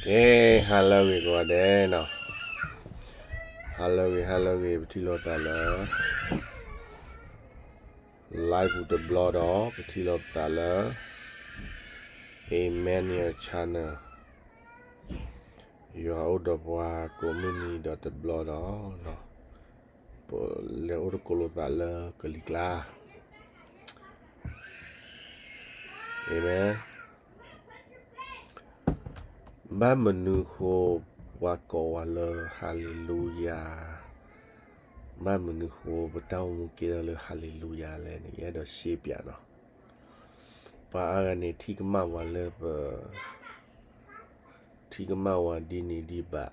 ကဲ, ဟါလၢအဂ့ၤကိးဂၤဒဲးနီၤ, ဟါလၢအဂ့ၤ ဟါလၢအဂ့ၤ ပထံၣ်လိာ်သးလၢ live ပူၤတဘျီဒီး ပထံၣ်လိာ်ပသးလၢ Emmanuel Channel, ယွၤအိၣ်ဒီးပှၤကိးမုၢ်နံၤဒီးတဘျီဒီး ပလဲၤအိၣ်သကိးလိာ်သးလၢကလံၤကျါ. Amen. ဘၣ်မနုၤဃိ ပှၤကိးဝဲလၢ Hallelujah, ဘၣ်မနုၤဃိ ပတၢ်အိၣ်မူကဲထီၣ်လၢ Hallelujah လဲၣ်န့ၣ် ယအဲၣ်ဒိးရှင်းပြနီၤ. ပှၤအါဂၤန့ၣ် ထံၣ်ကမၣ်ဝဲလၢပ ထံၣ်ကမၣ်ဝဲဒ်န့ၣ်ဒ်ဘၣ်,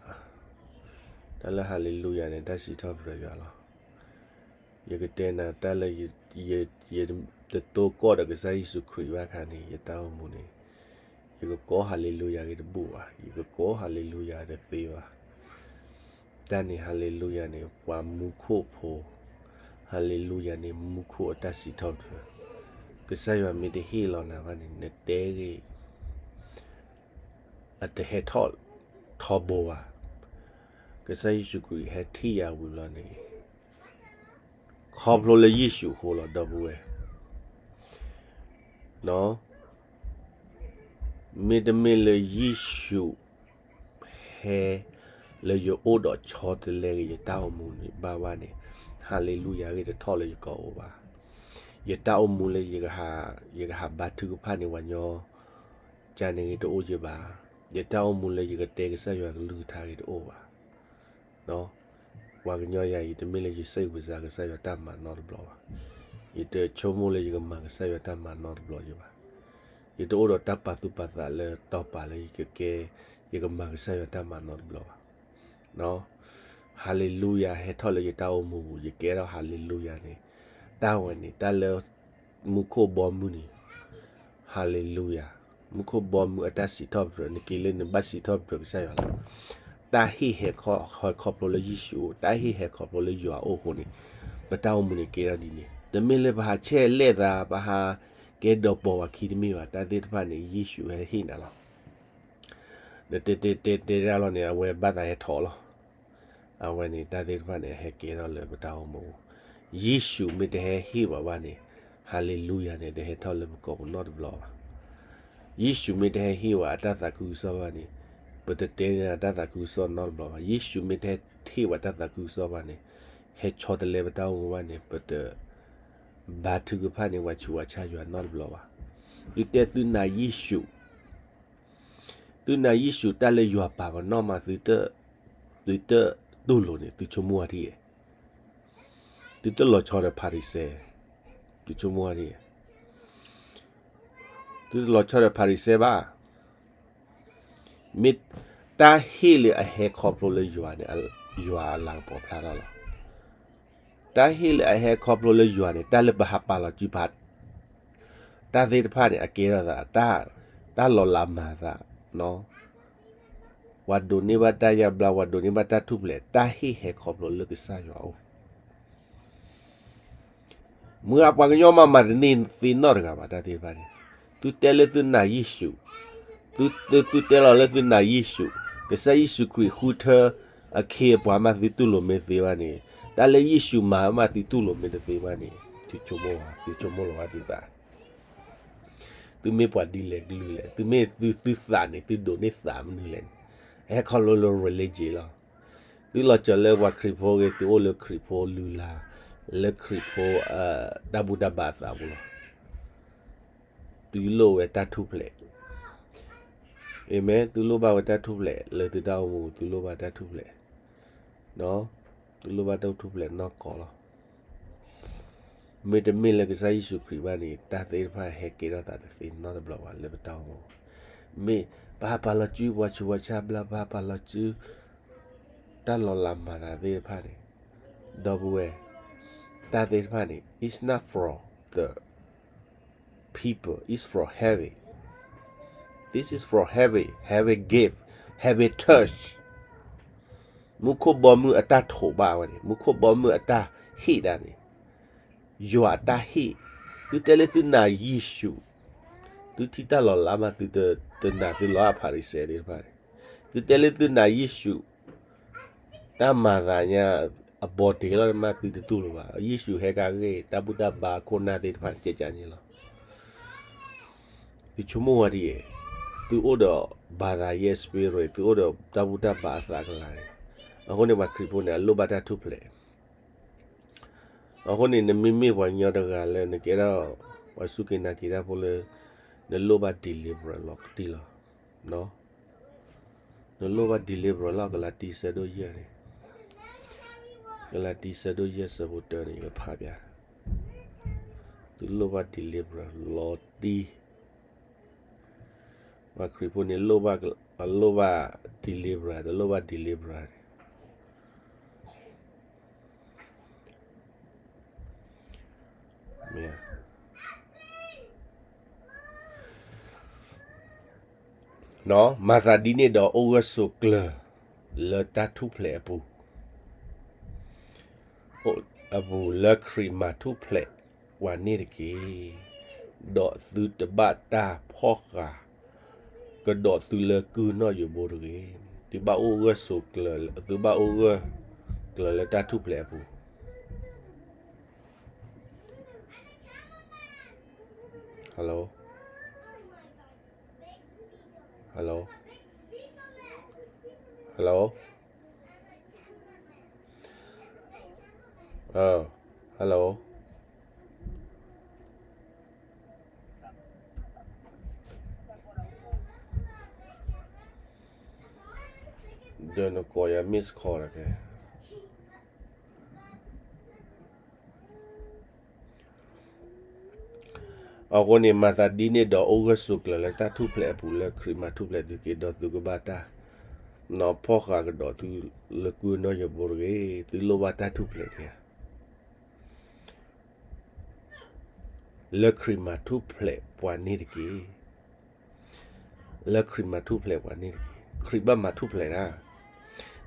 တၢ်လၢ Hallelujah န့ၣ် တၢ်စံးထီၣ်ပတြၢၤယွၤလီၤ. ယကတဲနၤတၢ်လၢ ယတတိၢ်ကီၢ်ဒီးကစၢ်ယ့ၣ်ၡူးခရံာ်ဘၣ်ခါန့ၣ် ယတၢ်အိၣ်မူန့ၣ် ယကကိး Hallelujah ဂ့ၤတဘူၣ်ဘၣ်, ယကကိး Hallelujah တသ့ဘၣ်. တၢ်န့ၣ် Hallelujah န့ၣ် ပှၤမူခိၣ်ဖိ, Hallelujah န့ၣ် မူခိၣ်အတၢ်စံးထီၣ်ပတြၢၤ, ကစၢ်ယွၤမ့ၢ်တဟ့ၣ်လီၤနၤဘၣ်န့ၣ် နတဲဂ့ၤ အတဟဲထီၣ်ထီဘိဘၣ်. ကစၢ်ယ့ၣ်ၡူးခရံာ်ဟဲထံၣ်ယၤဝံၤလီၤန့ၣ် ခီဖျိလၢယ့ၣ်ၡူးအဃိလီၤ ဒီပုၢ်ဝဲၢ်. မ့တမ့ၢ်လၢယ့ၣ်ၡူးဟဲလၢယအိၣ်ဒီးဆီတလဲဂ့ၤ ယတၢ်အိၣ်မူန့ၣ် ဘၣ်ဘၣ်န့ၣ် Hallelujah ဂ့ၤတထီၣ်လၢယကိာ်အိၣ်ဘၣ်. ယတၢ်အိၣ်မူလၢ ယကဟးဘါထုကဖၣ်န့ၢ်ပှၤညီ ကန့ၣ်ဂ့ၤတအိၣ်ယဘၣ်. ယတၢ်အိၣ်မူလၢယကတဲကစၢ်ယွၤကလုၢ်ကထါဂ့ၤတအိၣ်ဘၣ်. ပှၤကညီယၤ ယတမ့ၢ်လၢယစံးဘျုးစံးဖှိၣ်ကစၢ်ယွၤတၢ်မၤနီတဘျီဘၣ်. ယတဆိကမိၣ်လၢယကမၤကစၢ်ယွၤတၢ်မၤနီတဘျီယဘၣ်. ယတအိၣ်ဒီးတၢ်ပာ်သူၣ်ပာ်သးလၢတီၤပာ်လၢယကကဲ ယကမၤကစၢ်ယွၤတၢ်မၤနီတဘျီဘၣ်. Hallelujah ဟဲထီၣ်လၢယတၢ်အိၣ်မူပူၤ ယကဲထီၣ် Hallelujah န့ၣ် တၢ်ဝဲန့ၣ် တၢ်လၢ မူခိၣ်ဘီမုၢ်န့ၣ် Hallelujah မူခိၣ်ဘီမုၢ်အတၢ်စံးထီၣ်ပတြၢၤ နက့ၤလၢနဘၣ်စံးထီၣ်ပတြၢၤကစၢ်ယွၤလီၤ. တၢ်ဟ့ၣ်ဟဲခီဖျိလၢယ့ၣ်ၡူးအိၣ်, တၢ်ဟ့ၣ်ဟဲခီဖျိလၢယွၤအအိၣ်အဃိန့ၣ် ပတၢ်အိၣ်မူန့ၣ်ကဲထီၣ်ဒ်န့ၣ်. တမ့ၢ်လၢပဟးဆဲးလဲၣ်သး ပဟးကဲဒီးပိာ်ပှၤခံတမ့ၢ်ဘၣ်. တၢ်သ့ၣ်တဖၣ်န့ၣ် ယ့ၣ်ၡူးဟဲဟ့ၣ်နၤလီၤ. နတဲတဲတဲတဲဒၣ်လီၤန့ၣ် အဝဲဘၣ်သးဟဲထီၣ်လီၤ. အဝဲန့ၣ် တၢ်သ့ၣ်တဖၣ်န့ၣ် ဟဲကဲထီၣ်လၢပတၢ်အိၣ်မူပူၤ. ယ့ၣ်ၡူးမ့ၢ်တဟဲဟ့ၣ်ပှၤဘၣ်န့ၣ် Hallelujah န့ၣ် တဟဲထီၣ်လၢပကိာ်ပူၤနီတဘျီဘၣ်. ယ့ၣ်ၡူးမ့ၢ်တဟဲဟ့ၣ်ပှၤအတၢ်သးခုကစီၣ်ဘၣ်န့ၣ် ပတတဲန့ၢ်အတၢ်သးခုကစီၣ်နီတဘျီဘၣ်. ယ့ၣ်ၡူးမ့ၢ်တဟဲဟ့ၣ်ပှၤတၢ်သးခုကစီၣ်ဘၣ်န့ၣ် ဟဲဆီတလဲပတၢ်အိၣ်မူဘၣ်န့ၣ် ပတဘါထုကဖၣ်န့ၢ်ပှၤဆူးပှၤဆါယွၤနီတဘျီဘၣ်. သုတဲသုနာ်ယ့ၣ်ၡူး သုနာ်ယ့ၣ်ၡူးတၢ်လၢယွၤပာ်ပနီၣ်မး သုတတူၢ်လိာ်န့ၣ် သုဆိကမိၣ်ဝဲဒ်အံၤ, သုတလီၤဆီဒီးဖၤရံၤၡဲ, သုဆိကမိၣ်ဝဲဒ်အံၤ, သုတလီၤဆီဒီးဖၤရံၤၡဲဘၣ်. မ့ၢ်တၢ်ဟ့ၣ်လၢအဟဲခီဖျိလၢယွၤန့ၣ် ယွၤအလၤကပီၤဖျါထီၣ်လီၤ. တၢ်ဟ့ၣ်လၢအဟဲခီဖျိလၢယွၤန့ၣ် တၢ်လၢပဟးပာ်လီၤစုဖး တၢ်သ့ၣ်တဖၣ်န့ၣ် အကဲထီၣ်သး တၢ်လီၤလးမၤသး, ပှၤဒိးန့ၢ်ဘၣ်တၢ်ယါဘျါ ပှၤဒိးန့ၢ်ဘၣ်တၢ်ထူၣ်ဖျဲး တၢ်ဟ့ၣ်ဟဲခီဖျိလၢကစၢ်ယွၤအအိၣ် မုၢ်ဂၤပှၤကညီမးမၤတန့ၢ်သ့နီတဂၤဘၣ် တၢ်သ့ၣ်တဖၣ်န့ၣ်, သုတဲလၢသုနာ်ယ့ၣ်ၡူး, သုတဲလီၤလၢသုနာ်ယ့ၣ်ၡူး, ကစၢ်ယ့ၣ်ၡူးခရံာ်ဃုထၢအခ့အပှၤမးသုတူၢ်လိာ်မ့ၢ်သ့ဘၣ်န့ၣ်, တၢ်လၢယ့ၣ်ၡူးမၤမးသုတူၢ်လိာ်မ့ၢ်တသ့ဘၣ်န့ၣ်, သုဆိကမိၣ်လီၤသုသး သုမ့ၢ်ပှၤဒ်လဲၣ်ကလုာ်လဲၣ်, သုမ့ၢ်သုသုသးန့ၣ် သုဒိးန့ၢ်သးမနုၤလဲၣ်န့ၣ်, ဟဲခီဖျိလၢ religion လီၤ. သုလီၤစၢၤလၢပှၤခရံာ်ဖိဂ့ၤ သုအိၣ်လၢခရံာ်ဖိလုၢ်လၢ်, လၢခရံာ်ဖိတၢ်ဘူၣ်တၢ်ဘါအသးပူၤလီၤ. သုလိၣ်ဝဲတၢ်ထူၣ်ဖျဲး, အၤမ့ၣ်, သုလိၣ်ဘၣ်ဝဲတၢ်ထူၣ်ဖျဲး လၢသုတၢ်အိၣ်မူ သုလိၣ်ဘၣ်တၢ်ထူၣ်ဖျဲး, သုလိၣ်ဘၣ်တၢ်ထူၣ်ဖျဲးနီၢ်ကီၢ်လီၤ. မ့တမ့ၢ်လၢကစၢ်ယ့ၣ်ၡူးခရံာ်ဘၣ်န့ၣ် တၢ်သ့ၣ်တဖၣ်ဟဲကဲထီၣ်သးတသ့နီတဘျီဘၣ်လၢပတၢ်အိၣ်မူ, မ့ၢ်ပဟးပာ်လီၤစုပှၤဆူးပှၤဆါဘျါ ပဟးပာ်လီၤစု တၢ်လီၤလးမၤသးသ့ၣ်တဖၣ်န့ၣ်, ဒီပုၢ်ဝဲၢ်, တၢ်သ့ၣ်တဖၣ်န့ၣ် it's not for the people, it's for heaven, this is for heaven, heaven gift, heaven touch, မူခိၣ်ဘီမုၢ်အတၢ်ထိးဘၣ်ဝဲန့ၣ်, မူခိၣ်ဘီမုၢ်အတၢ်ဟ့ၣ်ဒၣ်န့ၣ်, ယွၤအတၢ်ဟ့ၣ်, သုတဲလၢသုနာ်ယ့ၣ်ၡူး, သုထံၣ်တၢ်လီၤလးမး သုတနာ်သုလီၤအဖၤရံၤၡဲသ့ၣ်တဖၣ်န့ၣ်, သုတဲလၢသုနာ်ယ့ၣ်ၡူး တၢ်မၤသးညါ အဘီတ့ၢ်လီၤမး သုတတူၢ်လိာ်ဘၣ်. ယ့ၣ်ၡူးဟဲက့ၤဂ့ၤ တၢ်ဘူၣ်တၢ်ဘါခိၣ်နၢ်သ့ၣ်တဖၣ် ကဲကန့ၣ်လီၤ. သုဆိကမိၣ်ဝဲဒ်အံၤ, သုအိၣ်ဒီး ဘါသးယဲၢ် spirit, သုအိၣ်ဒီးတၢ်ဘူၣ်တၢ်ဘါအသးကလၤန့ၣ်, အဃိန့ၣ် ပှၤခရံာ်ဖိန့ၣ် အလိၣ်ဘၣ်တၢ်ထူၣ်ဖျဲး. အဃိန့ၣ် နမ့မ့ၢ်ပှၤကညီတဂၤလၢနကဲထီၣ် ပှၤစူၢ်က့ၤနာ်က့ၤတၢ်ဖိလၢ နလိၣ်ဘၣ် deliver လီၤတံၢ်လီၤ. နလိၣ်ဘၣ် deliver လီၤ. ကလၤတံ ဆၢဒိၣ်ယဲၢ်န့ၣ်, ကလၤတံ ဆၢဒိၣ်ယဲၢ် ဆၢဖိတၢန့ၣ် ယကဖးပျၢ်, သုလိၣ်ဘၣ် deliver လီၤတံၢ်. ပှၤခရံာ်ဖိန့ၣ် အလိၣ်ဘၣ် deliver, တလိၣ်ဘၣ် deliver န့ၣ် မၤသးဒ်န့ၣ်ဒီး အိၣ်ဂၢၢ်ဆိးကျၢၤ လၢတၢ်ထူၣ်ဖျဲးအပူၤ, အပူၤလၢခရံာ်မၤထူၣ်ဖျဲးပှၤန့ၣ်တက့ၢ်. ဒီးသုတဘၣ်တၢ်ဖီၣ်ဃာ် ကဒီးသုလၢကုၢ်နီၣ်ယိးဘိတဂ့ၤ. သုဘၣ်အိၣ်ဂၢၢ်ဆိးကျၢၤ, သုဘၣ်အိၣ်ဂၢၢ်ကျၢၤလၢတၢ်ထူၣ်ဖျဲးအပူၤ. Hello, hello, hello, hello. ဒီးနကိးယၤ miss call တက့ၢ်. အဃိန့ၣ် မၤသးဒ်န့ၣ်ဒီး အိၣ်ဂၢၢ်ဆိးကျၢၤလၢတၢ်ထူၣ်ဖျဲးအပူၤ လၢခရံာ်မၤထူၣ်ဖျဲးသုက့ၤ ဒီးသုကဘၣ်တၢ် နီၤဖီၣ်ဃာ်ကဒီးသုလၢကုၢ်နီၣ်ယိးဘိတဂ့ၤ. သုလိၣ်ဘၣ်တၢ်ထူၣ်ဖျဲးတက့ၢ်. လၢခရံာ်မၤထူၣ်ဖျဲးပှၤန့ၣ်တက့ၢ်. လၢခရံာ်မၤထူၣ်ဖျဲးပှၤန့ၣ်တက့ၢ်. ခရံာ်ဘၣ်မၤထူၣ်ဖျဲးနၤ.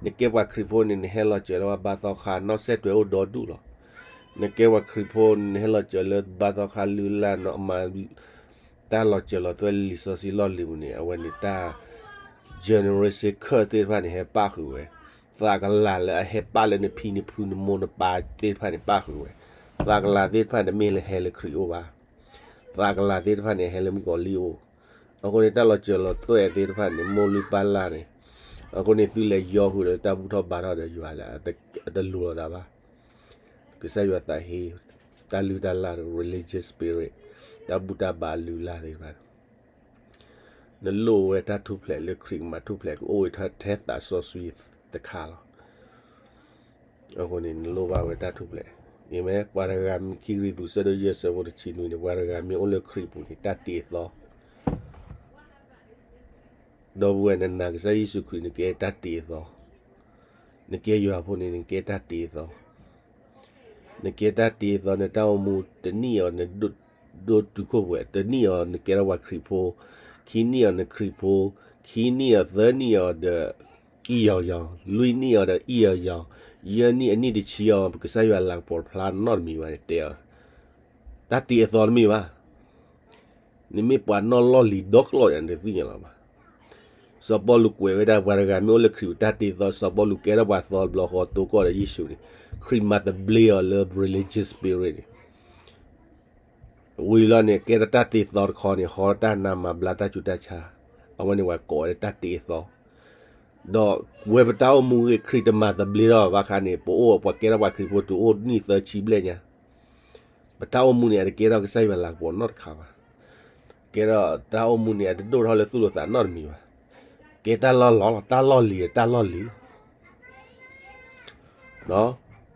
နကဲပှၤခရံာ်ဖိန့ၣ် နဟဲလီၤစၢၤလၢပှၤဘါသီခါ နီၢ်စဲၣ်တွဲအိၣ်ဒီဒူၣ်လီၤ. နကဲပှၤခရံာ်ဖိန့ၣ် နဟဲလီၤစၢၤလၢဘါသီခါလုၢ်လၢ်နီၢ်မၤ တၢ်လီၤစၢၤလီၤသွဲၣ်လၢလံာ်စီဆှံလီၢ်လံၤပူၤန့ၣ် အဝဲန့ၣ်တၢ် generation curse သ့ၣ်တဖၣ်န့ၣ် ဟဲပၣ်ဃုာ်ဝဲ. သးကလၤလၢအဟဲပၣ်လၢနဖံနဖုနမိၢ်နပၢ်သ့ၣ်တဖၣ်န့ၣ် ပၣ်ဃုာ်ဝဲ. သးကလၤသ့ၣ်တဖၣ်န့ၣ် တမ့ၢ်လၢဟဲလၢခရံာ်အိၣ်ဘၣ်. သးကလၤသ့ၣ်တဖၣ်န့ၣ် ဟဲလၢမုၣ်ကီၤလံၢ်အိၣ်. အဃိန့ၣ် တၢ်လီၤစၢၤလီၤသွဲၣ်သ့ၣ်တဖၣ်န့ၣ် မိၢ်လုၢ်ပၢ်လၢ်န့ၣ်, အဃိန့ၣ် သုလဲၤယီဃုာ်ဒီးတၢ်ဘူၣ်ထီၣ်ဘါထီၣ်ဒီးယွၤလၢ အတလူၤလိာ်သးဘၣ်. ကစၢ်ယွၤသးဟ့ တၢ်လုၢ်တၢ်လၢ်ဒီး religious spirit, တၢ်ဘူၣ်တၢ်ဘါလုၢ်လၢ်သ့ၣ်တဖၣ် နလိၣ်ဝဲတၢ်ထူၣ်ဖျဲးလၢခရံာ်မၤထူၣ်ဖျဲးကအိၣ်ဝဲထဲသးစီဆှံတခါလီၤ. အဃိန့ၣ် နလိၣ်ဘၣ်ဝဲတၢ်ထူၣ်ဖျဲး. အၤမ့ၣ်. ပှၤတဂၤမ့ၢ် ခံကရံၣ်သူး ဆၢဒိၣ်ယဲၢ် ဆၢဖိတဆံနွံန့ၣ် ပှၤတဂၤမ့ၢ်အိၣ်လၢခရံာ်ပူၤန့ၣ် တၢ်တ့အသီ ဒီပုၢ်ဝဲၢ် နနာ်ကစၢ်ယ့ၣ်ၡူးခရံာ် နကဲတၢ်တ့အသီ, နကဲယွၤဖိန့ၣ် နကဲတၢ်တ့အသီ, နကဲတၢ်တ့အသီ, နတၢ်အိၣ်မူတနံၣ်အံၤ နဒိၣ်တုာ်ခိၣ်ပှဲၤ, တနံၣ်အံၤ နကဲထီၣ်ပှၤခရံာ်ဖိ, ခံနံၣ်အံၤ နခရံာ်ဖိ, ခံနံၣ်အံၤ သၢနံၣ်အံၤဒီး အံၣ်ယီၤယီၤ, လွံၢ်နံၣ်အံၤဒီး အံၣ်ယီၤယီၤ, ယဲၢ်နံၣ် အနံၣ်တဆံအံၤ ကစၢ်ယွၤလၤကပီၤတဖျါနီတမံၤဘၣ်န့ၣ် တဲအီၤ, တၢ်တ့အသီတမ့ၢ်ဘၣ်. နမ့ၢ်ပှၤနီၣ်လီၢ်လံၤဒီကျီၢ်ယၤ နတသ့ၣ်ညါလီၤဘၣ်. စီၤပီလူးကွဲးဝဲဒၣ် ပှၤတဂၤမ့ၢ်အိၣ်လၢခရံာ်ပူၤတၢ်တ့အသီ, စီၤပီလူးကဲထီၣ်ပှၤသီတဘျီဃီ တိၤကီၢ်ဒီးယ့ၣ်ၡူးန့ၣ်, ခရံာ်မၤသဘျ့အီၤလၢ religious spirit န့ၣ် ဝံၤလီၤန့ၣ် ကဲထီၣ်တၢ်တ့အသီတခီန့ၣ် ဟီတၢ်နါမၤဘျါတၢ်ဆူးတၢ်ဆါ, အဝဲန့ၣ်ပှၤကိးဝဲဒၣ်တၢ်တ့အသီ. ဒီးဝဲပတၢ်အိၣ်မူဂ့ၤ ခရံာ်တမၤသဘျ့ထီၣ်ဘၣ်ခါန့ၣ် ပအိၣ်ပှၤကဲထီၣ်ပှၤခရံာ်ဖိတုၤအိၣ်နံၣ်သၢဆံဘျဲၣ်ညါ, ပတၢ်အိၣ်မူန့ၣ် အတကဲထီၣ်ကစၢ်ယွၤလၤကပီၤနီတခါဘၣ်. ကဲထီၣ်တၢ်အိၣ်မူန့ၣ် အတဒိၣ်ထီၣ်လၢသူၣ်လၢသးနီတမံၤဘၣ်. ကဲတၢ်လီၢ်လီၤလီၤ, တၢ်လီၢ်လံၤ, တၢ်လီၢ်လံၤလီၤ.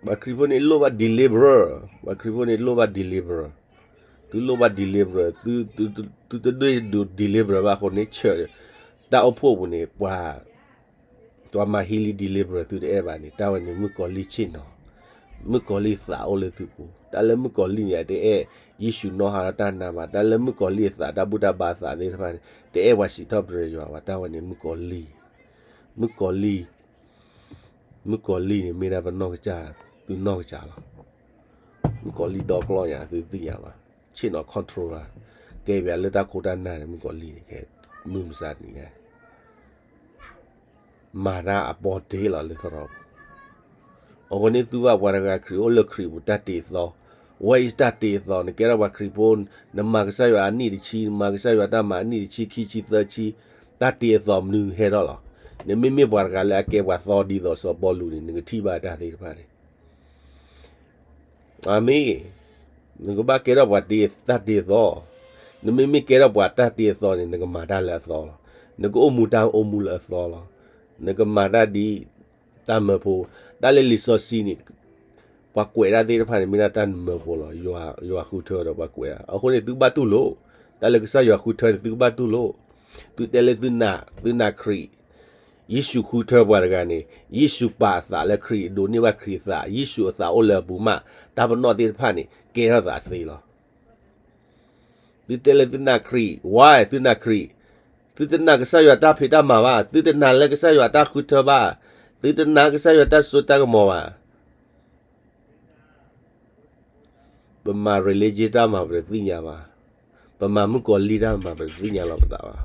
ပှၤခရံာ်ဖိန့ၣ်လိၣ်ဘၣ် deliver, ပှၤခရံာ်ဖိန့ၣ်လိၣ်ဘၣ် deliver, သုလိၣ်ဘၣ် deliver, သုတဒိၣ်ဒိး deliver ဘၣ်အဃိန့ၣ် ဆၢ တၢ်အိၣ်ဖှိၣ်ပူၤန့ၣ် ပှၤ ပှၤမၤဟ့လံ deliver သုတအဲၣ်ဘၣ်န့ၣ် တၢ်ဝဲန့ၣ်မုၣ်ကီၤလံၢ်ဆ့ၣ်နီၤ, မုၣ်ကီၤလံၢ်သးအိၣ်လၢသုပူၤ. တၢ်လၢမုၣ်ကီၤလံၢ်န့ၣ် အတအဲၣ်ယ့ၣ်ၡူးနီၢ်ဟါဒီးတၢ်နါဘၣ်. တၢ်လၢမုၣ်ကီၤလံၢ်အသး တၢ်ဘူၣ်တၢ်ဘါအသးသ့ၣ်တဖၣ်န့ၣ် တအဲၣ်ပှၤစံးထီၣ်ပတြၢၤယွၤဘၣ်. တၢ်ဝဲန့ၣ်မုၣ်ကီၤလံၢ်, မုၣ်ကီၤလံၢ်, မုၣ်ကီၤလံၢ်န့ၣ် မ့ၢ်ဒၣ်ပနီၢ်ကစၢ်, သုနီၢ်ကစၢ်လီၤ. မုၣ်ကီၤလံၢ်ဒီကျီၢ်ညါ သုသ့ၣ်ညါဘၣ်. ဆ့ၣ်နီၤ control လၢ ကဲပှၤလၢတၢ်ခိတၢ်နၢ်န့ၣ် မုၣ်ကီၤလံၢ်န့ၣ် ကဲမုၢ်မဆါတနံၤညါ မၤတၢ်အပီၢ်တ့ၢ်လီၤလၢသရိာ်ပူၤ. အဃိန့ၣ်သုဘၣ်ပှၤတဂၤခရံာ်အိၣ်လၢခရံာ်ပူၤတၢ်တ့အသီ, what is တၢ်တ့အသီ, နကဲထီၣ်ပှၤခရံာ်ဖိ, နမၤကစၢ်ယွၤအနံၣ်တဆံ, နမၤကစၢ်ယွၤတၢ်မၤအနံၣ်တဆံ ခံဆံ သၢဆံ, တၢ်တ့အသီမနုၤဟဲထီၣ်လီၤ. နမ့မ့ၢ်ပှၤတဂၤလၢအကဲပှၤသီဒ်သိးစီၤပီလူးန့ၣ် နကထံၣ်ဘၣ်တၢ်သ့ၣ်တဖၣ်န့ၣ် အၤမ့ၣ်, နကဘၣ်ကဲထီၣ်ပှၤတၢ်တ့အသီ, နမ့မ့ၢ်ကဲထီၣ်ပှၤတၢ်တ့အသီန့ၣ် နကမၤတၢ်လၢအသီလီၤ. နကအိၣ်မူတၢ်အိၣ်မူလၢအသီလီၤ. နကမၤတၢ်ဒ်တၢ်မၢဖိ, တၢ်လၢလံာ်စီဆှံန့ၣ် ပှၤကွဲးတၢ်သ့ၣ်တဖၣ်န့ၣ် မ့ၢ်ဒၣ်တၢ်မၢဖိလီၤ. ယွၤဃုထၢဒီးပှၤကွဲးတၢ်, အဃိန့ၣ်သုဘၣ်တူၢ်လိာ်, တၢ်လၢကစၢ်ယွၤဃုထၢန့ၣ် သုကဘၣ်တူၢ်လိာ်. သုတဲလၢသုနာ်, သုနာ်ခရံာ်, ယ့ၣ်ၡူးဃုထၢပှၤတဂၤန့ၣ် ယ့ၣ်ၡူးပာ်အသးလၢခရံာ်, ဒိးန့ၢ်ဘၣ်ခရံာ်အသး, ယ့ၣ်ၡူးအသးအိၣ်လၢအပူၤမး, တၢ်ပနီၣ်သ့ၣ်တဖၣ်န့ၣ် ကဲထီၣ်သးသ့လီၤ. သုတဲလၢသုနာ်ခရံာ်, why သုနာ်ခရံာ်, သုတနာ်ကစၢ်ယွၤတၢ်ဖံးတၢ်မၤဘၣ်, သုတနာ်လၢကစၢ်ယွၤတၢ်ဃုထၢဘၣ်, သုတနာ်ကစၢ်ယွၤတၢ်စိတၢ်ကမီၤဘၣ်. ပမၤ religion တၢ်မၤပတသ့ၣ်ညါဘၣ်, ပမၤမုၣ်ကီၤလံၢ်တၢ်မၤပတသ့ၣ်ညါလီၤပသးဘၣ်.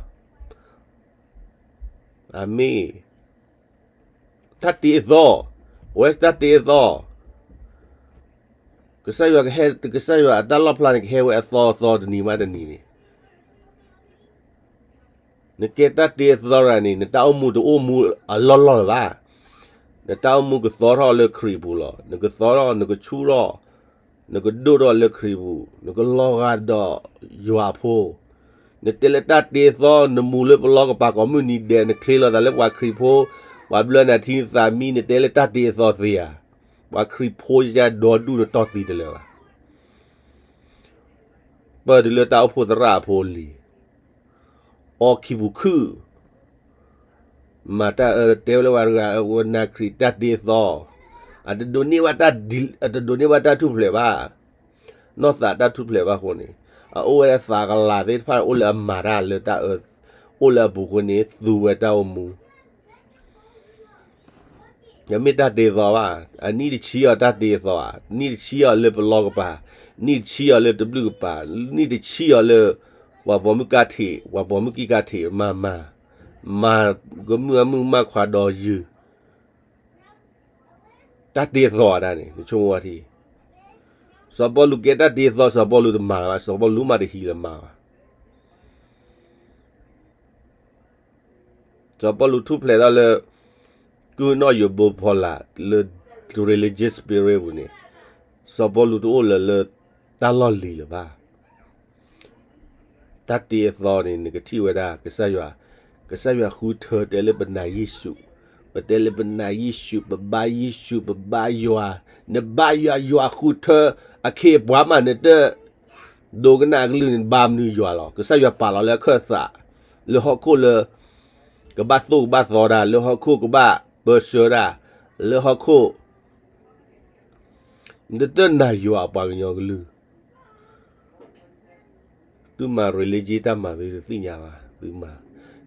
အၤမ့ၣ်, တၢ်တ့အသီ, ဝဲတၢ်တ့အသီ, ကစၢ်ယွၤကဟဲ, ကစၢ်ယွၤအတၢ်လီၣ်ဖျါန့ၣ် ကဟဲဝဲအသီအသီတနံၤမးတနံၤန့ၣ် နကဲတၢ်တ့အသီတဂၤန့ၣ် နတၢ်အိၣ်မူတအိၣ်မူအလီၢ်လီၢ်လၢၤဘၣ်. နတၢ်အိၣ်မူကသီထီၣ်လၢခရံာ်ပူၤလီၤ. နကသီထီၣ်, နကဆူၣ်ထီၣ်, နကဒိၣ်ထီၣ်လၢခရံာ်ပူၤ, နကလီၤဂာ်ဒီးယွၤဖိ, နတဲလၢတၢ်တ့အသီ, နမူလၢပလီၢ်ကပၤကိးမုၢ်နံၤဒဲး, နချ့လီၤသးလၢပှၤခရံာ်ဖိ, ပှၤဘျၢနၤထံနသးမံ, နတဲလၢတၢ်တ့အသီသ့ဧါ. ပှၤခရံာ်ဖိယါဒီဒူၣ်နတီၢ်သံတလၢာ်ဘၣ်. ပၢၢ်တုၤလၢတၢ်အိၣ်ဖှိၣ်သရၣ်အဖိအလံၤ, အီခံပူၤခုၣ်, မၤတၢ်အၢ တဲဝဲလၢပှၤတဂၤအဝဲနာ်ခရံာ်တၢ်တ့အသီ, အတဒိးန့ၢ်ဘၣ်တၢ်, အတဒိးန့ၢ်ဘၣ်တၢ်ထူၣ်ဖျဲးဘၣ်, နီၢ်သးတၢ်ထူၣ်ဖျဲးဘၣ်အဃိန့ၣ်, အအိၣ်ဝဲဒၣ်သးကလၤသ့ၣ်တဖၣ် အိၣ်လၢအမၤတၢ်လၢတၢ်အၢ, အိၣ်လၢအပူၤအဃိန့ၣ် သူဝဲတၢ်အိၣ်မူ ယမ့ၢ်တၢ်တ့အသီဘၣ်. အနံၣ်တဆံအီၤတၢ်တ့အသီဧါ, နံၣ်တဆံအီၤလၢပလီၢ်ကပၤ, နံၣ်တဆံအီၤလၢတဘျုးကပၤ, နံၣ်တဆံအီၤလၢ ပှၤပိာ်မုၣ်ကါထံး, ပှၤပိာ်မုၣ်ကံၢ်ကါထံးမးမး, မၤကမုၢ်အမုၢ်မၤခွါဒီးယုၢ်, တၢ်တ့အသီအတၢ်န့ၣ် နဆိကမိၣ်ဝဲထံ စီၤပီလူးကဲတၢ်တ့အသီ, စီၤပီလူးတမၤလၢၤဘၣ်, စီၤပီလူးမးတဟံးလၢၤမၤဘၣ်. စီၤပီလူးထူၣ်ဖျဲးထီၣ်လၢ ကုၢ်နီၣ်ယိၤဘိဖီလာ်လၢ religious spirit ပူၤန့ၣ်, စီၤပီလူးတအိၣ်လၢၤလၢတၢ်လီၢ်လံၤလၢၤဘၣ်. တၢ်တ့အသီန့ၣ် နကထံၣ်ဝဲဒၣ် ကစၢ်ယွၤ, ကစၢ်ယွၤဃုထၢတဲလၢပနာ်ယ့ၣ်ၡူး, ပတဲလၢပနာ်ယ့ၣ်ၡူး, ပဘါယ့ၣ်ၡူး, ပဘါယွၤ, နဘါယွၤ, ယွၤဃုထၢအခ့အပှၤမး နတ ဒိကနၣ်အကလုၢ်န့ၣ် နဘါမနုၤယွၤလီၤ. ကစၢ်ယွၤပာ်လီၤလၢအခၢၣ်သး, လၢဟီၣ်ခိၣ်လၢ ကဘၣ်သိၣ်ကဘၣ်သီတၢ်, လၢဟီၣ်ခိၣ်ကဘၣ်ပၢဆှၢတၢ်, လၢဟီၣ်ခိၣ် နတတၢၢ်နာ်ယွၤအပှၤကညီကလုၢ် သုမၤ religion တၢ်မၤသုတသ့ၣ်ညါဘၣ်, သုမၤ,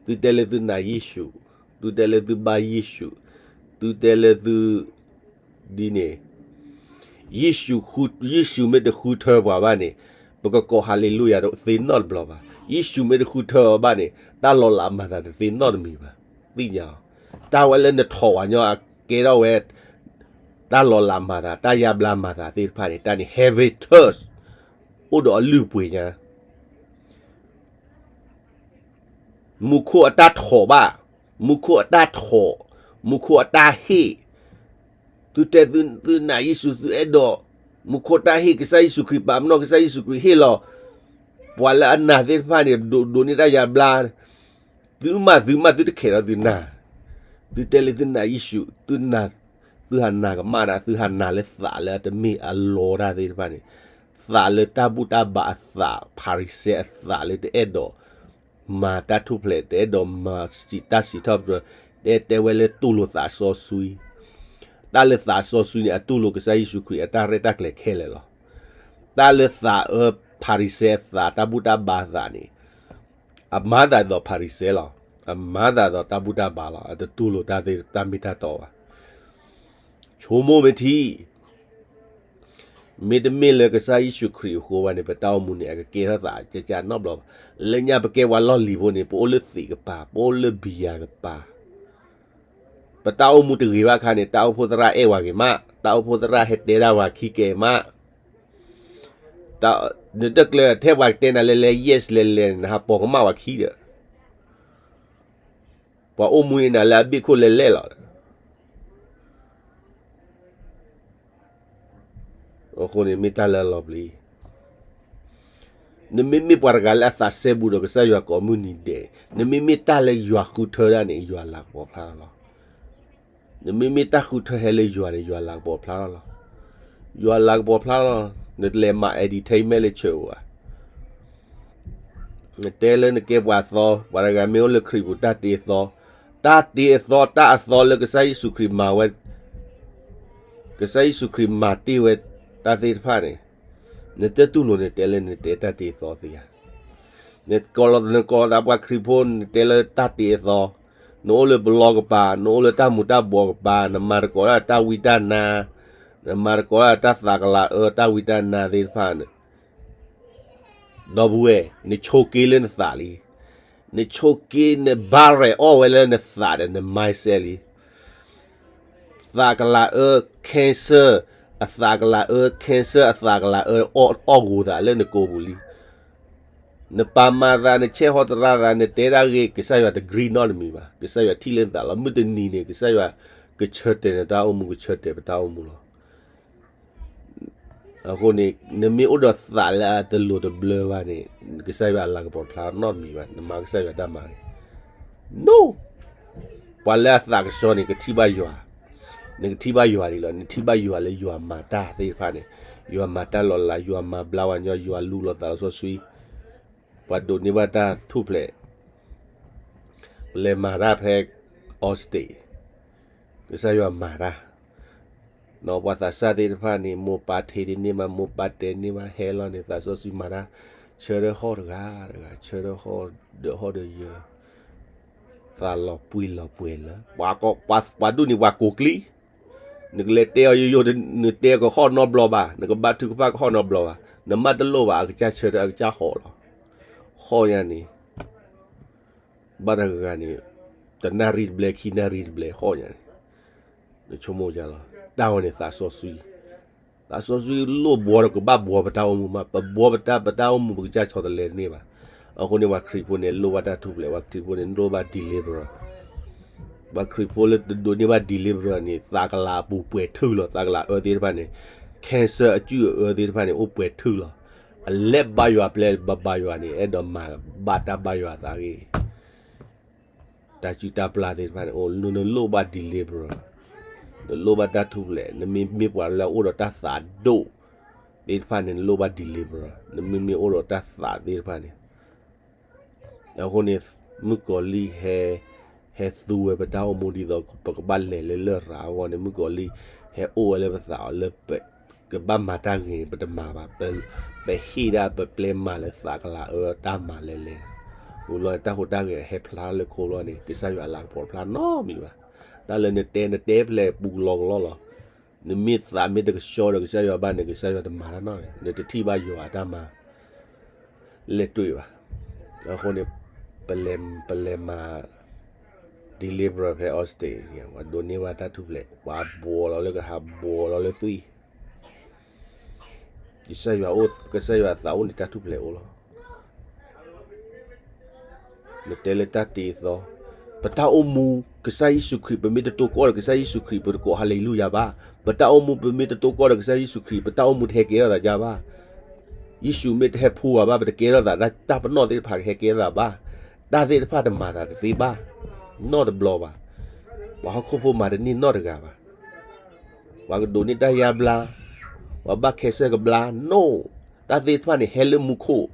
သုတဲလၢသုနာ်ယ့ၣ်ၡူး, သုတဲလၢသုဘါယ့ၣ်ၡူး, သုတဲလၢသု ဒ်န့ၣ်, ယ့ၣ်ၡူးဃု, ယ့ၣ်ၡူးမ့ၢ်တဃုထၢပှၤဘၣ်န့ၣ်, ပကကိး hallelujah တသ့နီတဘျီဘၣ်. ယ့ၣ်ၡူးမ့ၢ်တဃုထၢဘၣ်န့ၣ် တၢ်လီၤလးမၤသးတသ့နီတမံၤဘၣ်. သ့ၣ်ညါအီၤ, တၢ်ဝဲလၢနထိးဝဲညီအကဲထီၣ်ဝဲ တၢ်လီၤလးမၤသး, တၢ်ယါဘျါမၤသးသ့ၣ်တဖၣ်န့ၣ် တၢ်န့ၣ် heaven touch အိၣ်ဒီးအလုၢ်အပှ့ၤညါ မူခိၣ်အတၢ်ထိးဘၣ်, မူခိၣ်အတၢ်ထိး, မူခိၣ်အတၢ်ဟ့ၣ်, သုတဲသုနာ်ယ့ၣ်ၡူး သုအဲၣ်ဒိး, မူခိၣ်တၢ်ဟ့ၣ် ကစၢ်ယ့ၣ်ၡူးခရံာ်ပာ်ပနီၣ်, ကစၢ်ယ့ၣ်ၡူးခရံာ်ဟ့ၣ်လီၤ, ပှၤလၢအနာ်သ့ၣ်တဖၣ်န့ၣ် ဒိးန့ၢ်တၢ်ယါဘျါ, သုမၤသုမၤသုတခဲးဒီးသုနာ်, သုတဲလၢသုနာ်ယ့ၣ်ၡူး, သုနာ်, သုဟးနာ်ကမၣ်တၢ်, သုဟးနာ်လၢသးလၢအတမ့ၢ်အလီတၢ်သ့ၣ်တဖၣ်န့ၣ်, သးလၢတၢ်ဘူၣ်တၢ်ဘါအသး, ဖၤရံၤၡဲအသးလၢတအဲၣ်ဒိး မၤတၢ်ထူၣ်ဖျဲး, တအဲၣ်ဒိးမၤတၢ်စံးထီၣ်ပတြၢၤ, တအဲၣ်တဲဝဲလၢတူၢ်လိာ်သးစီဆှံ, တၢ်လၢသးစီဆှံန့ၣ် အတူၢ်လိာ်ကစၢ်ယ့ၣ်ၡူးခရံာ်အတၢ်ရဲၣ်တၢ်ကျဲၤခဲလၢာ်လီၤ. တၢ်လၢသးအၢ ဖၤရံၤၡဲအသး, တၢ်ဘူၣ်တၢ်ဘါသးန့ၣ်, အမၤသးဒ်သိးဖၤရံၤၡဲလီၤ. အမၤသးဒ်သိးတၢ်ဘူၣ်တၢ်ဘါလီၤ. အတတူၢ်လိာ်တၢ်သ့ၣ်တၢ်မ့ၢ်တၢ်တီဘၣ်. ဆိကမိၣ်မ့ၢ်ထံ မ့တမ့ၢ်လၢကစၢ်ယ့ၣ်ၡူးခရံာ်အဃိဘၣ်န့ၣ် ပတၢ်အိၣ်မူန့ၣ် အကကဲထီၣ်သးကကနီတဘျီဘၣ်. လၢညါပကဲပှၤလီၢ်လံၤဖိန့ၣ် ပအိၣ်လၢသံးကပၤ, ပအိၣ်လၢဘံယၤကပၤ, ပတၢ်အိၣ်မူတဂ့ၤဘၣ်အခါန့ၣ် တၢ်အိၣ်ဖှိၣ်သရၣ်အဲၣ်ဝဲဂ့ၤမး, တၢ်အိၣ်ဖှိၣ်သရၣ်ဟဲတဲဒၣ်ဝဲခံကဲမး, နတကျၢၤထဲပှၤကတဲနၤလဲၤလဲၤ yes လဲၤလဲၤ နဟးပိာ်ကမၣ်ဝဲခံဒီး ပှၤအိၣ်မူန့ၢ်နၤလၢအဘ့ၣ်ခိၣ်လဲၤလဲၤလီၤ. အဃိန့ၣ်မ့ၢ်တၢ်လၢအလီၤပျံၤ, နမ့မ့ၢ်ပှၤတဂၤလၢအသးစဲဘူးဒီးကစၢ်ယွၤကိးမုၢ်နံၤဒဲး, နမ့မ့ၢ်တၢ်လၢယွၤဃုထၢဒၣ်န့ၣ် ယွၤလၤကပီၤဖျါထီၣ်လီၤ. နမ့မ့ၢ်တၢ်ဃုထၢဟဲလၢယွၤန့ၣ် ယွၤလၤကပီၤဖျါထီၣ်လီၤ. ယွၤလၤကပီၤဖျါလီၤ, နတလဲၤမၤ entertainment လၢ church ဧါ. နတဲလၢနကဲပှၤသီ, ပှၤတဂၤမ့ၢ်အိၣ်လၢခရံာ်ပူၤတၢ်တ့အသီ, တၢ်တ့အသီ တၢ်အသီလၢကစၢ်ယ့ၣ်ၡူးခရံာ်မၤဝဲ, ကစၢ်ယ့ၣ်ၡူးခရံာ်မၤတ့ၢ်ဝဲတၢ်သ့ၣ်တဖၣ်န့ၣ်, နတတူၢ်လိာ်န့ၣ်တဲလၢနတဲတၢ်တ့အသီသ့ဧါ. နကိးလီၤ, နကိးလီၤသးပှၤခရံာ်ဖိ နတဲလၢတၢ်တ့အသီ, နအိၣ်လၢပလီၢ်ကပၤ, နအိၣ်လၢတၢ်မူၤတၢ်ဘှီးကပၤ, နမၤသကိးဒၣ်တၢ်ဝံတၢ်နါ, နမၤသကိးဒၣ်တၢ်သးကလၤအၢ တၢ်ဝံတၢ်နါသ့ၣ်တဖၣ်န့ၣ်, ဒီပုၢ်ဝဲၢ်, နဆိးက့လၢနသးလံ. နဆိးက့ နဘါရဲၣ်အီၣ်ဝဲလၢနသးဒီးန mindset လံ. သးကလၤအၢ cancer, အသးကလၤအၢ cancer အသးကလၤအၢ အီၣ်ဂီၤသးလၢနကိာ်ပူၤလံ. နပာ်မၤသး နဆဲးဟီတရါသး နတဲဒၣ်ဂ့ၤ ကစၢ်ယွၤတ agree နီတမံၤဘၣ်. ကစၢ်ယွၤထံၣ်လၢနသးလီၤ. မုၢ်တနံၤန့ၣ် ကစၢ်ယွၤကဆၢတဲာ်နတၢ်အိၣ်မူ ကဆၢတဲာ်ပတၢ်အိၣ်မူလီၤ. အဃိန့ၣ် နမ့ၢ်အိၣ်ဒီးသးလၢအတလိၤတဘျၢဘၣ်န့ၣ် ကစၢ်ယွၤအလၤကပီၤဖျါနီတမံၤဘၣ်. နမၤကစၢ်ယွၤတၢ်မၤဂ့ၤ No. ပှၤလၢအသးကဆှီန့ၣ် ကထံၣ်ဘၣ်ယွၤ, နကထံၣ်ဘၣ်ယွၤဒ်လီၤ. နထံၣ်ဘၣ်ယွၤလၢယွၤမၤတၢ်သ့ၣ်တဖၣ်န့ၣ်, ယွၤမၤတၢ်လီၤလး, ယွၤမၤဘျါဝဲညီ, ယွၤလူလီၤသးစီဆှံ, ပှၤဒိးန့ၢ်ဘၣ်တၢ်ထူၣ်ဖျဲး, ပလဲၤမၤတၢ်ဖဲ Austin, ကစၢ်ယွၤမၤတၢ် ပှၤသးစၢ်သ့ၣ်တဖၣ်န့ၣ် မိၢ်ပၢ်ထံၣ်ဒ်န့ၣ်မး မိၢ်ပၢ်တဲန့ၢ်မး ဟဲလီၤန့ၣ် သးစီဆှံမၤတၢ်, ဆၢထၢၣ်ဟီၣ်တဂၤတဂၤ, ဆၢထၢၣ်ဟီၣ်ဒီးဟီၣ်ဒီးယၢၤ, သးလီၤပှံၢ်လီၤပှဲၤလၢ, ပှၤဒူၣ်န့ၣ်ပှၤကိးကျံ, နကလဲၤတဲအီၤယိယိ, နတဲကဟီၣ်နီတဘျီဘၣ်, နကဘါထုကဖၣ်ကဟီၣ်နီတဘျီဘၣ်, နမၢတလိၣ်ဘၣ် အကစၢ်ဆၢထၢၣ်အကစၢ်ဟီၣ်လီၤ, ဟီၣ်ညါန့ၣ် ဘၣ်တဂၤန့ၣ်, တနၣ်ရံၣ်တဘျဲၣ် ခံနၣ်ရံၣ်တဘျဲၣ် ဟီၣ်ညါန့ၣ်, နဆိကမိၣ်ယါလီၤ, တၢ်ဝဲန့ၣ်သးစီဆှံ, သးစီဆှံလိၣ်ဘှီဒီးကဘၣ်ဘှီပတၢ်အိၣ်မူမး, ပဘှီပတၢ် ပတၢ်အိၣ်မူ ပကစၢ်ဆီတလဲတန့ၢ်ဘၣ်. အဃိန့ၣ် ပှၤခရံာ်ဖိန့ၣ် လိၣ်ဘၣ်တၢ်ထူၣ်ဖျဲး, ပှၤခရံာ်ဖိန့ၣ် လိၣ်ဘၣ် deliverer, ပှၤခရံာ်ဖိလၢတဒိးန့ၢ်ဘၣ် deliverer န့ၣ် သးကလၤအပူၤပှဲၤထုလီၤ, သးကလၤအၢသ့ၣ်တဖၣ်န့ၣ်, cancer အစုၣ်အအၢသ့ၣ်တဖၣ်န့ၣ် အိၣ်ပှဲၤထုလီၤ. အလဲၤဘါယွၤပျဲၢ် ဘါယွၤန့ၣ် အဲၣ်ဒိးမၤဘၣ်တၢ်ဘါယွၤအသးဂ့ၤ, တၢ်စုၣ်တၢ်ပျၢ်သ့ၣ်တဖၣ်န့ၣ် အိၣ် နလိၣ်ဘၣ် deliverer, နလိၣ်ဘၣ်တၢ်ထူၣ်ဖျဲး, နမ့မ့ၢ်ပှၤလၢအအိၣ်ဒီးတၢ်သးဒိၣ်သ့ၣ်တဖၣ်န့ၣ် နလိၣ်ဘၣ် deliverer, နမ့မ့ၢ်အိၣ်ဒီးတၢ်သးသ့ၣ်တဖၣ်န့ၣ် အဃိန့ၣ် မုၣ်ကီၤလံၢ်ဟဲ, ဟဲသူဝဲပတၢ်အိၣ်မူဒ်သိး ပကဘၣ်လဲၤလၢလရာ်အဂီၢ်န့ၣ် မုၣ်ကီၤလံၢ်ဟဲအိၣ်ဝဲလၢပသးအီၤလၢ ပကဘၣ်မၤတၢ်ဂ့ၤန့ၣ် ပတမၤဘၣ်, ပဟ့ၣ်ဒၣ်ပပျဲမၤလၢသးကလၤအၢတၢ်မၤလဲၤလဲၤ, ဝံၤလီၤန့ၣ် တၢ်ဟူးတၢ်ဂဲၤဟဲဖျါထီၣ်လၢခိလီၤန့ၣ် ကစၢ်ယွၤအလၤကပီၤဖျါနီတမံၤဘၣ်. တၢ်လၢနတဲ နတဲဖဲလဲၣ်ပူၤကလီကလီလီၤ. နမ့ၢ်သးမ့ၢ်တကဆှီဒီးကစၢ်ယွၤဘၣ်န့ၣ် ကစၢ်ယွၤတမၤတၢ်နီတမံၤ, နတထံၣ်ဘၣ်ယွၤအတၢ်မၤ လဲၤတွံၢ်ဘၣ်. အဃိန့ၣ် ပလဲၤ, ပလဲၤမၤ deliverer ဖဲ Austin, ပှၤဒိးန့ၢ်ဘၣ်တၢ်ထူၣ်ဖျဲး, ပှၤဘှီလီၤလၢကဟး ဘှီလီၤလၢသွံၣ်, ကစၢ်ယွၤအိၣ်, ကစၢ်ယွၤအသးအိၣ်န့ၣ် တၢ်ထူၣ်ဖျဲးအိၣ်လီၤ. နတဲလၢတၢ်တ့အသီ, ပတၢ်အိၣ်မူ ကစၢ်ယ့ၣ်ၡူးခရံာ် ပမ့ၢ်တတိၢ်ကီၢ်ဒီးကစၢ်ယ့ၣ်ၡူးခရံာ် ပတကိးဟါလ့လူယၤဘၣ်. ပတၢ်အိၣ်မူ ပမ့ၢ်တတိၢ်ကီၢ်ဒီးကစၢ်ယ့ၣ်ၡူးခရံာ် ပတၢ်အိၣ်မူတဟဲကဲထီၣ်သးယါဘၣ်. ယ့ၣ်ၡူးမ့ၢ်တဟဲဖှူဝဲဘၣ် ပတကဲထီၣ်သး, တၢ်ပနီၣ်သ့ၣ်တဖၣ်ကဟဲကဲထီၣ်သးဘၣ်. တၢ်သ့ၣ်တဖၣ်တမၤသးတသ့ဘၣ်, နီတဘျီဘၣ်. ပှၤဟီၣ်ခိၣ်ဖိမၤတန့ၢ်နီတဂၤဘၣ်. ပှၤကဒိးန့ၢ်တၢ်ယါဘျါ, ပှၤဘၣ် cancer ကဘျါ, no. တၢ်သ့ၣ်တဖၣ်န့ၣ် ဟဲလၢမူခိၣ်,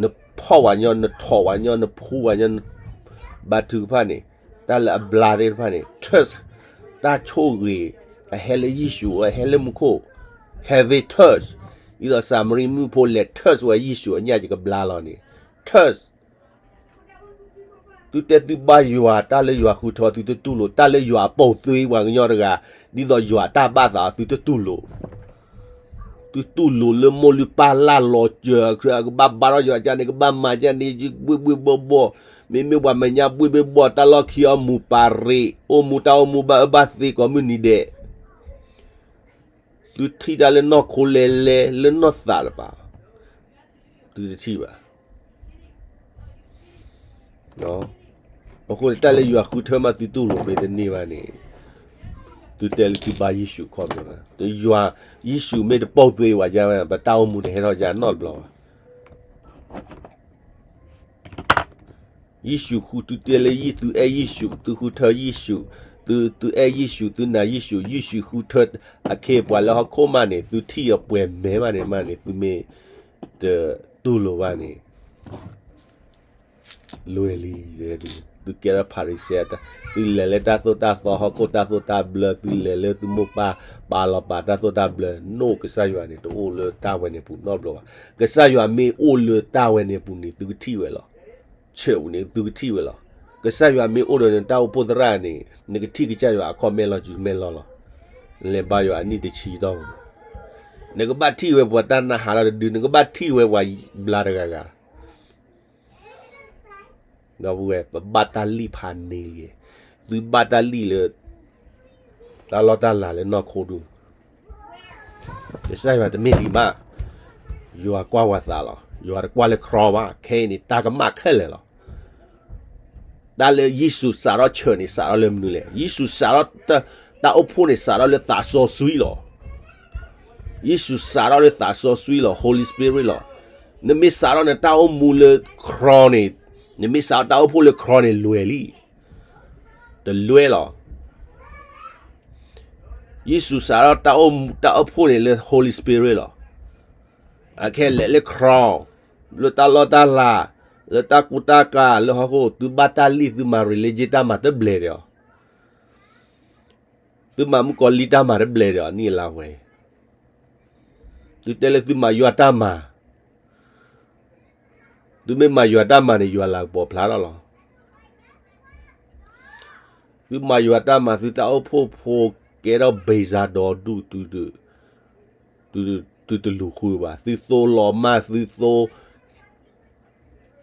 နဖီၣ်ဝဲညီ, နထိးဝဲညီ, နဖှူဝဲညီ, ဘါထုကဖၣ်န့ၣ်, တၢ်လၢအဘျါသ့ၣ်တဖၣ်န့ၣ် touch, တၢ်ဆိၣ်ဂ့ၤ အဟဲလၢယ့ၣ်ၡူး, အဟဲလၢမူခိၣ်, heaven touch, ဒ်သိးစၤမရံမုၣ်ဖိလဲၤ touch ဝဲယ့ၣ်ၡူးအညၣ်ကဘျါလီၤန့ၣ်, touch. သုတဲသုဘါယွၤ, တၢ်လၢယွၤဃုထၢသုတတူၢ်လိာ်, တၢ်လၢယွၤအပိာ်သွံပှၤကညီတဂၤ, ဒ်သိးယွၤတၢ်ဘၣ်သးအီၤသုတတူၢ်လိာ်. သုတူၢ်လိာ်လၢမိၢ်လုၢ်ပၢ်လၢ်လီၤစၢၤ, ကဘၣ်ဘါထီၣ်ယွၤကန့ၣ်, ကဘၣ်မၤကန့ၣ်, ဘှ့ၣ်ဘှ့ၣ်ဘှီၣ်ဘှီၣ်, မ့မ့ၢ်ပှၤမဲာ်ညါဘှ့ၣ်ဘ့ၣ်ဘှီၣ် တၢ်လီၢ်ခံအီမူၤပာ်ရ့ၣ် အိၣ်မူတၢ်အိၣ်မူဘၣ်အၢဘၣ်သီကိးမုၢ်နံၤဒဲး, သုထံၣ်တၢ်လၢနီၢ်ခိလဲၤလဲၤလၢနီၢ်သးလၢၤဘၣ်, သုတထံၣ်ဘၣ်. အဃိန့ၣ် တၢ်လၢယွၤဃုထၢမးသုတူၢ်လိာ်မ့ၢ်တန့ၢ်ဘၣ်န့ၣ်, သုတဲလၢသုဘါယ့ၣ်ၡူးခီပညီဘၣ်. ယွၤ, ယ့ၣ်ၡူးမ့ၢ်တပိာ်သွ့ဝဲဒၣ် ပတၢ်အိၣ်မူတဟဲထီၣ်ဒ်နီတဘျီဘၣ်. ယ့ၣ်ၡူးဃု, သုတဲလၢသုအဲၣ်ယ့ၣ်ၡူး, သုဃုထၢယ့ၣ်ၡူး, သု, သုအဲၣ်ယ့ၣ်ၡူး, သုနာ်ယ့ၣ်ၡူး, ယ့ၣ်ၡူးဃုထၢအခ့အပှၤလၢဟီၣ်ခိၣ်မးန့ၣ် သုထံၣ်အပှဲၤမဲာ်မးန့ၣ် မးန့ၣ် သုမ့ၢ်တတူၢ်လိာ်ဘၣ်န့ၣ် လွဲၢ်လံ. သုကဲထီၣ်ဖၤရံၤၡဲ, သုလဲၤလၢတၢ်သိၣ်တၢ်သီဟီၣ်ခိၣ်တၢ်သိၣ်တၢ်ဘျၢ, သုလဲၤလၢသုမိၢ်ပၢ်ပာ်လီၤပာ်တၢ်သိၣ်တၢ်ဘျၢ, နီၢ်ကစၢ်ယွၤန့ၣ် တအိၣ်လၢတၢ်ဝဲန့ၣ်ပူၤနီတဘျီဘၣ်. ကစၢ်ယွၤမ့ၢ်အိၣ်လၢတၢ်ဝဲန့ၣ်ပူၤန့ၣ် သုကထံၣ်ဝဲလီၤ. ဆၢပူၤန့ၣ် သုကထံၣ်ဝဲလီၤ. ကစၢ်ယွၤမ့ၢ်အိၣ်ဒီးနတၢ်အိၣ်ဖှိၣ်သရၣ်န့ၣ် နကထံၣ်ကစၢ်ယွၤအခီၣ်မဲာ်လီၤစုမဲာ်လီၤလီၤ. နလဲၤဘါယွၤအနံၣ်တဆံတီၢ်ပူၤန့ၣ် နကဘၣ်ထံၣ်ဝဲပှၤတၢ်နါဟးထီၣ်တဒု, နကဘၣ်ထံၣ်ဝဲပှၤဘျါတဂၤဂၤ ဒီပုၢ်ဝဲၢ်, ပဘၣ်တၢ်လံၣ်ဖးန့ၢ်လံ. သုဘၣ်တၢ်လံၣ်လၢ တၢ်လီၢ်တၢ်လၤလၢနီၢ်ခိဒူၣ်, ကစၢ်ယွၤတမ့ၢ်ဒံးဘၣ်. ယွၤကွၢ်ဝဲသးလီၤ. ယွၤတကွၢ်လၢ crown ဘၣ်. ခဲအံၤန့ၣ် တၢ်ကမၣ်ခဲလၢာ်လီၤ. တၢ်လၢယ့ၣ်ၡူးစးထီၣ်ဆၢန့ၣ် စးထီၣ်လၢမနုၤလဲၣ်. ယ့ၣ်ၡူးစးထီၣ် တၢ်အိၣ်ဖှိၣ်န့ၣ် စးထီၣ်လၢသးစီဆှံလီၤ. ယ့ၣ်ၡူးစးထီၣ်လၢသးစီဆှံလီၤ, Holy Spirit လီၤ. နမ့ၢ်စးထီၣ်နတၢ်အိၣ်မူလၢ crown န့ၣ်, နမ့ၢ်စးထီၣ်တၢ်အိၣ်ဖှိၣ်လၢ crown န့ၣ် လွဲၢ်လံ. တလွဲၢ်လီၤ. ယ့ၣ်ၡူးစးထီၣ်တၢ်အိၣ်ဖှိၣ်န့ၣ်လၢ Holy Spirit လီၤ. အခဲလဲၤလၢ crown, လၢတၢ်လီၢ်တၢ်လၤ, လၢတၢ်ကူတၢ်ကၤလၢဟီၣ်ခိၣ်, သုဘၣ်တၢ်လံၣ်, သုမၤ religion တၢ်မၤတဘျဲးဒီးအီၤ, သုမၤမုၣ်ကီၤလံၢ်တၢ်မၤတဘျဲးဒီးအီၤ နံၣ်အလါဝဲအံၤ. သုတဲလၢသုမၤယွၤတၢ်မၤ, သုမ့ၢ်မၤယွၤတၢ်မၤန့ၣ် ယွၤလၤကပီၤဖျါထီၣ်လီၤ. သုမၤယွၤတၢ်မၤ, သုတၢ်အိၣ်ဖှိၣ်ဖိကဲထီၣ် ဘ့ၤစၤဒီဒူၣ်, သုတလူၤဃုဘၣ်. သုသိလီၤမၢ်, သုသိ သု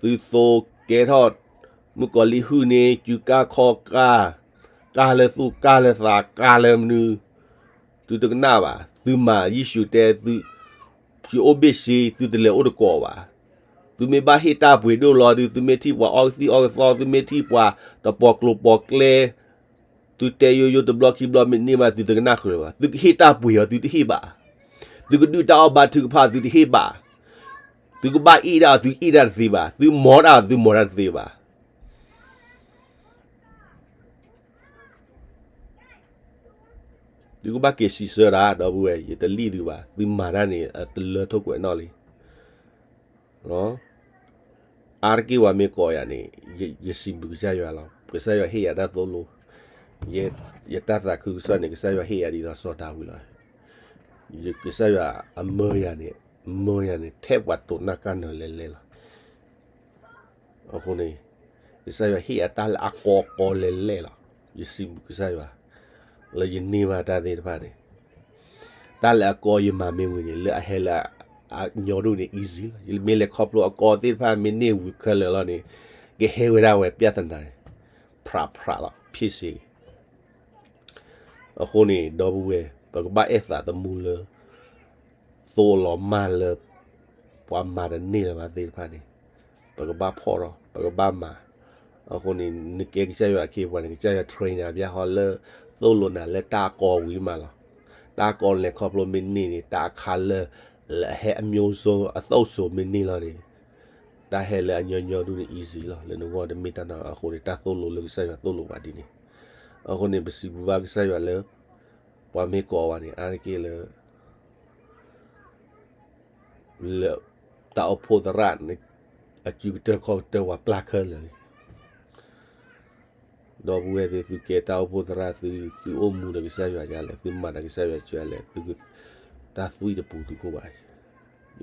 သိကဲထီၣ် မုၣ်ကီၤလံၢ်ဟုၣ်န့ၢ် စုကၢ်ခီၣ်ကၢ်, ကၢ်လၢသူၣ်ကၢ်လၢသးကၢ်လၢမနုၤ, သုတကနၣ်ဘၣ်. သုမၤယ့ၣ်ၡူးတဲသု, ယအိၣ်ဘ့ၣ်ဆ့, သုတလဲၤအိၣ်တကိးဘၣ်. သုမ့ၢ်ဘၣ်ဟ့ၣ်တၢ်ပှ့ၤဒိၣ်လီၤဒုး, သုမ့ၢ်ထံၣ်ပှၤအီကသံၣ်အီကသီ, သုမ့ၢ်ထံၣ်ပှၤတပိာ်ကျိၤပိာ်ကျဲ, သုတဲယိယိတဘျီခံဘျီမ့ၢ်န့ၢ်ဘၣ်သုတကနၣ်ဃုာ်လၢၤဘၣ်. သုကဟ့ၣ်တၢ်ပှ့ၤအီၤ သုတဟ့ၣ်ဘၣ်. သုကဒုၣ်တၢ်အီၣ်ဘါထုကဖၣ် သုတဟ့ၣ်ဘၣ်. သုကဘၣ်အ့ၣ်ဒၣ်အီၤ သုအ့ၣ်ဒၣ်တသ့ဘၣ်. သုမီၤဒၣ်အီၤ သုမီၤဒၣ်တသ့ဘၣ်. သုကဘၣ်က့ၤစံးဆၢဒၣ် ဒီပုၢ်ဝဲၢ်, ယတလံၣ်သုဘၣ်. သုမၤတၢ်န့ၣ် အတလၢထိၣ်ကွဲးနီၣ်လံ. အါတက့ၢ်ပှၤမ့ၢ်ကိးယၤန့ၣ်, ယစံးဘျုးကစၢ်ယွၤလီၤ. ကစၢ်ယွၤဟ့ၣ်ယၤတၢ်သိၣ်လိ, ယတၢ်သးခုကစီၣ်န့ၣ် ကစၢ်ယွၤဟ့ၣ်ယၤဒ်သိးစီၤဒၤဝံးလီၤ. ကစၢ်ယွၤအမၢယၤန့ၣ်, မၢယၤန့ၣ် ထဲပှၤတိာ်နၢ်ကါနၢၤလဲၤလဲၤလီၤ. အဃိန့ၣ် ကစၢ်ယွၤဟ့ၣ်ယၤတၢ်လၢအကီကီလဲၤလဲၤလီၤ. ယစံးဘျုးကစၢ်ယွၤ လၢယန့ၢ်ဘၣ်တၢ်သ့ၣ်တဖၣ်န့ၣ်, တၢ်လၢအကီယမၤမ့ၢ်ဝံၤန့ၣ် လၢအဟဲလၢအညီဒိၣ်န့ၣ် easy လီၤ. ယမ့ၢ်လဲၤခီဖျိအကီသ့ၣ်တဖၣ် မ့ၢ်န့ၢ်ဝံၤခဲလၢာ်လီၤန့ၣ်, ကဟဲဝဲဒၣ်ဝဲ ပြဿနာန့ၣ် ဖြးဖြးလီၤ ဖြစ်စေ. အဃိန့ၣ် ဒီပုၢ်ဝဲၢ် ပကဘၣ်အဲၣ်သးသမူလၢ သိလီၤမၢ်လၢ ပှၤမၤတန့ၢ်လၢၤဘၣ်သ့ၣ်တဖၣ်န့ၣ်, ပကဘၣ်ဖီၣ်ထီၣ် ပကဘၣ်မၤ. အဃိန့ၣ် နကဲကစၢ်ယွၤအခ့အပှၤန့ၣ် ကစၢ်ယွၤ train နၤ ဘၣ်ဟီလၢ သိၣ်လိနၤလၢတၢ်အကီဝံၤမးလီၤ. တၢ်အကီလဲၤခီဖျိမ့ၢ်န့ၢ်န့ၣ် တၢ်အခါလၢာ် လၢအဟဲအမျိုးစုံ အသိၣ်စိၤမ့ၢ်န့ၢ်လီၤန့ၣ်, တၢ်ဟဲလၢအညီညီဒူၣ်န့ၣ် easy လီၤ. လၢနဂီၢ်တမ့ၢ်တၢ်နီတမံၤ. အဃိန့ၣ် တၢ်သိၣ်လိလၢကစၢ်ယွၤသိၣ်လိပှၤဒ်န့ၣ်. အဃိန့ၣ် ပစံးဘျုးဘၣ်ကစၢ်ယွၤလၢ ပှၤမ့ၢ်ကိးဝဲန့ၣ် အါတက့ၢ်လၢ လၢတၢ်အိၣ်ဖှိၣ်သရၣ်န့ၣ် အစုကတၢၢ်ခီၣ်ကတၢၢ် ပှၤပျၢ်ခဲလၢာ်လံ. ဒီပုၢ်ဝဲၢ်သ့ၣ် သုကဲတၢ်အိၣ်ဖှိၣ်သရၣ် သုအိၣ်မူဒီးကစၢ်ယွၤဒ်လဲၣ်, သုမၤဒီးကစၢ်ယွၤဒ်လဲၣ်, သုတၢ်သွံၣ်တပူၤသုခိၣ်ဘၣ်.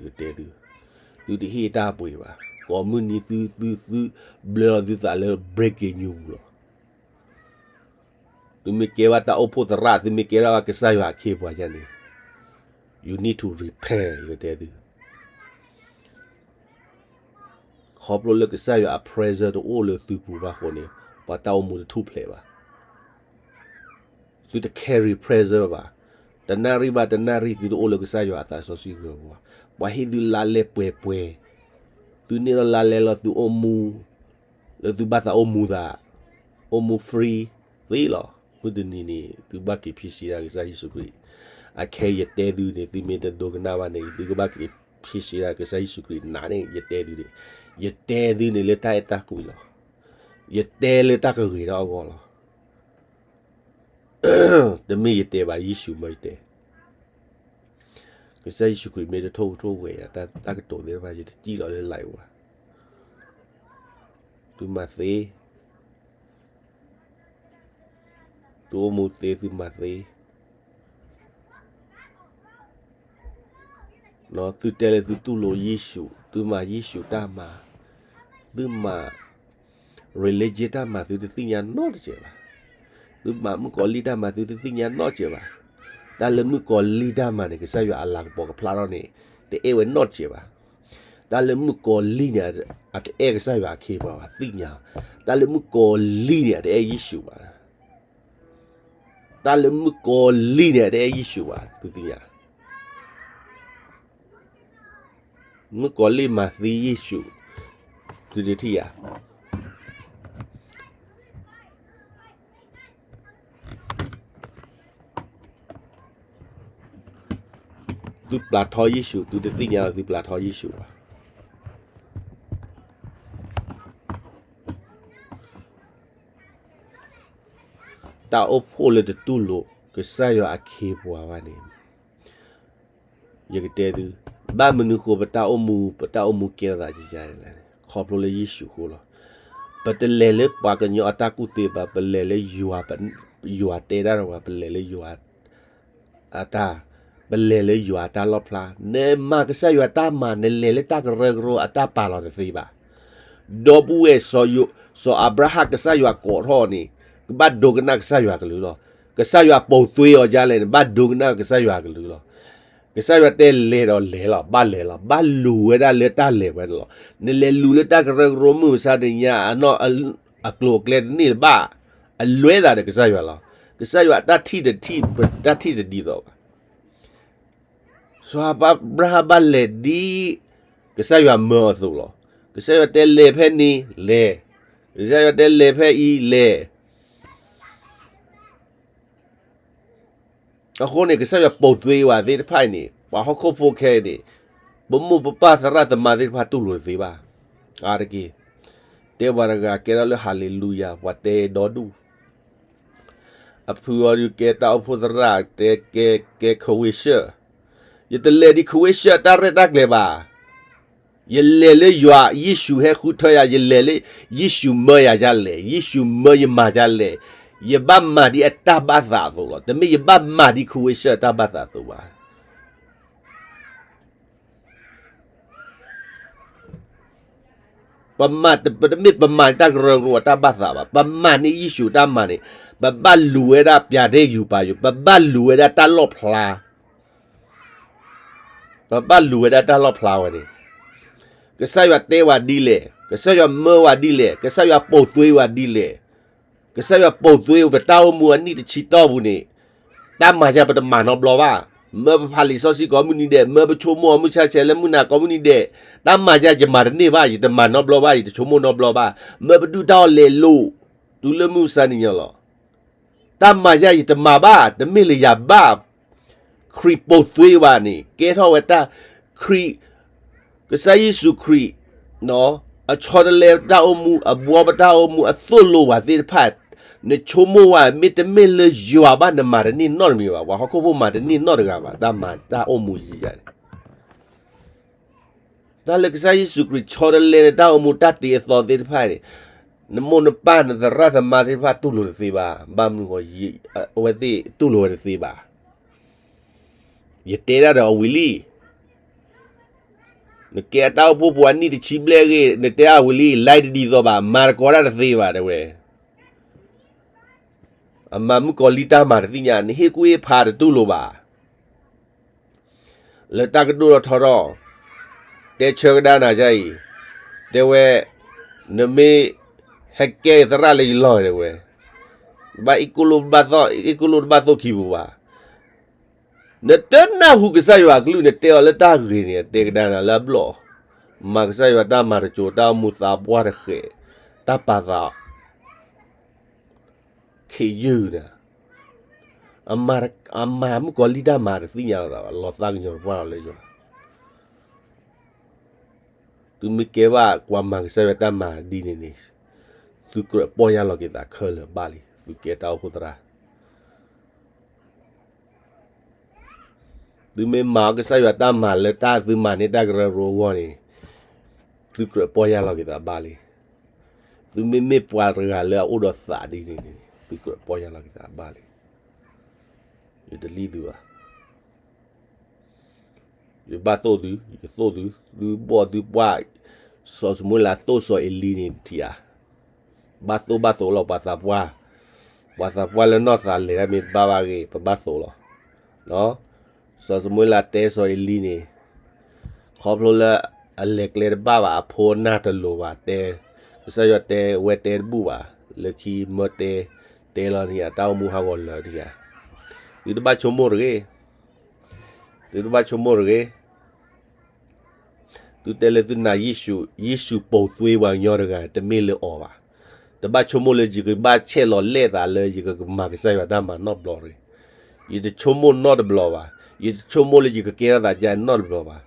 ယကတဲသု, သုတဟ့ၣ်တၢ်ပှ့ၤဘၣ်. ကိးမုၢ်နံၤသု, သု, သုဘျၢလီၤသုသးလၢ breaking news ပူၤလီၤ. သုမ့ၢ်ကဲဘၣ်တၢ်အိၣ်ဖှိၣ်သရၣ်, သုမ့ၢ်ကဲထီၣ်ဘၣ်ကစၢ်ယွၤအခ့အပှၤယါန့ၣ်, you need to repent ယကတဲသု. ခီဖျိလၢကစၢ်ယွၤအ presence တအိၣ်လၢသုပူၤဘၣ်အဃိန့ၣ် ပှၤတၢ်အိၣ်မူတထူၣ်ဖျဲးဘၣ်. သုတ carry presence ဘၣ်. တနၣ်ရံၣ်ဘၣ်တနၣ်ရံၣ်သုတအိၣ်လၢကစၢ်ယွၤအသးစီဆှံကရၢပူၤဘၣ်. ပှၤဟ့ၣ်သုလါလဲပှဲၤပှဲၤ, သုန့ၢ်လီၤလါလဲလီၤသုအိၣ်မူ လၢသုဘၣ်သးအိၣ်မူသး, အိၣ်မူ free သ့လီၤ. မုၢ်တနံၤန့ၣ် သုဘၣ်က့ၤဖံးစံးဒၣ်ကစၢ်ယ့ၣ်ၡူးခရံာ်, အခဲအံၤယတဲသုန့ၣ် သုမ့ၢ်တဒိကနၣ်ဘၣ်န့ၣ် သုကဘၣ်က့ၤဖံးစံးဒၣ်ကစၢ်ယ့ၣ်ၡူးခရံာ်နၤန့ၣ် ယတဲသုန့ၣ်, ယတဲသုန့ၣ်လၢတၢ်အဲၣ်တၢ်ကွံလီၤ. ယတဲလၢတၢ်ကဂ့ၤထီၣ်အဂီၢ်လီၤ. တမ့ၢ်ယတဲဘၣ် ယ့ၣ်ၡူးမၢယတဲ. ကစၢ်ယ့ၣ်ၡူးခရံာ်မ့ၢ်တထိၣ်ကထိၣ်ဝဲယၤ တၢ်ကတိၤသ့ၣ်တဖၣ် ယတစံၣ်လီၤလၢ live ဘၣ်. သုမၤသ့, သုအိၣ်မူသ့ သုမၤသ့. သုတဲလၢသုတူၢ်လိာ်ယ့ၣ်ၡူး, သုမၤယ့ၣ်ၡူးတၢ်မၤ, သုမၤ religion တၢ်မၤ သုတသ့ၣ်ညါနီတစဲးဘၣ်. သုမၤမုၣ်ကီၤလံၢ်တၢ်မၤ သုတသ့ၣ်ညါနီတစဲးဘၣ်. တၢ်လၢမုၣ်ကီၤလံၢ်တၢ်မၤန့ၣ် ကစၢ်ယွၤအလၤကပီၤကဖျါထီၣ်န့ၣ် တအဲၣ်ဝဲနီတစဲးဘၣ်. တၢ်လၢမုၣ်ကီၤလံၢ်န့ၣ် အတအဲၣ်ကစၢ်ယွၤအခ့အပှၤဘၣ် သ့ၣ်ညါ. တၢ်လၢမုၣ်ကီၤလံၢ်န့ၣ် အတအဲၣ်ယ့ၣ်ၡူးဘၣ်. တၢ်လၢမုၣ်ကီၤလံၢ်န့ၣ် အတအဲၣ်ယ့ၣ်ၡူးဘၣ် သုသ့ၣ်ညါ. မုၣ်ကီၤလံၢ်မၤသံယ့ၣ်ၡူး, သုတထံၣ်ဧါ. သုပျၤထီယ့ၣ်ၡူး သုတသ့ၣ်ညါလီၤ သုပျၤထီယ့ၣ်ၡူးဘၣ်. တၢ်အိၣ်ဖှိၣ်လၢတတူၢ်လိာ်ကစၢ်ယွၤအခ့အပှၤဘၣ်န့ၣ် ယကတဲသု, ဘၣ်မနုၤဃိပတၢ်အိၣ်မူ ပတၢ်အိၣ်မူကဲထီၣ်သးယယလဲၣ်န့ၣ် ခီဖျိလၢယ့ၣ်ၡူးအဃိလီၤ. ပတလဲၤလၢပှၤကညီအတၢ်ကူၣ်သ့ဘၣ်, ပလဲၤလၢယွၤ, ယွၤတဲဒၣ်ဒီးပှၤ ပလဲၤလၢယွၤအတၢ်, ပလဲၤလၢယွၤအတၢ်လီၣ်ဖျါ, နမၤကစၢ်ယွၤတၢ်မၤ နလဲၤလၢတၢ်ကရၢကရိအတၢ်ပာ်လီၤတသ့ဘၣ်. ဒီပုၢ်ဝဲၢ် စီၤအၤဘြၤဟၣ်ကစၢ်ယွၤကိးထီၣ်န့ၣ် ကဘၣ်ဒိကနၣ်ကစၢ်ယွၤကလုၢ်လီၤ. ကစၢ်ယွၤပိာ်သွ့အီၤဒ်လဲၣ်န့ၣ် ဘၣ်ဒိကနၣ်ကစၢ်ယွၤကလုၢ်လီၤ. ကစၢ်ယွၤတဲလဲၤဒီးလဲၤလီၤ, ဘၣ်လဲၤလီၤ, ဘၣ်လူၤဝဲဒၣ်လၢတၢ်လဲၤဝဲန့ၣ်လီၤ. နလဲၤလူၤလၢတၢ်ကရၢကရိမုၢ်မဆါတနံၤညါ အနီၢ်အကျိၤအကျဲတန့ၢ်လၢၤဘၣ်, အလွဲသးဒီးကစၢ်ယွၤလီၤ. ကစၢ်ယွၤတၢ်ထံၣ်တထံၣ် တၢ်ထံၣ်တဒ်သိးဘၣ်. စီၤအၤဘြၤဟၣ်ဘၣ်လဲၤဒ်ကစၢ်ယွၤမၢအီၤအသိးလီၤ. ကစၢ်ယွၤတဲလဲၤဖဲန့ၣ်လဲၤ, ကစၢ်ယွၤတဲလဲၤဖဲအံၤလဲၤ. အဃိန့ၣ် ကစၢ်ယွၤပိာ်သွ့ဝဲသ့ၣ်တဖၣ်အံၤန့ၣ် ပှၤဟီၣ်ခိၣ်ဖိခဲအံၤန့ၣ် ပမိၢ်ပပၢ်သရၣ်သမါသ့ၣ်တဖၣ်တူၢ်လိာ်တသ့ဘၣ်. အါတက့ၢ်, တဲပှၤတဂၤကဲထီၣ်လၢ ဟၤလ့လူယၤ ပှၤတဲဒီဒူၣ် အဖုအီၤဒုးကဲတၢ်အိၣ်ဖှိၣ်သရၣ် တဲကဲ ကဲ ခဝ့ၡၢၣ်, ယတလဲၤဒံးခဝ့ၡၢၣ်တၢ်ရဲၣ်တၢ်ကျဲၤဘၣ်. ယလဲၤလၢယွၤ ယ့ၣ်ၡူးဟဲဃုထၢယၤ, ယလဲၤလၢ ယ့ၣ်ၡူးမၢယၤဒ်လဲၣ်, ယ့ၣ်ၡူးမၢယမၤဒ်လဲၣ်, ယဘၣ်မၤဒ်အတၢ်ဘၣ်သးအသိးလီၤ. တမ့ၢ်ယဘၣ်မၤဒ်ခဝ့ၡၢၣ်တၢ်ဘၣ်သးအသိးဘၣ်. ပမၤတ ပတမ့ၢ်ပမၤန့ၢ်တၢ်ကရၢကရိအတၢ်ဘၣ်သးဘၣ်, ပမၤန့ၢ်ယ့ၣ်ၡူးတၢ်မၤန့ၣ်, ပဘၣ်လူၤဝဲဒၣ်ပျၢၤဒဲယူၤပာ်ယူၤ, ပဘၣ်လူၤဝဲဒၣ်တၢ်လီၣ်ဖျါ, ပဘၣ်လူၤဝဲဒၣ်တၢ်လီၣ်ဖျါဝဲန့ၣ်, ကစၢ်ယွၤတဲဝဲဒ်လဲၣ်, ကစၢ်ယွၤမၢဝဲဒ်လဲၣ်, ကစၢ်ယွၤပိာ်သွ့ဝဲဒ်လဲၣ်. ကစၢ်ယွၤပိာ်သွ့ပတၢ်အိၣ်မူအနံၣ်တဆံတီၢ်ပူၤန့ၣ်, တၢ်မၤယၤပတမၤနီတဘျီဘၣ်. မၢပဖးလံာ်စီဆှံကိးမုၢ်နံၤဒဲး, မၢပဆိကမိၣ်အီၤမုၢ်ဆါဆဲးလၢမုၢ်နၤကိးမုၢ်နံၤဒဲး, တၢ်မၤယၤယမၤတန့ၢ်ဘၣ်, ယတမၤနီတဘျီဘၣ်, ယတဆိကမိၣ်နီတဘျီဘၣ်. မၢပဒုၣ်တၢ်အီၣ်လဲၤလိာ်, တုၤလၢမုၢ်မဆါနံၤညါလီၤ. တၢ်မၤယၤယတမၤဘၣ်, တမ့ၢ်လၢယၤဘၣ်. ခရံာ်ပိာ်သွ့ဝဲန့ၣ် ကဲထီၣ်ဝဲတၢ်, ခရံာ်, ကစၢ်ယ့ၣ်ၡူးခရံာ် အဆီတလဲတၢ်အိၣ်မူ, အဘှီပတၢ်အိၣ်မူ, အသိၣ်လိဝဲသ့ၣ်တဖၣ်, နဆိကမိၣ်ဝဲ မ့တမ့ၢ်လၢယွၤဘၣ် နမၤတန့ၢ်နီတမံၤဘၣ်, ပှၤဟီၣ်ခိၣ်ဖိမၤတန့ၢ်နီတဂၤဘၣ်, တၢ်မၤတၢ်အိၣ်မူယၤန့ၣ် တၢ်လၢကစၢ်ယ့ၣ်ၡူးခရံာ်ဆီတလဲနတၢ်အိၣ်မူတၢ်တ့အသီသ့ၣ်တဖၣ်န့ၣ်, နမိၢ်နပၢ်နသရၣ်သမါသ့ၣ်တဖၣ်တူၢ်လိာ်တသ့ဘၣ်, ဘၣ်မနုၤဃိ, အဝဲသ့ၣ်တူၢ်လိာ်ဝဲတသ့ဘၣ်. ယတဲဒၣ်ဒီးအဝံၤလံ, နကဲအတၢ်အိၣ်ဖှိၣ်ဖိအနံၣ်တဆံဘျဲၣ်အဂ့ၢ်, နတဲအဝံၤလံ, လၢတဒ်သိးဘၣ်, မၤတကိးတၢ်တသ့ဘၣ် တဲဝဲ. အမၤမုၣ်ကီၤလံၢ်တၢ်မၤတသ့ၣ်ညါ, နဟ့ၣ်ကူၣ်ဟ့ၣ်ဖးတတူၢ်လိာ်ဘၣ်. လၢတၢ်ကဒိၣ်ထီၣ်ထီထီၣ်, တဲဆၢကဒါနၤယါအံၤ, တဲဝဲ, နမ့ၢ်ဟဲကဲသရၣ်လၢယလီၢ်တဲဝဲ, ဘၣ်အ့ၣ်ကိၣ်လိၣ်တဘၣ်သိၣ်, အ့ၣ်ကိၣ်လိၣ်တဘၣ်သိၣ်ခံပူၤဘၣ်. နတနၢ်ဟူကစၢ်ယွၤအကလုၢ်န့ၣ် တဲအီၤလၢတၢ်ဂ့ၤန့ၣ် တဲကဒါနၤလၢအဘျီၣ်, မၤကစၢ်ယွၤတၢ်မၤတစိၤ တၢ်အိၣ်မူသးပှၢ်တဃဲး, တၢ်ပာ်သး ခ့ယုၢ်နၤ, အမၤမုၣ်ကီၤလံၢ်တၢ်မၤတသ့ၣ်ညါလီၤသးဘၣ်, လီၤသးကညီၤတပှၢ်လီၤလၢယွၤ. သုမ့ၢ်ကဲဘၣ်ကွၢ်မၤကစၢ်ယွၤတၢ်မၤဒ်န့ၣ်န့ၣ်, သုကြၢးပီၢ်ယၢ်လီၤက့ၤသးခဲလၢာ်ဘၣ်လံ, သုကဲတၢ်အိၣ်ဖှိၣ်သရၣ် သုမ့ၢ်မၤအီၤကစၢ်ယွၤတၢ်မၤလၢတၢ်သုမၤန့ၢ်တၢ်ကရၢကရိအဂီၢ်န့ၣ်, သုကြၢးပီၢ်ယၢ်လီၤက့ၤသးဘၣ်လံ. သုမ့မ့ၢ်ပှၤတဂၤလၢအအိၣ်ဒီးသးဒ်န့ၣ်န့ၣ် သုကြၢးပီၢ်ယၢ်လီၤက့ၤသးဘၣ်လံ. ယတလံၣ်သုဘၣ်. ယဘၣ်သိၣ်သု, ယသိၣ်သု, သုဘီၣ်သုပှၢ်, စီၤၡမူၤအ့လးသိၣ်စီၤအ့လံန့ၣ်ထံၣ်ဧါ. ဘၣ်သိၣ်ဘၣ်သိၣ်လီၤ ပှၤသးပှၢ်, ပှၤသးပှၢ်လၢနီၢ်သးလဲၤတၢ်မ့ၢ်တဘၣ်ဘၣ်ဂ့ၤ ပဘၣ်သိၣ်လီၤ. စီၤၡမူၤအ့လးတဲစီၤအ့လံန့ၣ်, ခီဖျိလၢအလဲၤကျဲတဘၣ်ဘၣ် အဖိအနၢ်တလိၤဘၣ်တဲ, ကစၢ်ယွၤတဲဝဲတဲတဘူၣ်ဘၣ်, လၢခံမၢတဲ, တဲလီၤန့ၣ်ဧါ တၢ်အိၣ်မူဟးဂီၤလၢာ်န့ၣ်ဧါ. သုတဘၣ်ဆိကမိၣ်တဂ့ၤ, သုတဘၣ်ဆိကမိၣ်တဂ့ၤ. သုတဲလၢသုနာ်ယ့ၣ်ၡူး, ယ့ၣ်ၡူးပိာ်သွ့ပှၤကညီတဂၤ တမ့ၢ်လၢအီၤဘၣ်. တဘၣ်ဆိကမိၣ်လၢယကဘၣ်ဆဲးလီၤလဲၣ်သးလၢယကမၤကစၢ်ယွၤတၢ်မၤနီတဘျီတဂ့ၤ. ယတဆိကမိၣ်နီတဘျီဘၣ်. ယတဆိကမိၣ်လၢယကကဲထီၣ်သးဒ်အံၤနီတဘျီဘၣ်.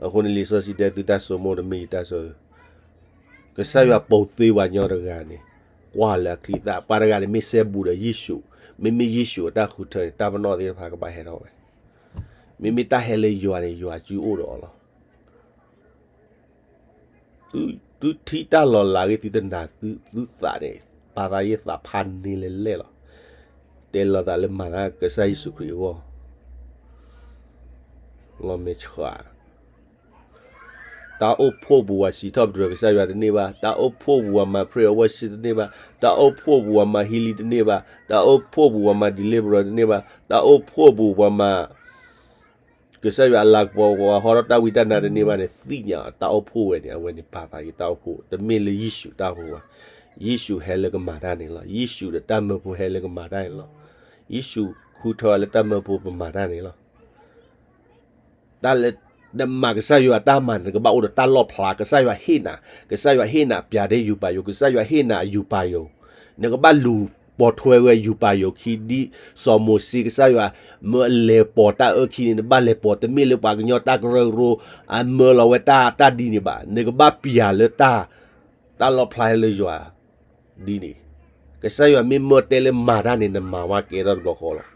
အဃိန့ၣ်လံာ်စီဆှံတဲသုတၢ်ဆိကမိၣ်တမ့ၢ်ယတၢ်ဆိကမိၣ် ကစၢ်ယွၤပိာ်သွ့ပှၤကညီတဂၤန့ၣ်, ကွၢ်လၢအချံအသၣ်, ပှၤတဂၤန့ၣ်မ့ၢ်စဲဘူးဒီးယ့ၣ်ၡူး, မ့မ့ၢ်ယ့ၣ်ၡူးအတၢ်ဃုထၢန့ၣ် တၢ်ပနီၣ်သ့ၣ်တဖၣ်ကဘၣ်ဟဲထီၣ်ဝဲ. မ့မ့ၢ်တၢ်ဟဲလၢယွၤန့ၣ် ယွၤစုအိၣ်ဒီးအီၤလီၤ. သုထံၣ်တၢ်လီၤလးဂ့ၤ သုတနာ် သုသးန့ၣ်, ပာ်သးယ့ၢ်သးဖးန့ၢ်လဲၣ်လဲၣ်လီၤ. တဲလီၤသးလၢမၤတၢ်ကစၢ်ယ့ၣ်ၡူးခရံာ်အဂီၢ် လီၤမဲာ်ဆှး. တၢ်အိၣ်ဖှိၣ်ပူၤပှၤစံးထီၣ်ပတြၢၤကစၢ်ယွၤတန့ၢ်ဘၣ်, တၢ်အိၣ်ဖှိၣ်ပူၤပှၤမၤ prayer worship တန့ၢ်ဘၣ်, တၢ်အိၣ်ဖှိၣ်ပူၤပှၤမၤ healing တန့ၢ်ဘၣ်, တၢ်အိၣ်ဖှိၣ်ပူၤပှၤမၤ deliverance တန့ၢ်ဘၣ်, တၢ်အိၣ်ဖှိၣ်ပူၤပှၤမၤ ကစၢ်ယွၤအလၤကပီၤပှၤဟီထီၣ်တၢ်ဝံတၢ်နါတန့ၢ်ဘၣ်န့ၣ် သ့ၣ်ညါတၢ်အိၣ်ဖှိၣ်ဝဲန့ၣ် အဝဲန့ၣ်ပာ်သးယ့ၢ်တၢ်အိၣ်ဖှိၣ် တမ့ၢ်လၢယ့ၣ်ၡူးတၢ်အိၣ်ဖှိၣ်ဘၣ်. ယ့ၣ်ၡူးဟဲလၢကမၤတၢ်န့ၣ်လီၤ. ယ့ၣ်ၡူးဒီးတၢ်မၢဖိဟဲလၢကမၤတၢ်န့ၣ်လီၤ. ယ့ၣ်ၡူးခူထီၣ်လၢတၢ်မၢဖိပမၤတၢ်န့ၣ်လီၤ. တၢ်လၢ နမၤကစၢ်ယွၤတၢ်မၤန့ၣ် နကဘၣ်အိၣ်ဒီးတၢ်လီၣ်ဖျါ, ကစၢ်ယွၤဟ့ၣ်နၤ, ကစၢ်ယွၤဟ့ၣ်နၤ ပျးဒဲယူၤပာ်ယိၤ, ကစၢ်ယွၤဟ့ၣ်နၤယူၤပာ်ယိၤ, နကဘၣ်လူၤပိာ်ထွဲဝဲယူၤပာ်ယိၤခံ ဒ်စီၤမိၤၡ့ ကစၢ်ယွၤမၢအလဲၤပိာ်တၢ်အၢခံန့ၣ် နဘၣ်လဲၤပိာ်, တမ့ၢ်လၢပှၤကညီတၢ်ကရၢကရိ အမၢလီၤဝဲတၢ်တၢ်ဒ်န့ၣ်ဘၣ်, နကဘၣ်ပျးလၢတၢ် တၢ်လီၣ်ဖျါလၢယွၤ ဒ်န့ၣ်, ကစၢ်ယွၤမ့ၢ်မၢတဲလၢမၤတၢ်န့ၣ် နမၤဝဲကဲထီၣ်တဘျီဃီလီၤ.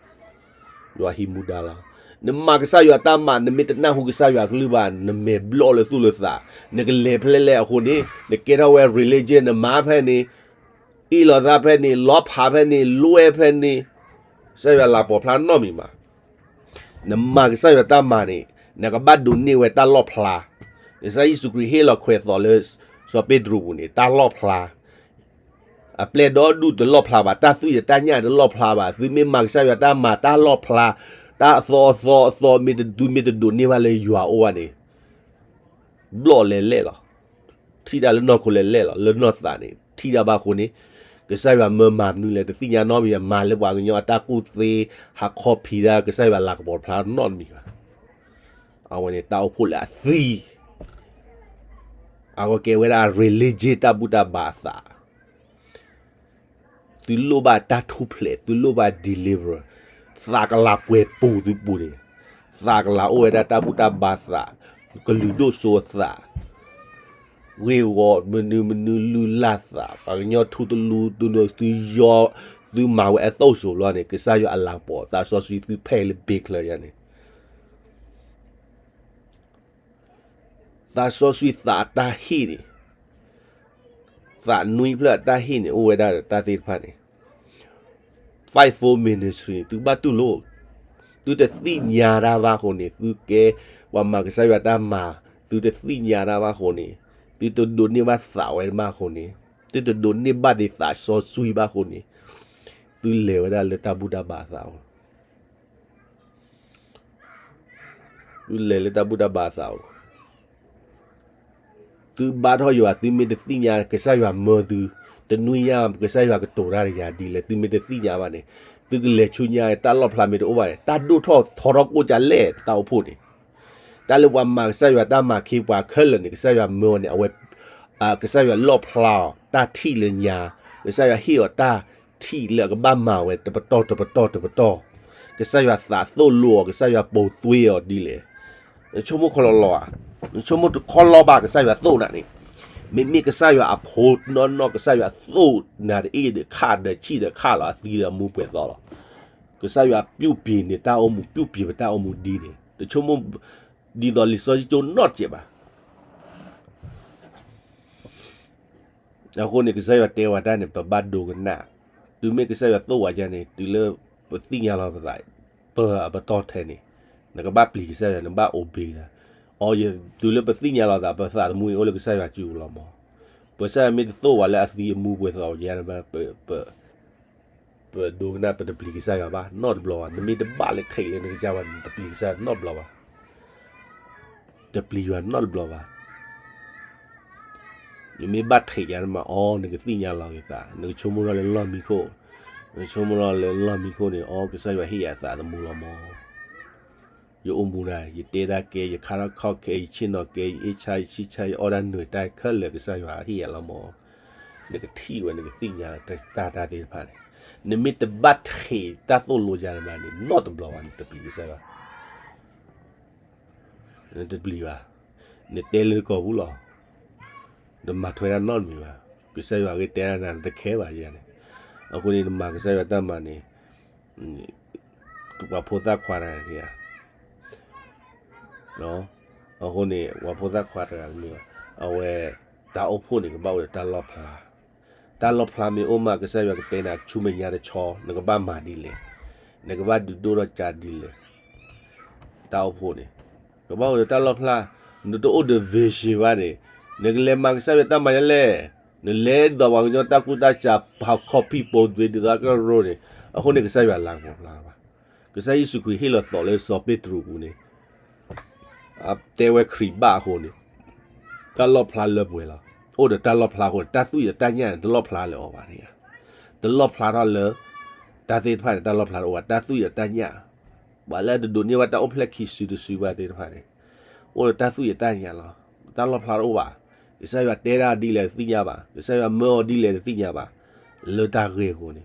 ယွၤဟံးမူဒါလီၤ. နမၤကစၢ်ယွၤတၢ်မၤ နမ့ၢ်တနၢ်ဟူကစၢ်ယွၤကလုၢ်ဘၣ် နမဲာ်ဘျီၣ်လၢသူၣ်လၢသး, နကလဲၤဖဲလဲၣ်အဃိန့ၣ် နကဲထီၣ်ဝဲ religion နမၤဖဲန့ၣ်, အ့ၣ်လိာ်သးဖဲန့ၣ်, လီၤဖးဖဲန့ၣ်, လွဲဖဲန့ၣ်, ကစၢ်ယွၤလၤပိာ်ဖျါနီတမံၤဘၣ်. နမၤကစၢ်ယွၤတၢ်မၤန့ၣ် နကဘၣ်ဒိးန့ၢ်ဝဲတၢ်လီၣ်ဖျါ. ကစၢ်ယ့ၣ်ၡူးခရံာ်ဟ့ၣ်လီၤခွဲးသီးလၢ စီၤပ့းတရူးပူၤန့ၣ် တၢ်လီၣ်ဖျါ, အပျဲၢ်ဒီဒူၣ်တလီၣ်ဖျါဘၣ်, တၢ်သွံၣ်တၢ်ညၣ်တလီၣ်ဖျါဘၣ်, သုမ့ၢ်မၤကစၢ်ယွၤတၢ်မၤတၢ်လီၣ်ဖျါ, တၢ်အသီအသီအသီမ့ၢ်တဒုမ့ၢ်တဒိးန့ၢ်ဘၣ်လၢယွၤအိၣ်ဘၣ်န့ၣ် ဘျီၣ်လဲၤလဲၣ်လီၤ. ထံၣ်တၢ်လၢနီၢ်ခိလဲၤလဲၣ်လီၤ. လၢနီၢ်သးန့ၣ် ထံၣ်တၢ်ဘၣ်အဃိန့ၣ် ကစၢ်ယွၤမၢမၤမနုၤလဲၣ် တသ့ၣ်ညါနီတမံၤဘၣ်. မၤလၢပှၤကညီအတၢ်ကူၣ်သ့ ဟးခီဖံးတၢ် ကစၢ်ယွၤလၤကပီၤဖျါနီတမံၤဘၣ်. အဝဲန့ၣ်တၢ်အိၣ်ဖှိၣ်လၢအသံ, အဝဲကဲဝဲဒၣ် religion တၢ်ဘူၣ်တၢ်ဘါအသး သုလိၣ်ဘၣ်တၢ်ထူၣ်ဖျဲး, သုလိၣ်ဘၣ် deliver, သးကလၤပှဲၤပူၤသုပူၤန့ၣ်, သးကလၤအိၣ်ဝဲဒၣ်တၢ်ဘူၣ်တၢ်ဘါသး, ကလုာ်ဒိၣ်စိအသး, ဂ့ၢ်ဝီမနုၤမနုၤလုၢ်လၢ်သး, ပှၤကညီထူတလူတူၢ်နုာ်သုယီ, သုမၤဝဲအသိၣ်စိဘျီန့ၣ် ကစၢ်ယွၤအလၤကပီၤ သးစီဆှံသုဖဲလၢဘ့ချၢယၤန့ၣ် သးစီဆှံသးအတၢ်ဟ့ၣ်န့ၣ်, သးနွံဖျၢၣ်အတၢ်ဟ့ၣ်န့ၣ် အိၣ်ဝဲဒၣ်ဒီးတၢ်သ့ၣ်တဖၣ်န့ၣ်, fivefold ministry န့ၣ် သုကဘၣ်တူၢ်လိာ်, သုတသ့ၣ်ညါတၢ်ဘၣ်အဃိန့ၣ်, သုကဲပှၤမၤကစၢ်ယွၤတၢ်မၤ, သုတသ့ၣ်ညါတၢ်ဘၣ်အဃိန့ၣ်, သုတဒိးန့ၢ်ဘၣ်သးဝဲဘၣ်အဃိန့ၣ်, သုတဒိးန့ၢ်ဘၣ်ဒံးသးစီဆှံဘၣ်အဃိန့ၣ်, သုလဲၤဝဲဒၣ်လၢတၢ်ဘူၣ်တၢ်ဘါအသးအီၤ သုလဲၤလၢတၢ်ဘူၣ်တၢ်ဘါအသးအီၤ, သုဘါထီၣ်ယွၤ သုမ့ၢ်တသ့ၣ်ညါ ကစၢ်ယွၤမၢသု, တနွံညါ ကစၢ်ယွၤကတိၤတၢ်တယၤဒ်လဲၣ် သုမ့ၢ်တသ့ၣ်ညါဘၣ်န့ၣ်, သုကလဲၤဆူညါ တၢ်လီၣ်ဖျါမ့ၢ်တအိၣ်ဘၣ်န့ၣ် တၢ်ဒိၣ်ထီၣ်ထီထီၣ်ကိၣ်ကလဲၣ် တၢ်အိၣ်ဖှိၣ်န့ၣ်, တၢ်လၢပှၤမၤကစၢ်ယွၤတၢ်မၤခ့ပှၤခဲလၢာ်န့ၣ် ကစၢ်ယွၤမၢအီၤန့ၣ် အဝဲ ကစၢ်ယွၤလီၣ်ဖျါအီၤ တၢ်ထံၣ်လၢညါ, ကစၢ်ယွၤဟ့ၣ်အီၤတၢ်ထံၣ်လၢအကဘၣ်မၤဝဲ တပတီၢ်တပတီၢ်တပတီၢ်, ကစၢ်ယွၤသးသိၣ်လိအီၤ ကစၢ်ယွၤပိာ်သွ့အီၤဒ်လဲၣ်, နဆိကမိၣ်ခီလီၤလီၤဧါ, နဆိကမိၣ်တခီလီၤဘၣ်ကစၢ်ယွၤသိၣ်နၤန့ၣ်, မ့မ့ၢ်ကစၢ်ယွၤအဖိနီၢ်နီၢ် ကစၢ်ယွၤသိၣ်နၤတအ့ၣ်ဒီးခၣ်ဒီးဆံၣ်ဒီးခၣ်လီၤအသံဒီးအမူပှဲၤသီလီၤ, ကစၢ်ယွၤပြုပြင်န့ၣ် တၢ်အိၣ်မူ ပြုပြင်ပတၢ်အိၣ်မူဒ်န့ၣ် နဆိကမိၣ် ဒ်သိးလံာ်စီဆှံကၠိနီတစဲးဘၣ်. အဃိန့ၣ် ကစၢ်ယွၤတဲဝဲတၢ်န့ၣ် ပဘၣ်ဒိကနၣ်, တုၤမ့ၢ်ကစၢ်ယွၤသိၣ်ဝဲဒ်န့ၣ် တုၤလၢပသ့ၣ်ညါလီၤပသး ပအပတီၢ်ထဲန့ၣ် နကဘၣ်ပျံၤကစၢ်ယွၤ နဘၣ်အိၣ်ဘ့ၤတၢ်, အီၤ တုၤလၢပသ့ၣ်ညါလီၤသး ပသးသမူအံၤအိၣ်လၢကစၢ်ယွၤစုပူၤလီၤမး, ပကစၢ်ယွၤမ့ၢ်တသိၣ်ဝဲလၢအသံအမူပှဲၤသီယါ ပဒိကနၣ် ပတပျံၤကစၢ်ယွၤဘၣ် နီတဘျီဘၣ်, နမ့ၢ်တဘၣ်လၢထံးလၢနကစၢ်ယွၤ နတပျံၤကစၢ်ယွၤနီတဘျီဘၣ်, တပျံၤယွၤနီတဘျီဘၣ်. နမ့ၢ်ဘၣ်ထံးယါမးအီၤ နကသ့ၣ်ညါလီၤက့ၤသး နကဆိကမိၣ်ထီၣ်လၢလီၢ်မံခိၣ်, နဆိကမိၣ်ထီၣ်လၢလီၢ်မံခိၣ်န့ၣ် အီၤ ကစၢ်ယွၤဟ့ၣ်ယၤသးသမူလီၤမး, ယအိၣ်မူဒၣ် ယတဲဒၣ်ကဲ ယခါထီၣ်ခီၣ်ခဲ ယဆ့ၣ်နီၤကဲ ယအ့ၣ်ဆါ ယဆံၣ်ဆါ ယအီၣ်ဒၣ်နွံတၢ်ခဲလၢာ် ကစၢ်ယွၤဟ့ၣ်ယၤလီၤမး, နကထံၣ်ဝဲ နကသ့ၣ်ညါတၢ်တၢ်သ့ၣ်တဖၣ်န့ၣ်, နမ့ၢ်တဘၣ်ထံးတၢ်သိၣ်လိယါန့ၣ်ဘၣ်န့ၣ် နီတဘျီဘၣ် နတပျံၤကစၢ်ယွၤ နတပျံၤဘၣ်, နတဲလၢတကိာ်ပူၤလီၤ, နမၤထွဲတၢ်နီတမံၤဘၣ်, ကစၢ်ယွၤဂ့ၤတဲဒၣ်နၤ နတခဲဘၣ်ယါန့ၣ်, အဃိန့ၣ် နမၤကစၢ်ယွၤတၢ်မၤန့ၣ် ပှၤဖိသၣ်ခွါတဂၤန့ၣ်ဧါ, အဃိန့ၣ် ပှၤဖိသၣ်ခွါတဂၤတမ့ၢ်ဘၣ်, အဝဲ တၢ်အိၣ်ဖှိၣ်န့ၣ် ကဘၣ်အိၣ်ဒီးတၢ်လီၣ်ဖျါ, တၢ်လီၣ်ဖျါမ့ၢ်အိၣ်မး ကစၢ်ယွၤကတဲနၤ ဆူမဲာ်ညါတဆီ နကဘၣ်မၤဒ်လဲၣ်, နကဘၣ်ဒုးဒိၣ်ထီၣ်ကါဒ်လဲၣ်, တၢ်အိၣ်ဖှိၣ်န့ၣ် ကဘၣ်အိၣ်ဒီးတၢ်လီၣ်ဖျါ, နတအိၣ်ဒီး vision ဘၣ်န့ၣ်, နကလဲၤမၤကစၢ်ယွၤတၢ်မၤယါလဲၣ်, နလဲၤဒိးပှၤကညီတၢ်ကူတၢ်ကၤ ပာ်ခီၣ်ဖံးပိာ်သွံ ဒ်သိးကရၢန့ၣ်, အဃိန့ၣ် ကစၢ်ယွၤလၤကပီၤဖျါဘၣ်, ကစၢ်ယ့ၣ်ၡူးခရံာ်ဟ့ၣ်လီၤသီးလၢစီၤပ့းတရူးအပူၤန့ၣ် တဲဝဲခရံာ်ဘၣ်အဃိန့ၣ်, တၢ်လီၣ်ဖျါလၢပှဲၤလီၤ, အိၣ်ဒီးတၢ်လီၣ်ဖျါအဃိန့ၣ် တၢ်သွံၣ်ဒီးတၢ်ညၣ်န့ၣ် တလီၣ်ဖျါလၢၤအီၤဘၣ်န့ၣ်ဧါ, တလီၣ်ဖျါထီၣ်လၢ တၢ်သ့ၣ်တဖၣ်န့ၣ် တၢ်လီၣ်ဖျါတအိၣ်ဘၣ်, တၢ်သွံၣ်ဒီးတၢ်ညၣ်, ပှၤလၢအတဒိးန့ၢ်ဘၣ်တၢ်အိၣ်ဖျဲၣ်ခံစုတစုဘၣ်သ့ၣ်တဖၣ်န့ၣ်, အိၣ်ဒီးတၢ်သွံၣ်ဒီးတၢ်ညၣ်လီၤ, တၢ်လီၣ်ဖျါတအိၣ်ဘၣ်, ကစၢ်ယွၤတဲဒၣ်ဒ်လဲၣ်တသ့ၣ်ညါဘၣ်, ကစၢ်ယွၤမၢအီၤဒ်လဲၣ်တသ့ၣ်ညါဘၣ်, လၢတၢ်ဂ့ၢ်အဃိန့ၣ်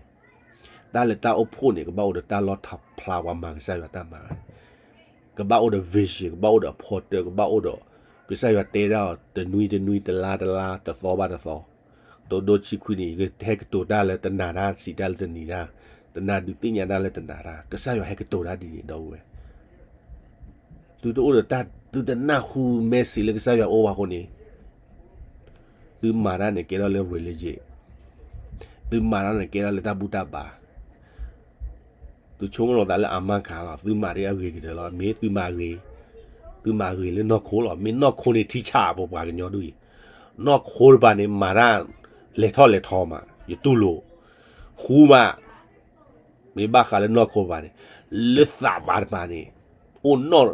တၢ်လၢတၢ်အိၣ်ဖှိၣ်န့ၣ် ကဘၣ်အိၣ်ဒီးတၢ်လီၣ်ဖျါ ပှၤမၤကစၢ်ယွၤတၢ်မၤန့ၣ်, ကဘၣ်အိၣ်ဒီး vision ကဘၣ်အိၣ်ဒီးအဖီတၢၢ် ကဘၣ်အိၣ်ဒီး ကစၢ်ယွၤတဲဒၣ်အီၤတနွံတနွံ တလါတလါ တသီဘၣ်တသီ, တဒိဆံခွံနံၣ် ယကဟဲကတိၤတၢ်လၢတနၤတၢ် စံးတၢ်လၢတနံၤတၢ်, တနၤဒုးသ့ၣ်ညါတၢ်လၢတနၤတၢ်, ကစၢ်ယွၤဟဲကတိၤတၢ်ဒ်န့ၣ်ဒီပုၢ်ဝဲၢ် သုတအိၣ်ဒီးတၢ် သုတနၢ်ဟူ message လၢကစၢ်ယွၤအိၣ်ဘၣ်အဃိန့ၣ်, သုမၤတၢ်န့ၣ်ကဲထီၣ်လၢ religion, သုမၤတၢ်န့ၣ်ကဲထီၣ်လၢတၢ်ဘူၣ်တၢ်ဘါ, သုဆိကမိၣ်လီၤသးလၢအမၤကၤလီၤ, သုမၤဒ်အဂ့ၤကတၢၢ်လီၤ, မ့ၢ်သုမၤဂ့ၤ, သုမၤဂ့ၤလၢနီၢ်ခိလီၤ, မ့ၢ်နီၢ်ခိန့ၣ်ထံဆး ပပှၤကညီဒ်အံၤ, နီၢ်ခိတပၤန့ၣ် မၤတၢ် လဲၤထီၣ်လဲၤထီမး ယတူၢ်လိာ်, ဃူမး မ့ၢ်ဘၣ်ဃးလၢနီၢ်ခိတပၤန့ၣ်, လၢသးပၤတပၤန့ၣ် အိၣ်နီၣ်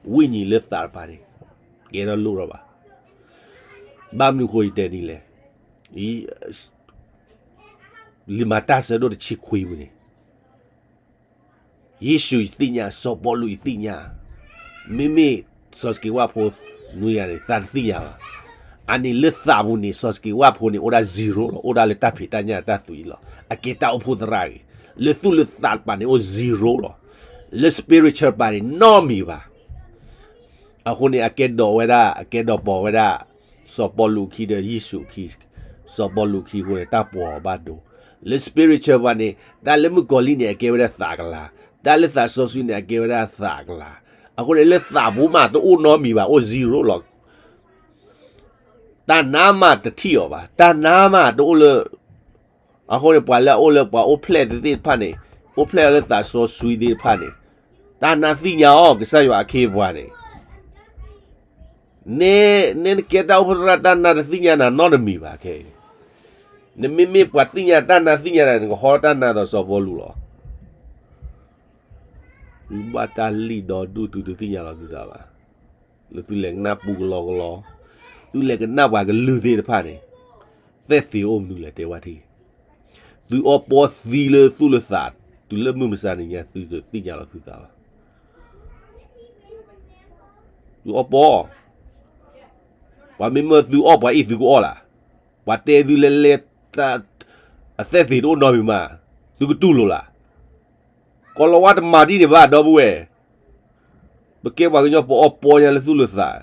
ဝိညာဉ်လၢသးတပၤန့ၣ် ကဲထီၣ်လိၣ်ထီၣ်ဘၣ်. ဘၣ်မနုၤဃိယတဲဒ်လဲၣ်, လံာ်မၤတၢ်ဆၢဒိၣ်တဆံခွံပူၤန့ၣ် ယ့ၣ်ၡူးယသ့ၣ်ညါ, စီၤပီလူးယသ့ၣ်ညါ, မ့မ့ၢ်စီၤစက့းဝၣ်ဖိနွံဂၤန့ၣ် သးတသ့ၣ်ညါဘၣ်. အန့ၣ်လၢသးပူၤန့ၣ် စီၤစက့းဝၣ်ဖိန့ၣ် အိၣ်ဒၣ် zero လီၤ, အိၣ်ဒၣ်လၢတၢ်ဖံးတၢ်ညၣ်တၢ်သွံၣ်လီၤ, အကဲတၢ်အိၣ်ဖှိၣ်သရၣ်ဂ့ၤ, လၢသူၣ်လၢသးတပၤန့ၣ်အိၣ် zero လီၤ, လၢ spiritual တပၤန့ၣ် နီတမံၤဘၣ်. အဃိန့ၣ် အကဲဒိးဝဲဒၣ် အကဲဒိးပိာ်ဝဲဒၣ် စီၤပီလူးအခံဒီးယ့ၣ်ၡူးအခံ, စီၤပီလူးအခံအဃိန့ၣ် တၢ်ပိာ်အီၤဘၣ်ဒိ, လၢ spiritual တပၤန့ၣ် တၢ်လၢမုၣ်ကီၤလံၢ်န့ၣ် အကဲဝဲဒၣ်သးကလၤ, တၢ်လၢသးစီဆှံန့ၣ် အကဲဝဲဒၣ်သးကလၤ, အဃိန့ၣ် လၢသးပူၤမးတအိၣ်နီတမံၤဘၣ်, အိၣ် zero လီၤ. တၢ်နါမးတထံၣ်အီၤဘၣ်, တၢ်နါမးတအိၣ်လၢ အဃိန့ၣ် ပှၤလၢအအိၣ်လၢပှၤအိၣ်ဖျဲၣ်သ့ၣ်တဖၣ်န့ၣ်, အိၣ်ဖျဲၣ်လၢသးစီဆှံသ့ၣ်တဖၣ်န့ၣ်, တၢ်နါသ့ၣ်ညါအီၤ ကစၢ်ယွၤအခ့အပှၤန့ၣ်, နဲနကဲတၢ်အိၣ်ဖှိၣ်သရၣ် တၢ်နါတသ့ၣ်ညါနၤနီတမံၤဘၣ်ခဲအံၤ, နမ့မ့ၢ်ပှၤသ့ၣ်ညါတၢ်နါသ့ၣ်ညါနၤ နကဟီထီၣ်တၢ်နါဒီးစီၤပီလူးလီၤ. သုဘၣ်တၢ်လံၣ်ဒီဒူၣ်သုတသ့ၣ်ညါလီၤသုသးဘၣ်, လၢသုလဲၤကနၣ်ပူကလီကလီ, သုလဲၤကနၣ်ပှၤကလုၢ်သ့ၣ်တဖၣ်န့ၣ်, သဲၣ်သ့ၣ်အိၣ်မနုၤလဲၣ် တဲဝဲထံၣ်, သုအီပီသံလၢသူၣ်လၢသး, တုၤလၢမုၢ်မဆါတနံၤညါ သုတသ့ၣ်ညါလီၤသုသးဘၣ်. သုအီပီ, ပှၤမ့ၢ်မၢသုအီၣ်ပှၤအံၤသုကအီၣ်လၢ်, ပှၤတဲသုလဲၤလဲၤ, အသဲၣ်သ့ၣ်တအိၣ်နီတမံၤမး, သုကတူၢ်လိာ်လၢ်. ကီၤလၤဝါတမၤဒ်န့ၣ်ဘၣ် ဒီပုၢ်ဝဲၢ်, ပကဲပှၤကညီပအီပီညါလၢသူၣ်လၢသး,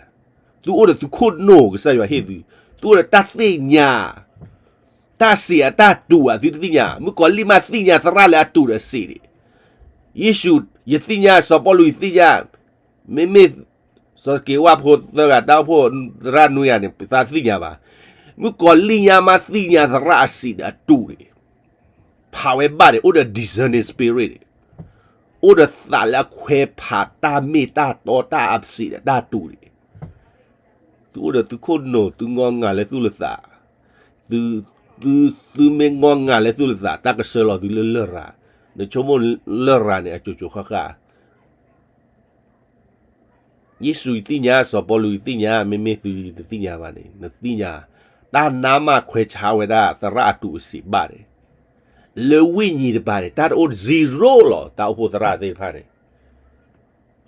သုအိၣ်ဒီးသုခိၣ်နူာ် ကစၢ်ယွၤဟ့ၣ်သု, သုအိၣ်ဒီးတၢ်သ့ၣ်ညါ, တၢ်စံးအတၢ်တူာ်ဧါ သုတသ့ၣ်ညါ, မုၣ်ကီၤလံၢ်မးသ့ၣ်ညါသရၣ်လၢအတူာ်ဒီးအစံးန့ၣ်, ယ့ၣ်ၡူး, ယသ့ၣ်ညါ စီၤပီလူးယသ့ၣ်ညါ, မ့မ့ၢ် စီၤစက့းဝၣ်ဖိသၢဂၤ တၢ်အိၣ်ဖှိၣ်သရၣ်နွံဂၤန့ၣ် ပသးသ့ၣ်ညါဘၣ်. မုၣ်ကီၤလံၢ်ညါမးသ့ၣ်ညါသရၣ်အစံးဒီးအတူာ်န့ၣ်, power ဘၣ်န့ၣ် အိၣ်ဒီး discerning spirit န့ၣ်, အိၣ်ဒီးသးလၢအခွဲးဖးတၢ်မ့ၢ်တၢ်တီတၢ်အစံးဒီးတၢ်တူာ်န့ၣ်, သုအိၣ်ဒီးသုခိၣ်နူာ် သုငီငၤလၢသူၣ်လၢသး, သု, သုမ့ၢ်ငီငၤလၢသူၣ်လၢသး တၢ်ကဆှၢလီၤသုလၢလရာ်, နဆိကမိၣ်လရာ်န့ၣ် အကိၤကိၤဃၣ်ဃၣ် ယ့ၣ်ၡူးယသ့ၣ်ညါ စီၤပီလူးယသ့ၣ်ညါ မ့မ့ၢ်သုတသ့ၣ်ညါဘၣ်န့ၣ် နသ့ၣ်ညါ, တၢ်နါမးခွဲးဆါဝဲဒၣ်သရၣ်အတူာ်အစံးဘၣ်န့ၣ်, လၢဝိညာဉ်တပၤန့ၣ် တၢ်တအိၣ် zero လီၤ တၢ်အိၣ်ဖှိၣ်သရၣ်သ့ၣ်တဖၣ်န့ၣ်,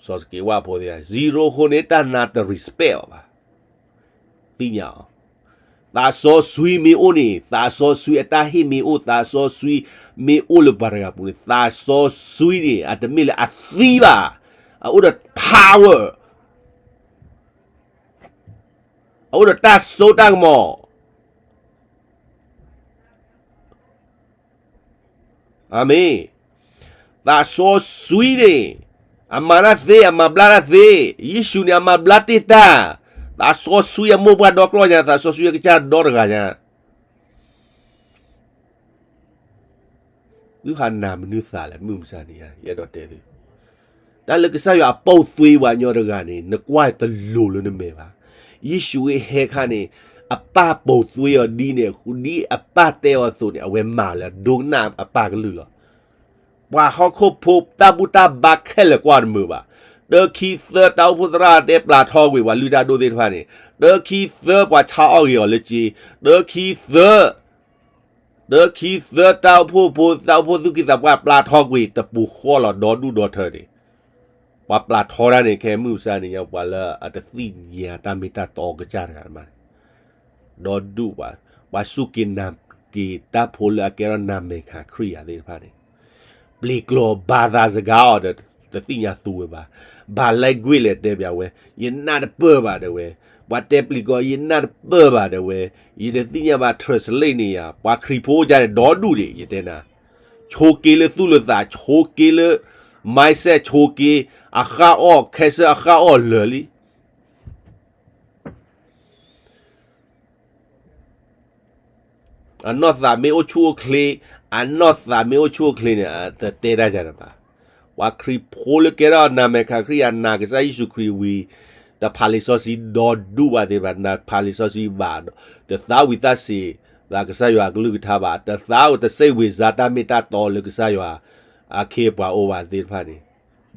စီၤစက့းဝၣ်ဖိသ့ၣ်ညါ zero အဃိန့ၣ် တၢ်နါတ respect အီၤဘၣ်, သ့ၣ်ညါအီၤ သးစီဆှံမ့ၢ်အိၣ်န့ၣ် သးစီဆှံအတၢ်ဟ့ၣ်မ့ၢ်အိၣ် သးစီဆှံမ့ၢ်အိၣ်လၢပှၤတဂၤပူၤန့ၣ် သးစီဆှံန့ၣ် အတမ့ၢ်လၢအသံဘၣ်, အအိၣ်ဒီး power, အအိၣ်ဒီးတၢ်စိတၢ်ကမီၤ, အၤမ့ၣ်, သးစီဆှံန့ၣ် အမၤတၢ်သ့ အမၤဘျါတၢ်သ့, ယ့ၣ်ၡူးန့ၣ် အမၤဘျါတ့ၢ်တၢ်, သးစီဆှံအမိၢ်ပှၢ်ဒီကျီၢ်ညါ သးစီဆှံအကစၢ်ဒီတဂၤညါ သုဟးနာ်မနုၤသးလဲၣ် မုၢ်မဆါန့ၣ် ယအဲၣ်ဒိးတဲသု, တၢ်လၢကစၢ်ယွၤအပိာ်သွ့ပှၤကညီတဂၤန့ၣ် နကွၢ်တလိၤလၢနမဲာ်ဘၣ်. ယ့ၣ်ၡူးအဟဲခါန့ၣ် အပၢ်ပိာ်သွ့အီၤဒ်န့ၣ် ဒ်အပၢ်တဲအီၤအသိးန့ၣ် အဝဲမၤလၢဒိကနၣ်အပၢ်ကလုၢ်လီၤ. ပှၤဟီၣ်ခိၣ်ဖိတၢ်ဘူၣ်တၢ်ဘါခဲလၢာ်ကွၢ်တမုာ်ဘၣ်. တခံသၢတၢ်အိၣ်ဖှိၣ်သရၣ်တဲပျၢ်ထီကွံာ် ပှၤလုၢ်တၢ်ဒိၣ်သ့ၣ်တဖၣ်န့ၣ်, တခံသၢပှၤဆါအီၣ်ဂ့ၤအီၤလၢက့, တခံသၢ တခံသၢတၢ်အိၣ်ဖှိၣ်ဖိ တၢ်အိၣ်ဖှိၣ်သူၣ်ကံၢ်သးပှၢ်ပျၢ်ထီကွံာ် တပူၤဃီလီၤ ဒီဒူၣ်ဒီထၢန့ၣ်, ပှၤပျၢ်ထီတၢ်န့ၣ် ခဲမုၢ်မဆါန့ၣ်ညါ ပှၤလၢအတသ့ၣ်ညါတၢ်မ့ၢ်တၢ်တီကစၢ်တဂၤမး ဒီဒူၣ်ပှၤ, ပှၤစူၢ်က့ၤနာ်က့ၤတၢ်ဖိလၢအကဲထီၣ်နၤမဲာ်ခးခရံာ်ယၤသ့ၣ်တဖၣ်န့ၣ်, ပျ့ၤကျိာ်ဘါသးစကားအီၤဒီး တသ့ၣ်ညါသူဝဲဘၣ်. ဘၣ်လဲၣ်ကွ့ၢ်လဲၣ်တဲပၠးဝဲ, ယနာ်တပၢၢ်ဘၣ်တဲဝဲ, ပှၤတဲပျ့ၤကျိာ် ယနာ်တပၢၢ်ဘၣ်တဲဝဲ, ယတသ့ၣ်ညါဘၣ် translate န့ၣ်ယၤ, ပှၤခရံာ်ဖိအိၣ်ဒ်န့ၣ် ဒီဒူၣ်ဒံး ယတဲနၤ, ဆိးက့လၢသူၣ်လၢသး, ဆိးက့လၢ mindset, ဆိးက့, အဃၣ်အီၣ် cancer အဃၣ်အီၣ်လၢာ်လံ အနီၢ်သးမ့ၢ်အိၣ်ဆူၣ်အိၣ်ချ့, အနီၢ်သးမ့ၢ်အိၣ်ဆူၣ်အိၣ်ချ့န့ၣ် တတဲတၢ်ယၤတဘၣ်. ပှၤခရံာ်ဖိလၢကဲထီၣ်နၤမဲာ်ခးခရံာ်ယၤ နာ်ကစၢ်ယ့ၣ်ၡူးခရံာ်ဝံၤ, တဖးလံာ်စီဆှံဒီဒူၣ်ဘၣ်သ့ၣ်တဖၣ်, နဖးလံာ်စီဆှံဘၣ်, တသးဝံၣ်သးစ့ၤ သးကစၢ်ယွၤအကလုၢ်ကထါဘၣ်, တသးအိၣ်တစဲးဝံၤစါတၢ်မ့ၢ်တၢ်တီလၢကစၢ်ယွၤ အခ့အပှၤအိၣ်ဘၣ်သ့ၣ်တဖၣ်န့ၣ်,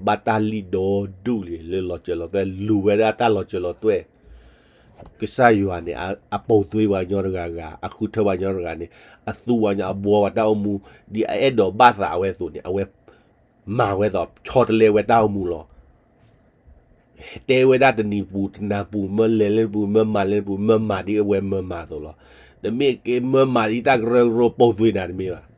ဘၣ်တၢ်လံၣ်ဒီဒူၣ်လံ လၢလီၤစၢၤလီၤသွဲၣ် လူၤဝဲဒၣ်တၢ်လီၤစၢၤလီၤသွဲၣ် ကစၢ်ယွၤန့ၣ် အပိာ်သွ့ပှၤကညီတဂၤဂၤ, အဃုထၢပှၤကညီတဂၤန့ၣ်, အသူပှၤကညီအဘှီပှၤတၢ်အိၣ်မူ, ဒ်အအဲၣ်ဒိးဘၣ်သးအဝဲအသိးန့ၣ် အဝဲမၤဝဲသိး ဆီတလဲဝဲတၢ်အိၣ်မူလီၤ. တဲဝဲဒၣ်တနံၤပူၤတနၤပူၤ မၢလဲၤလၢပူၤ မၢမၤလၢပူၤ မၢမၤဒ်အဝဲမၢမၤအသိးလီၤ. တမ့ၢ်က့မၢမၤဒ်တၢ်ကရၢကရိပိာ်သွ့နၤတမ့ၢ်ဘၣ်.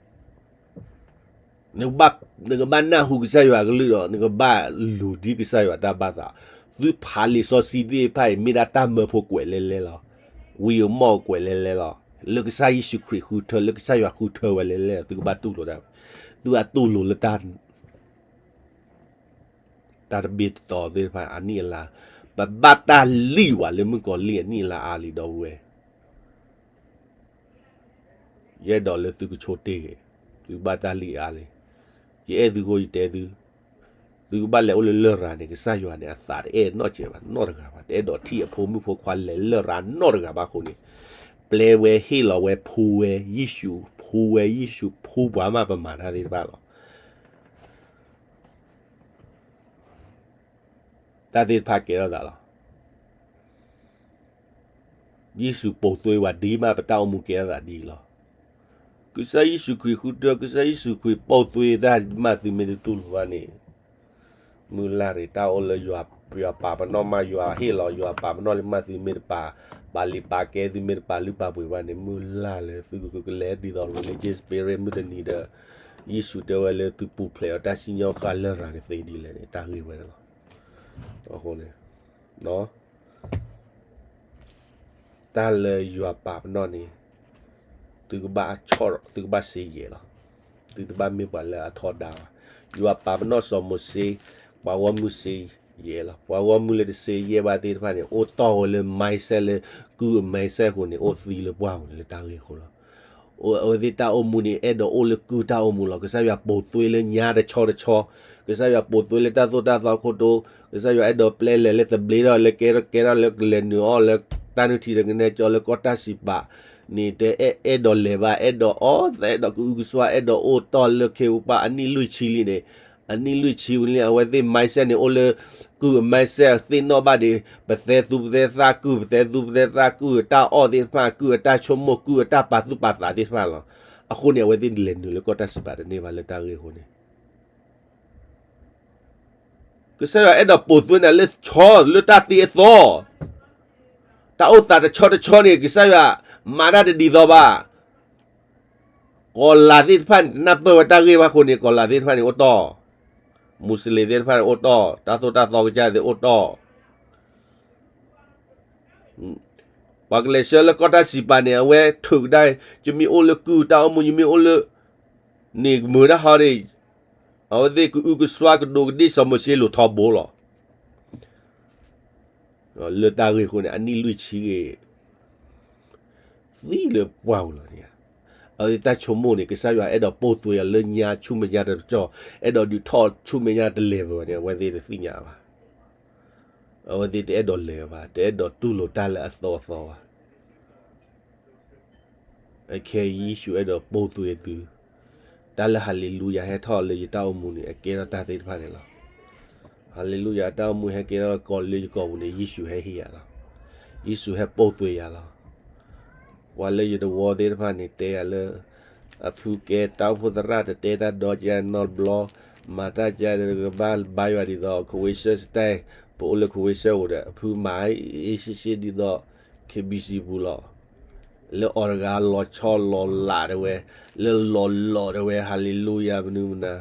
နကဘၣ်နၢ်ဟူကစၢ်ယွၤအကလုၢ်ဒီး နကဘၣ်လူၤဒ်ကစၢ်ယွၤတၢ်ဘၣ်သး, သုဖးလံာ်စီဆှံသ့ၣ်တဖၣ်အံၤ မ့ၢ်ဒၣ်တၢ်မၢဖိကွဲးလဲၣ်လဲၣ်လီၤ. ဝံဧိၤမီၣ်ဧိၤကွဲးလဲၣ်လဲၣ်လီၤ. လၢကစၢ်ယ့ၣ်ၡူးခရံာ်ဃုထၢ လၢကစၢ်ယွၤဃုထၢဝဲလဲၣ်လဲၣ်လီၤ. သုကဘၣ်တူၢ်လိာ်တၢ်, သုအတူၢ်လိာ်လၢတၢ် တၢ်တဘ့ၣ်တတီၤသ့ၣ်တဖၣ် အနံၣ်အလါ, ပဘၣ်တၢ်လံၣ်ဝဲလၢမုၣ်ကီၤလံၢ်အနံၣ်အလါအါလံဒီပုၢ်ဝဲၢ်, ယအဲၣ်ဒိးလၢသုကဆိတ့ၢ်ဂ့ၤ, သုဘၣ်တၢ်လံၣ်အါလံ. ယအဲၣ်သုအဃိယတဲသု, သုကဘၣ်လဲၤအိၣ်လၢလရာ်န့ၣ် ကစၢ်ယွၤန့ၣ် အသးတအဲၣ်နီတစဲးဘၣ် နီတဂၤဘၣ်, တအဲၣ်ဒိးထံၣ်အဖိမုၣ်ဖိခွါလဲၤလရာ်နီတဂၤဘၣ်အဃိန့ၣ်, ပျဲဝဲဟ့ၣ်လီၤဝဲဖှူဝဲယ့ၣ်ၡူး, ဖှူဝဲယ့ၣ်ၡူး, ဖှူပှၤမးပမၤတၢ်သ့ၣ်တဖၣ်လီၤ. တၢ်သ့ၣ်တဖၣ်ကဲထီၣ်သးလီၤ. ယ့ၣ်ၡူးပိာ်သွ့ဝဲဒ်မး ပတၢ်အိၣ်မူကဲထီၣ်သးဒ်အံၤလီၤ. ကစၢ်ယ့ၣ်ၡူးခရံာ်ဃုထၢ ကစၢ်ယ့ၣ်ၡူးခရံာ်ပိာ်သွ့တၢ်မး သုမ့ၢ်တတူၢ်လိာ်ဘၣ်န့ၣ် မုၢ်လၢ်ရ့ၣ် တၢ်အိၣ်လၢယွၤပာ်ပနီၣ်မး ယွၤဟ့ၣ်လီၤ ယွၤပာ်ပနီၣ်လၢမး သုမ့ၢ်တပာ် ပာ်လံာ်ပာ်ကဲ သုမ့ၢ်တပာ်လုၢ်ပာ်ပှ့ၤဘၣ်န့ၣ် မုၢ်လၢ်လၢသုကကလဲၤဒ်သိး religious spirit မုၢ်တနံၤဒီး ယ့ၣ်ၡူးတဲဝဲလၢသုပူၤဖျဲးအီၤ တၢ်စံၣ်ညီၣ်ဃာ်လရာ်ကသ့ဒ်လဲၣ်န့ၣ် တၢ်ဂ့ၢ်ဝဲန့ၣ်လီၤ. အဃိန့ၣ် တၢ်လၢယွၤပာ်ပနီၣ်န့ၣ် သုကဘၣ်အဆီၣ် သုကဘၣ်စ့ယဲၢ်လီၤ. သုတဘၣ်မ့ၢ်ပှၤလၢအထီဒါဘၣ်. ယွၤပာ်ပနီၣ်စီၤမိၤၡ့ ပှၤဂီၢ်မုၢ်စ့ယဲၢ်လီၤ. ပှၤဂီၢ်မုၢ်လၢတစ့ယဲၢ်ဘၣ်သ့ၣ်တဖၣ်န့ၣ် အိၣ်တီၢ်ဝဲလၢ mindset လၢကုၢ်အ mindset အဃိန့ၣ် အိၣ်သံလၢပှၢ်ပူၤန့ၣ် လၢတၢ်ဂ့ၢ်အဃိလီၤ. အဝဲသ့ၣ်တၢ်အိၣ်မူန့ၣ် အဲၣ်ဒိးအိၣ်လၢကုၢ်တၢ်အိၣ်မူလီၤ. ကစၢ်ယွၤပိာ်သွ့လၢညါတဆီတဆီ, ကစၢ်ယွၤပိာ်သွ့လၢတၢ်သိၣ်တၢ်သီခိၣ်တိ, ကစၢ်ယွၤအဲၣ်ဒိးပျဲလဲၤလၢသဘျ့ထီၣ် လၢကဲထီၣ်ကဲထီၣ်လၢကလဲၤနုာ်အီၣ်လၢတၢ်နုၢ်ထံတကနဲကၠီလၢကီၢ်တၢ်စံးပာ်န့ၣ် တအဲၣ်ဒိးလဲၤဘၣ်, အဲၣ်ဒိးအီၣ်သး အဲၣ်ဒိးကအုကစွါ အဲၣ်ဒိးအိၣ်တီၢ်လၢခ့ပူၤပၢ် အနံၣ်လွံၢ်ဆံလံန့ၣ်, အနံၣ်လွံၢ်ဆံဝံၤလံ အဝဲသ့ၣ် mindset န့ၣ် အိၣ်လၢကုၢ်အ mindset သ့ၣ်နီၣ်ဘၣ်ဒီး ပသဲသူပသဲသၣ်ကုၢ်, ပသဲသူပသဲသၣ်ကုၢ်အတၢ်အီၣ်သ့ၣ်တဖၣ်, ကုၢ်အတၢ်ဆိကမိၣ်, ကုၢ်အတၢ်ပာ်သူၣ်ပာ်သးသ့ၣ်တဖၣ်လီၤ. အဃိန့ၣ် အဝဲသ့ၣ်လဲၤနုာ်လၢကီၢ်တၢ်စံးပာ်တန့ၢ်ဘၣ်လၢတၢ်ဂ့ၢ်အဃိန့ၣ် ကစၢ်ယွၤအဲၣ်ဒိးပိာ်သွ့နၤလၢဆီ လၢတၢ်သ့အသီ, တၢ်အိၣ်သးတဆီတဆီန့ၣ် ကစၢ်ယွၤမၤတၢ်တဒ်သိးဘၣ်. ကီၤလၤသ့ၣ်တဖၣ်န့ၣ် တနၢ်ပၢၢ်ဝဲတၢ်ဂ့ၢ်ဘၣ်အဃိန့ၣ် ကီၤလၤသ့ၣ်တဖၣ်န့ၣ်အိၣ်တီၢ်, မူးစလ့ၣ်သ့ၣ်တဖၣ်န့ၣ်အိၣ်တီၢ်, တၢ်သိၣ်တၢ်သီကစၢ်သ့ၣ်အိၣ်တီၢ် ပှၤကလဲၤဆှၢလၢကီၢ်တၢ်စံးပာ်န့ၣ် အဝဲထုးကဒါ, ယမ့ၢ်အိၣ်လၢကုၢ်တၢ်အိၣ်မူ ယမ့ၢ်အိၣ်လၢ န့ၣ်မုာ်တၢ်ဟီန့ၣ်, အဝဲသ့ၣ်ကအုကစွါကဒိးကဒ့ၣ်စီၤမိၤၡ့လိာ်ထီဘိလီၤ. လၢတၢ်ဂ့ၢ်အဃိန့ၣ် အနံၣ်လွံၢ်ဆံဂ့ၤ သံလၢပှၢ်ပူၤလီၤန့ၣ်, အဝဲသ့ၣ်တၢ်ဆိကမိၣ်န့ၣ် ကစၢ်ယွၤအဲၣ်ဒိးပိာ်သွ့အီၤလၢညါဆူမဲာ်ညါတကီၢ်, အဲၣ်ဒိးဒုးထီၣ်ဆူမဲာ်ညါတလဲၤဘၣ်န့ၣ် အဝဲသ့ၣ်တသ့ၣ်ညါဘၣ်. အဝဲသ့ၣ်တအဲၣ်ဒိးလဲၤဘၣ်, တအဲၣ်ဒိးတူၢ်လိာ်တၢ်လၢအသီအသီဘၣ်. အခဲအံၤယ့ၣ်ၡူးအဲၣ်ဒိးပိာ်သွ့သု, တၢ်လၢဟၤလ့လူယၤဟဲထီၣ်လၢယတၢ်အိၣ်မူန့ၣ် အကဲထီၣ်တၢ်သ့ၣ်တဖၣ်န့ၣ်လီၤ. ဟၤလ့လူယၤ တၢ်အိၣ်မူဟဲကဲထီၣ်ကီးလၢယကိာ်ပူၤန့ၣ် ယ့ၣ်ၡူးဟဲဟ့ၣ်ယၤလီၤ. ယ့ၣ်ၡူးဟဲပိာ်သွ့ယၤလီၤ. ပှၤလၢယတဝီသ့ၣ်တဖၣ်န့ၣ် တဲယၤလၢ အဖုကဲတၢ်အိၣ်ဖှိၣ်သရၣ် တတဲတၢ်ဒီးကဲနီတဘျီ, မၤတၢ်ကဲဒီးကဘၣ်ဘါယွၤဒ်သိး Croatia style, ပအိၣ်လၢ Croatia အိၣ်ဒီး အဖုမၤအ့ၣ်ရှ့ရှ့ဒ်သိး ခ့ဘံစံပူၤလီၤ. လၢအီၤတဂၤလီၤဆီလီၤလးတဲဝဲ, လၢလီၤလီၤတဲဝဲ ဟၤလ့လူယၤ မနုၤမနၤ,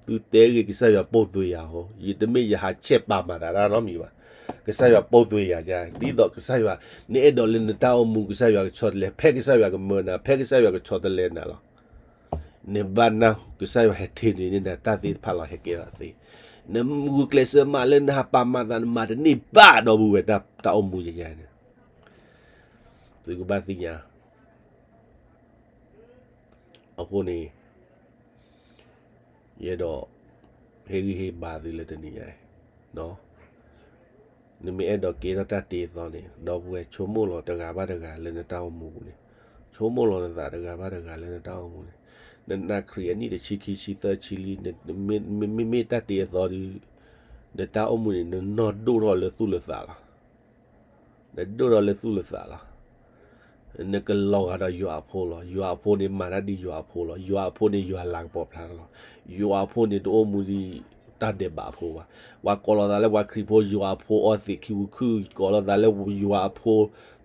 သုတဲဂ့ၤ ကစၢ်ယွၤပိာ်သွ့ယၤဟီ, ယတမ့ၢ်ယဟးဆဲးပာ်မၤသးတၢ်နီတမံၤဘၣ်. ကစၢ်ယွၤပိာ်သွ့ယၤ, ဒ်သိးကစၢ်ယွၤ နအဲၣ်ဒိးလၢနတၢ်အိၣ်မူ ကစၢ်ယွၤကဆီတလဲ, ဖဲကစၢ်ယွၤကမၢနၤ, ဖဲကစၢ်ယွၤကဆီတလဲနၤလီၤ. နဘၣ်နၢ်ဟူ ကစၢ်ယွၤဟဲထံၣ်န့ၢ်နၤ တၢ်သ့ၣ်တဖၣ်လီၤ ဟဲကဲထီၣ်သ့. နဂုာ်ကျဲးစၢးမၤလၢနဟးပာ်မၤသး နမၤတန့ၢ်ဘၣ်ဒီပုၢ်ဝဲၢ် တၢ်အိၣ်မူယဲန့ၣ်, သုကဘၣ်သ့ၣ်ညါ အဃိန့ၣ် ယအဲၣ်ဒိး ဟ့ၣ်ဂံၢ်ဟ့ၣ်ဘါသုလၢတနံၤညါအံၤ, နမ့ၢ်အဲၣ်ဒိးကဲထီၣ်တၢ်တ့အသီန့ၣ် ဒီပုၢ်ဝဲၢ် ဆိကမိၣ်လီၤတဂၤဘၣ်တဂၤလၢနတၢ်အိၣ်မူပူၤန့ၣ်, ဆိကမိၣ်လီၤနသးတဂၤဘၣ်တဂၤလၢနတၢ်အိၣ်မူန့ၣ်, နနာ်ခရံာ်အနံၣ်တဆံခံဆံသၢဆံလံ, မ့မ့ၢ်တၢ်တ့အသီဒီး နတၢ်အိၣ်မူန့ၣ် နနီၢ်ဒိၣ်ထီၣ်လၢသူၣ်လၢသးလီၤ. နဒိၣ်ထီၣ်လၢသူၣ်လၢသးလီၤ. နကလီၤဂာ်ဒီးယွၤအဖိလီၤ. ယွၤအဖိန့ၣ်မၤတၢ်ဒ်ယွၤအဖိလီၤ. ယွၤအဖိန့ၣ်ယွၤလၤကပီၤဖျါလီၤ. ယွၤအဖိန့ၣ်တအိၣ်မူဒ်တၢ်ဒဲးဘးအဖိဘၣ်. ပှၤကိးလီၤသးလၢပှၤခရံာ်ဖိ ယွၤအဖိအီသံးခံဝူခုၣ်, ကိးလီၤသးလၢယွၤအဖိ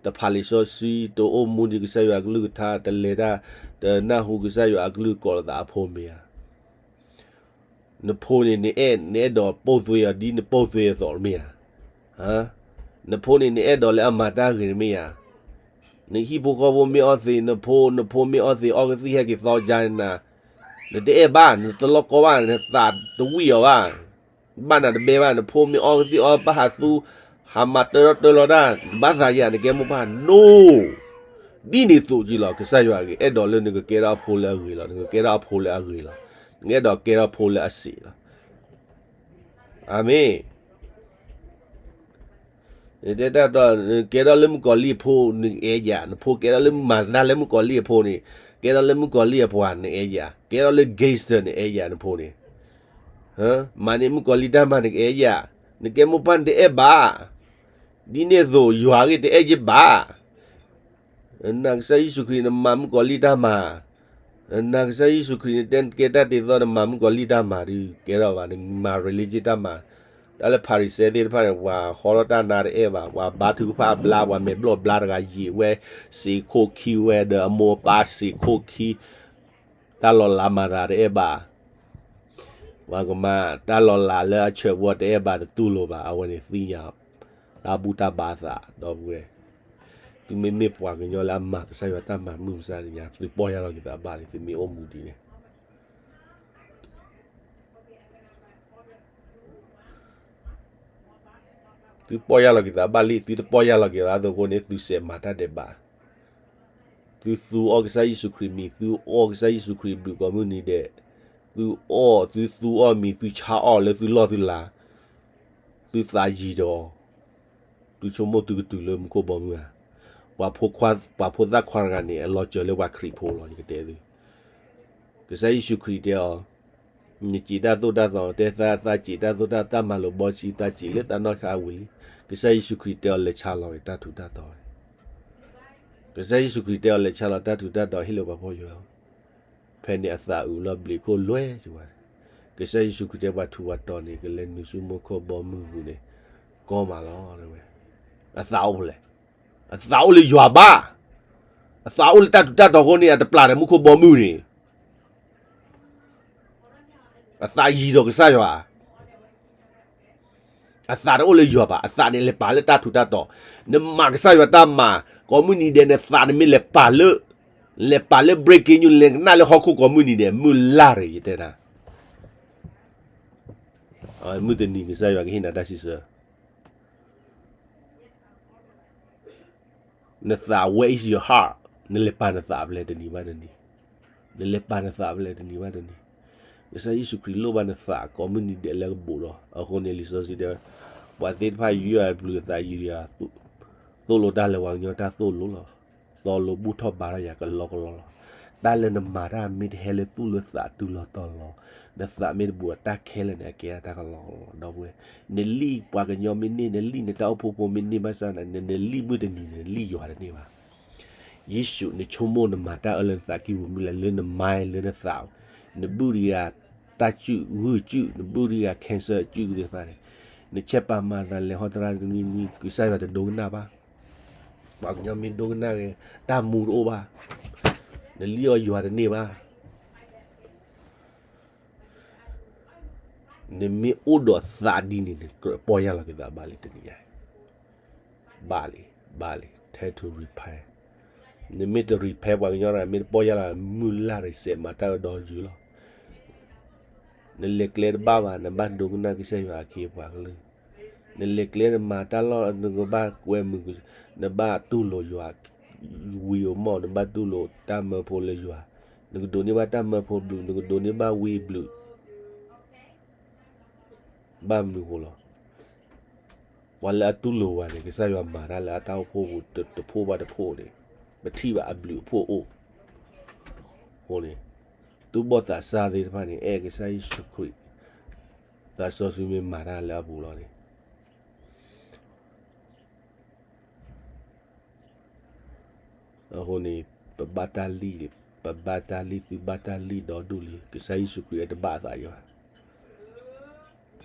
တဖးလံာ်စီဆှံ, တအိၣ်မူဒ်ကစၢ်ယွၤအကလုၢ်ကထါ, တလဲၤတၢ်, တနၢ်ဟူကစၢ်ယွၤအကလုၢ် ကိးလီၤသးအဖိမ့ၢ်ဧါ. နဖိန့ၣ် နအဲၣ်, နအဲၣ်ဒိးပိာ်သွ့အီၤဒ်နပိာ်သွ့အသိးတမ့ၢ်ဧါ. နဖိန့ၣ် နအဲၣ်ဒိးလၢအမၤတၢ်ဂ့ၤတမ့ၢ်ဧါ. နဟံၣ်ဖိဃီဖိမ့ၢ်အီသံး, နဖိ, နဖိမ့ၢ်အီသံး အီကသံၣ်ဟဲက့ၤသီကါနၤ, နတအဲၣ်ဘၣ်, နတလီၢ်ကီဘၣ်, နသးတဝံၣ်အီၤဘၣ်, ဘၣ်နၤတဘဲဘၣ်. နဖိမ့ၢ်အီကသံၣ်အီဘၣ်ဟးသူ, ဟးမၤတၢထီၣ်တၢလီၤတၢ်, နဘၣ်သးယၤ နကဲမိၢ်ပၢ်, နိၣ် ဒ်န့ၣ်အသိးက့လီၤ. ကစၢ်ယွၤအဲၣ်ဒိးလၢနကကဲထီၣ်အဖိလၢအဂ့ၤလီၤ. နကကဲထီၣ်အဖိလၢအဂ့ၤလီၤ. နကအဲၣ်ဒိးကဲထီၣ်ဖိလၢအစံးလီၤ. အၤမ့ၣ်. နတဲတၢ်တီ, နကဲထီၣ်လၢမုၣ်ကီၤလံၢ်အဖိ နအဲၣ်ယၤ, နဖိကဲထီၣ်လၢမၤတၢ်လၢမုၣ်ကီၤလံၢ်အဖိန့ၣ်, ကဲထီၣ်လၢမုၣ်ကီၤလံၢ်အပှၤ နအဲၣ်ယၤ, ကဲထီၣ်လၢ gangster နအဲၣ်ယၤ နဖိန့ၣ်, မၤန့ၢ်မုၣ်ကီၤလံၢ်တၢ်မၤ နကအဲၣ်ယၤ, နကဲမိၢ်ပၢ် နတအဲၣ်ဘၣ်. ဒ်န့ၣ်အသိး ယွၤဂ့ၢ်တအဲၣ်ယဘၣ်. နနာ်ကစၢ်ယ့ၣ်ၡူးခရံာ် နမၤမုၣ်ကီၤလံၢ်တၢ်မၤ, နနာ်ကစၢ်ယ့ၣ်ၡူးခရံာ် နတဲကဲတၢ်တ့သီ နမၤမုၣ်ကီၤလံၢ်တၢ်မၤဒီး ကဲထီၣ်ဘၣ်, နမၤ religion တၢ်မၤ, တၢ်လၢဖၤရံၤၡဲသ့ၣ်တဖၣ်န့ၣ် ပှၤဃီထီၣ်တၢ်နါတအဲၣ်ဘၣ်, ပှၤဘါထုကဖၣ်အဘျါ, ပှၤမဲာ်ဘျီၣ်ဘျါတဂၤယံာ်ဝဲ, စံးခိၣ်ခံဝဲ ဒီးအမိၢ်အပၢ်စံးခိၣ်ခံ, တၢ်လီၤလးမၤသးတအဲၣ်ဘၣ် ပှၤကမၤတၢ်လီၤလးလၢအဆၢးဖိတအဲၣ်ဘၣ် တတူၢ်လိာ်ဘၣ်, အဝဲန့ၣ်သ့ၣ်ညါ တၢ်ဘူၣ်တၢ်ဘါသး ဒီပုၢ်ဝဲၢ်, သုမ့မ့ၢ်ပှၤကညီလၢအမၤကစၢ်ယွၤတၢ်မၤမုၢ်မဆါတနံၤညါ သုပီၢ်ယၢ်လီၤက့ၤသးဘၣ်လံ, သုမ့ၢ်အိၣ်မူဒ်န့ၣ် သုပီၢ်ယၢ်လီၤက့ၤသးဘၣ်လံ, သုတပီၢ်ယၢ်လီၤက့ၤသးအသိးအဃိန့ၣ် သုစဲးမၤတၢ်ဒဲးဘး, သုသူအီၣ်ကစၢ်ယ့ၣ်ၡူးခရံာ်မံၤ, သုအီၣ်ကစၢ်ယ့ၣ်ၡူးခရံာ်ဘျုးကိးမုၢ်နံၤဒဲး, သုအီၣ်သုသူအီၣ်မံၤ, သုဆါအီၣ်လၢသုလီၢ်သုလၤ, သုသးယံၤဒီး သုဆိကမိၣ်သုကတုၤလၢမူခိၣ်ဘီမုၢ်ဧါ, ပှၤဖိခွါ, ပှၤဖိသၣ်ခွါတဂၤန့ၣ် အလီၤစၢၤလၢပှၤခရံာ်ဖိလီၤ, ယကတဲသု, ကစၢ်ယ့ၣ်ၡူးခရံာ်တဲအီၤ, နစံးတၢ်သိၣ်တၢ်သီ, တဲသးသးစံးတၢ်သိၣ်တၢ်, တၢ်မၤလိာ်ဘီဆံ သးစံးလၢသးနီၢ်ခါအဝံၤလံ, ကစၢ်ယ့ၣ်ၡူးခရံာ်တဲအီၤ လဲၤဆါလီၤတၢ်ထူးတၢ်တီၤ, ကစၢ်ယ့ၣ်ၡူးခရံာ်တဲအီၤ လဲၤဆါလီၤတၢ်ထူးတၢ်တီၤ ဟ့ၣ်လၢပှၤဖှီၣ်ယွၤ, ဖဲန့ၣ်အသးအုးလီၤဘျံးခိၣ်လွဲၢ်ဝဲ, ကစၢ်ယ့ၣ်ၡူးခရံာ်တဲပှၤထူးပှၤတီၤန့ၣ် ကလဲၤနုာ်ဆူမူခိၣ်ဘီမုၢ်ပူၤန့ၣ်, ကီမးလီၤဝဲ, အသးအိၣ်ဖဲလဲၣ်, အသးအိၣ်လၢယွၤဘၣ်, အသးအိၣ်လၢတၢ်ထူးတၢ်တီၤအဃိန့ၣ် အတပျၢ်ဒီးမူခိၣ်ဘီမုၢ်န့ၣ်, အသးယံၤဒီးကစၢ်ယွၤ အသးတအိၣ်လၢယွၤဘၣ်, အသးန့ၣ်လဲၤပာ်လၢတၢ်ထူးတၢ်တီၤ, နမၤကစၢ်ယွၤတၢ်မၤ, ကိးမုၢ်နံၤဒဲး နသးနမ့ၢ်လဲၤပာ်လၢ, လဲၤပာ်လၢ breaking news လဲၤကနၣ်လၢဟီၣ်ခိၣ်ကိးမုၢ်နံၤဒဲး မုၢ်လၢ်ရ့ၤ ယတဲနၤ, မုၢ်တနံၤကစၢ်ယွၤကဟ့ၣ်နၤတၢ်စံးဆၢ နသး where is your heart, နလဲၤပာ်နသးဖဲလဲၣ်တနံၤဘၣ်တနံၤ, နလဲၤပာ်နသးဖဲလဲၣ်တနံၤဘၣ်တနံၤ, ကစၢ်ယ့ၣ်ၡူးခရံာ်လိၣ်ဘၣ်နသးကိးမုၢ်နံၤဒဲးလၢကဘူးဒီး, အဃိန့ၣ်လံာ်စီဆှံတဲ, ပှၤသ့ၣ်တဖၣ်ယူးယီၣ်အပျုၤအသးယူးယီၣ်, သိၣ်လိတၢ်လၢပှၤကညီတၢ်သိၣ်လိလီၤ, တီလိၤဘူၣ်ထီၣ်ဘါထီၣ်ယၤကလီကလီလီၤ, တၢ်လၢနမၤတၢ်မ့ၢ်တဟဲလၢသူၣ်လၢသးတူၢ်လိာ်တီၤလိာ်, နသးမ့ၢ်တဘူးအတၢ်ခဲလၢာ်န့ၣ် အကဲဒၣ်တၢ်ကလီကလီလီၤ, ဒီပုၢ်ဝဲၢ်, နလံၣ်ပှၤကညီမ့ၢ်န့ၢ် နလံၣ်နတၢ်အိၣ်ဖှိၣ်ဖိမ့ၢ်န့ၢ်ဘၣ်ဆၣ်န့ၣ် နလံၣ်မုၢ်တနံၤန့ၣ် နလံၣ်ယွၤတန့ၢ်ဘၣ်, ယ့ၣ်ၡူး နဆိကမိၣ်နမၤတၢ်အၢလၢနသးကံၢ်ပူၤမုၢ်လၢ် လၢန mind လၢနသး, နဘုၣ်တဂၤတၢ်စုၣ်ဂုၢ်စုၣ် နဘုၣ်တဂၤ cancer စုၣ်သ့ၣ်တဖၣ်န့ၣ်, နဆဲးပာ်မၤသးလဲၤဟီတရါတနွံနွံ ကစၢ်ယွၤတဒိကနၣ်ဘၣ်, ပှၤကညီမ့ၢ်ဒိကနၣ်ဂ့ၤ တၢ်မူတအိၣ်ဘၣ်, နလံၣ်အီၣ်ယွၤတန့ၢ်ဘၣ် နမ့ၢ်အိၣ်ဒီးသးဒ်န့ၣ် နကြၢးပီၢ်ယၢ်လီၤက့ၤသးဘၣ်လံတနံၤညါ, ဘၣ်လံ, ဘၣ်လံ, time to repent, နမ့ၢ်တ repent ပှၤကညီတဂၤ မ့ၢ်တပီၢ်ယၢ်လီၤ မုၢ်လၢ်ရံၤစဲးမၤတၢ်အၢဒီးယုာ်လီၤ, နလဲၤကျဲတဘၣ်ဘၣ် နဘၣ်ဒိကနၣ်ကစၢ်ယွၤအခ့အပှၤကလုာ်, နလဲၤကျဲနမၤတၢ်လီၢ် နကဘၣ်ကွဲမုာ်, နဘၣ်တူၢ်လိာ်ယွၤ, ဝံၤအမီၢ် နဘၣ်တူၢ်လိာ်တၢ်မၢဖိလၢယွၤ, နကဒိးန့ၢ်ဘၣ်တၢ်မၢဖိဘျုး နကဒိးန့ၢ်ဘၣ်ဝံဘျုး ဘၣ်မနုၤဃိလီၤ. ပှၤလၢအတူၢ်လိာ်ဝဲန့ၣ် ကစၢ်ယွၤမၤတၢ်လၢအတၢ်အိၣ်ဖှိၣ်ပူၤတဖိဘၣ်တဖိန့ၣ် ပထံၣ်ဘၣ်အဘျုးအဖှိၣ်အိၣ်အဃိန့ၣ် သူၣ်ဘီၣ်သးစၢ်သ့ၣ်တဖၣ်န့ၣ် အဲၣ်ကစၢ်ယ့ၣ်ၡူးခရံာ် သးစီဆှံမ့ၢ်မၤတၢ်လၢအပူၤလီၤန့ၣ် အဃိန့ၣ် ပဘၣ်တၢ်လံၣ်, ပဘၣ်တၢ်လံၣ် သုဘၣ်တၢ်လံၣ်ဒီဒူၣ်လံ, ကစၢ်ယ့ၣ်ၡူးခရံာ်အတဘၣ်အသးယွၤ.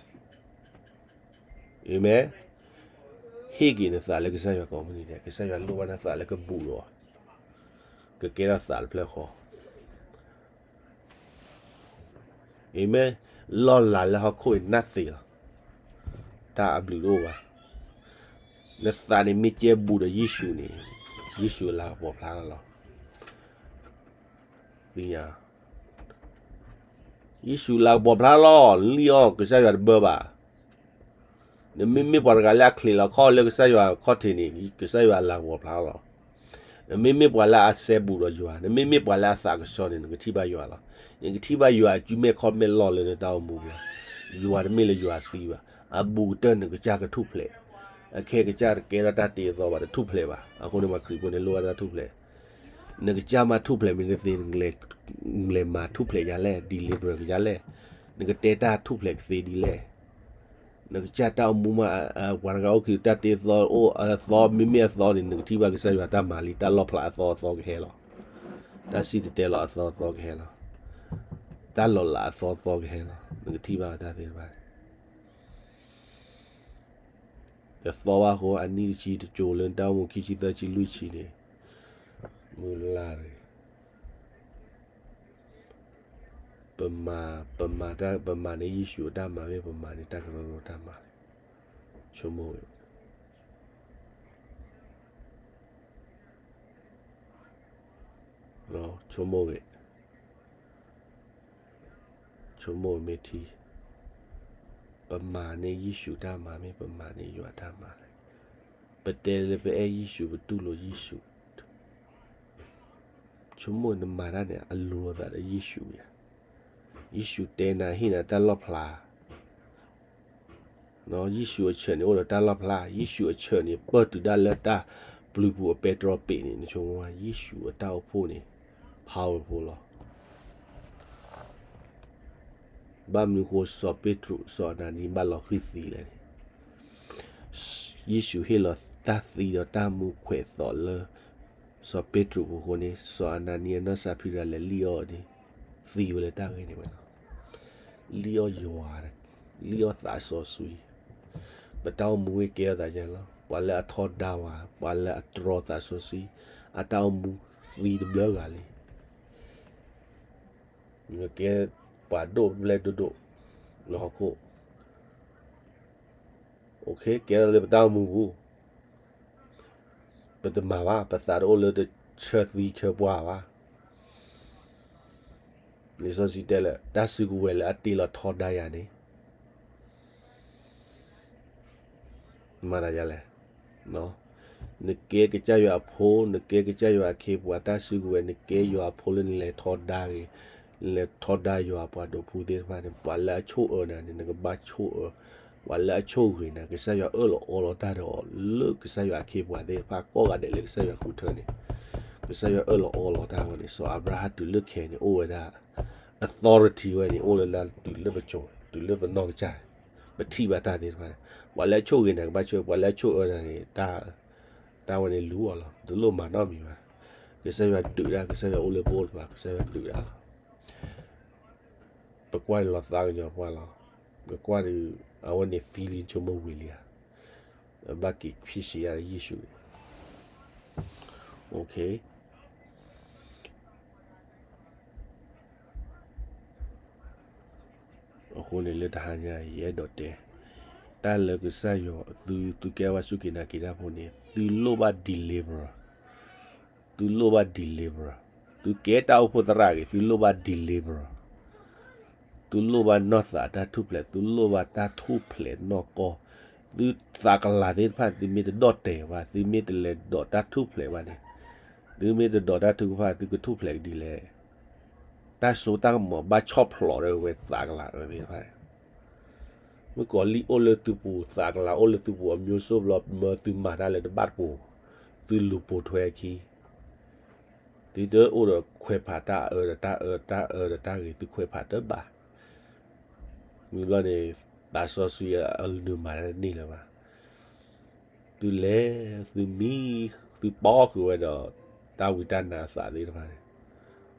အၤမ့ၣ်. ဟ့ၣ်က့ၤနသးလၢကစၢ်ယွၤကိးမုၢ်နံၤဒဲး, ကစၢ်ယွၤလိၣ်ဘၣ်နသးလၢကဘူးဒီး ကကဲထီၣ်သးတဖျၢၣ်ဃီ အၤမ့ၣ်. လီၢ်လၤလၢဟီၣ်ခိၣ်အံၤ nothing လီၤ. တၢ်အဘျုးတအိၣ်ဘၣ်. နသးန့ၣ်မ့ၢ်ကဲဘူးဒီးယ့ၣ်ၡူးန့ၣ် ယ့ၣ်ၡူးအလၤကပီၤဖျါလီၤ. သ့ၣ်ညါ, ယ့ၣ်ၡူးလၤကပီၤဖျါလီၤ. လံၣ်အီၣ်ကစၢ်ယွၤတဘၢဘၣ်. နမ့မ့ၢ်ပှၤတဂၤလၢအချံးလီၤခီၣ်လၢကစၢ်ယွၤခီၣ်ထံးန့ၣ် ကစၢ်ယွၤလၤကပီၤဖျါလီၤ. နမ့မ့ၢ်ပှၤလၢအစဲဘူးဒီးယွၤ, နမ့မ့ၢ်ပှၤလၢအသးကဆှီန့ၣ် နကထံၣ်ဘၣ်ယွၤလီၤ. နကထံၣ်ဘၣ်ယွၤအစုမဲာ်ခီၣ်မဲာ်လီၢ်လၢနတၢ်အိၣ်မူပူၤ. ယွၤတမ့ၢ်လၢယွၤသံဘၣ်. အဘူးကတၢၢ်နကစၢ်ကထူၣ်ဖျဲး, အခဲကစၢ်တကဲထီၣ်တၢ်တ့အသီဘၣ်, တထူၣ်ဖျဲးဘၣ်. အဃိန့ၣ် ပှၤခရံာ်ဖိန့ၣ်လိၣ်ဘၣ်တၢ်ထူၣ်ဖျဲး. နကစၢ်မ့ၢ်ထူၣ်ဖျဲးမ့ၢ်တသ့, နကလဲၤမၤထူၣ်ဖျဲးယၤလဲၣ်, deliver ကယၤလဲၣ်. နကတဲတၢ်ထူၣ်ဖျဲးကသ့ဒ်လဲၣ်. နကစၢ်တၢ်အိၣ်မူမး, ပှၤတဂၤအိၣ်ခံတၢ်တ့အသီ, အိၣ်အသီ, မ့မ့ၢ်အသီန့ၣ် နကထံၣ်ဘၣ်ကစၢ်ယွၤတၢ်မၤလံ, တၢ်လီၣ်ဖျါအသီအသီကဟဲလီၤ. တၢ်စံၣ်တဲၤတဲလီၤအသီအသီကဟဲလီၤ. တၢ်လီၤလးအသီအသီကဟဲလီၤ. နကထံၣ်ဘၣ်တၢ်သ့ၣ်တဖၣ်န့ၣ် တသီဘၣ်အဃိ အနံၣ်တဆံတကၠိၤလၢနတၢ်အိၣ်မူ ခံဆံသၢဆံလွံၢ်ဆံန့ၣ်, မုၢ်လၢ်တဂ့ၤ. ပမၤ, ပမၤတၢ်, ပမၤန့ၢ်ယ့ၣ်ၡူးအတၢ်မၤ မ့ၢ်ပမၤန့ၢ်တၢ်ကရၢကရိတၢ်မၤလဲၣ်. ဆိကမိၣ်ဂ့ၤ, ဆိကမိၣ်ဂ့ၤ, ဆိကမိၣ်မ့ၢ်ထံ, ပမၤန့ၢ်ယ့ၣ်ၡူးတၢ်မၤ မ့ၢ်ပမၤန့ၢ်ယွၤတၢ်မၤလဲၣ်. ပတဲလၢပအဲၣ်ယ့ၣ်ၡူး ပတူၢ်လိာ်ယ့ၣ်ၡူး, ဆိကမိၣ်နမၤတၢ်န့ၣ် အလိၤလိာ်သးဒီးယ့ၣ်ၡူးဧါ. ယ့ၣ်ၡူးတဲနၤ ဟ့ၣ်နၤတၢ်လီၣ်ဖျါ, ယ့ၣ်ၡူးအဆၢၣ်န့ၣ် အိၣ်ဒီးတၢ်လီၣ်ဖျါ, ယ့ၣ်ၡူးအဆၢၣ်န့ၣ် ပၢၢ်တုၤဒၣ်လၢတၢ်ပျုၤပူၤအပဲတြီပ့ၤန့ၣ်, နဆိကမိၣ် ယ့ၣ်ၡူးအတၢ်အိၣ်ဖှိၣ်န့ၣ် powerful လီၤ. ဘၣ်မနုၤအဃိ စီၤပ့းတရူး စီၤအနၤနံဘၣ်လီၤဃံၤသံလဲၣ်န့ၣ်, ယ့ၣ်ၡူးဟ့ၣ်လီၤတၢ်သံဒီးတၢ်မူခွဲးသီးလၢ စီၤပ့းတရူးအပူၤအဃိန့ၣ်, စီၤအနၤနံအနီၢ်စၤဖံရၤလဲၤလံၣ်အီၤန့ၣ်, သံဝဲလၢတၢ်ဂ့ၢ်န့ၣ်ဝဲလီၤ. လံၣ်အီၣ်ယွၤ, လံၣ်အီၣ်သးစီဆှံ, ပတၢ်အိၣ်မူဂ့ၤကဲထီၣ်သးဒ်န့ၣ်လီၤ. ပှၤလၢအထီဒါဝဲ, ပှၤလၢအတြီသးစီဆှံ, အတၢ်အိၣ်မူသံတဘျုးဂၤလံ. နကဲပှၤဒိၣ်ဘျဲၣ်ဒိၣ်ဒိၣ်လၢဟီၣ်ခိၣ်, ကဲထီၣ်လၢပတၢ်အိၣ်မူပူၤ, ပတမၤဘၣ်, ပသးတအိၣ်လၢတဆၢသံဆၢပှၢ်ဘၣ်. လံာ်စီဆှံတဲလၢ တၢ်စုကဝဲၤလၢအတ့လီၤထီဒါယၤန့ၣ် မၤသးဒ်လဲၣ်. နကဲကစၢ်ယွၤအဖိ, နကဲကစၢ်ယွၤအခ့အပှၤ, တၢ်စုကဝဲၤ, နကဲယွၤအဖိလၢနလဲၤထီဒါဂ့ၤ, နလဲၤထီဒါယွၤအပှၤဒိးဖုသ့ၣ်တဖၣ်န့ၣ်, ပှၤလၢအဆိၣ်အၢနၤန့ၣ် နကဘၣ်ဆိၣ်အၢ, ပှၤလၢအဆိၣ်ဂ့ၤနၤ, ကစၢ်ယွၤအၢၣ်လီၤအီလီၤတၢ်ဒီးအီၤ လၢကစၢ်ယွၤအခ့အပှၤသ့ၣ်တဖၣ် ကိးဂၤဒဲးလၢကစၢ်ယွၤဃုထၢန့ၣ်, ကစၢ်ယွၤအၢၣ်လီၤအီလီၤတၢ်ဝဲန့ၣ်, စီၤအၤဘြၤဟၣ်တုၤလၢခဲအံၤန့ၣ် အိၣ်ဝဲဒၣ် authority ဝဲန့ၣ် အိၣ်လၢလၢတုၤလၢပစိၤ, တုၤလၢပနီၢ်ကစၢ်, ပထံၣ်ဘၣ်တၢ်သ့ၣ်တဖၣ်န့ၣ်, ပှၤလၢအဆိၣ်ဂ့ၤနၤကဘၣ်ဆိၣ်, ပှၤလၢအဆိၣ်အၢနၤန့ၣ် တၢ်ဝဲန့ၣ်လူၤအီၤလီၤ, တလိၣ်မၤနီတမံၤဘၣ်. ကစၢ်ယွၤဒုးတၢ်, ကစၢ်ယွၤအိၣ်လၢပအိၣ်တဖၣ်, ကစၢ်ယွၤဒုးတၢ်လီၤ. ပကွၢ်ဒံးလီၤသးကညီၤပှၢ်လီၤ. ပကွၢ်ဒံး အဝဲန့ၣ်သံလံ ဆိကမိၣ်ဝံၤလံဧါ. ဘၣ်က့ၤဖံးစံးယၤလၢယ့ၣ်ၡူးန့ၣ်, အဃိန့ၣ်လၢတဟါညါအံၤ ယအဲၣ်ဒိးတဲ, တၢ်လၢကစၢ်ယွၤ သု, သုကဲဘၣ်စူၢ်က့ၤနာ်က့ၤတၢ်ဖိန့ၣ် သုလိၣ်ဘၣ် deliver, သုလိၣ်ဘၣ် deliver, သုကဲတၢ်အိၣ်ဖှိၣ်သရၣ်ဂ့ၤ သုလိၣ်ဘၣ် deliver, သုလိၣ်ဘၣ်နီၢ်သးတၢ်ထူၣ်ဖျဲး, သုလိၣ်ဘၣ်တၢ်ထူၣ်ဖျဲးနီၢ်ကီၢ်, သုသးကလၤသ့ၣ်တဖၣ် သုမ့ၢ်တဒီၣ်တဲာ်ဘၣ်, သုမ့ၢ်တလဲၤဒိးတၢ်ထူၣ်ဖျဲးဘၣ်န့ၣ်, သုမ့ၢ်တဒိးတၢ်ထုကဖၣ် သုကထူၣ်ဖျဲးကဒ်လဲၣ်. တၢ်စိတၢ်ကမီၤဘၣ်ဆီၣ်ဖျိးဒီးဝဲသးကလၤအၢသ့ၣ်တဖၣ် မုၣ်ကီၤလံၢ်အိၣ်လၢသုပူၤ, သးကလၤအိၣ်လၢသုပူၤ, အမျိုးစိဘျီ မၢသုမၤတၢ်လၢတဘၣ်တပူၤ, သုလူၤပိာ်ထွဲအခံ, သုတအိၣ်ဒီးခွဲးဖးတၢ်အၢဒီးတၢ်အၢ, တၢ်အၢဒီးတၢ်ဂ့ၤ သုခွဲးဖးတဘၣ်. မုၢ်ဘျီန့ၣ် သးစီဆှံအလုၢ်မၤတၢ်တန့ၢ်လၢၤဘၣ်. သုလဲၤ, သုမံ, သုပီဃုာ်ဝဲဒီး တၢ်ဝံတၢ်နါအသးသ့ၣ်တဖၣ်န့ၣ်,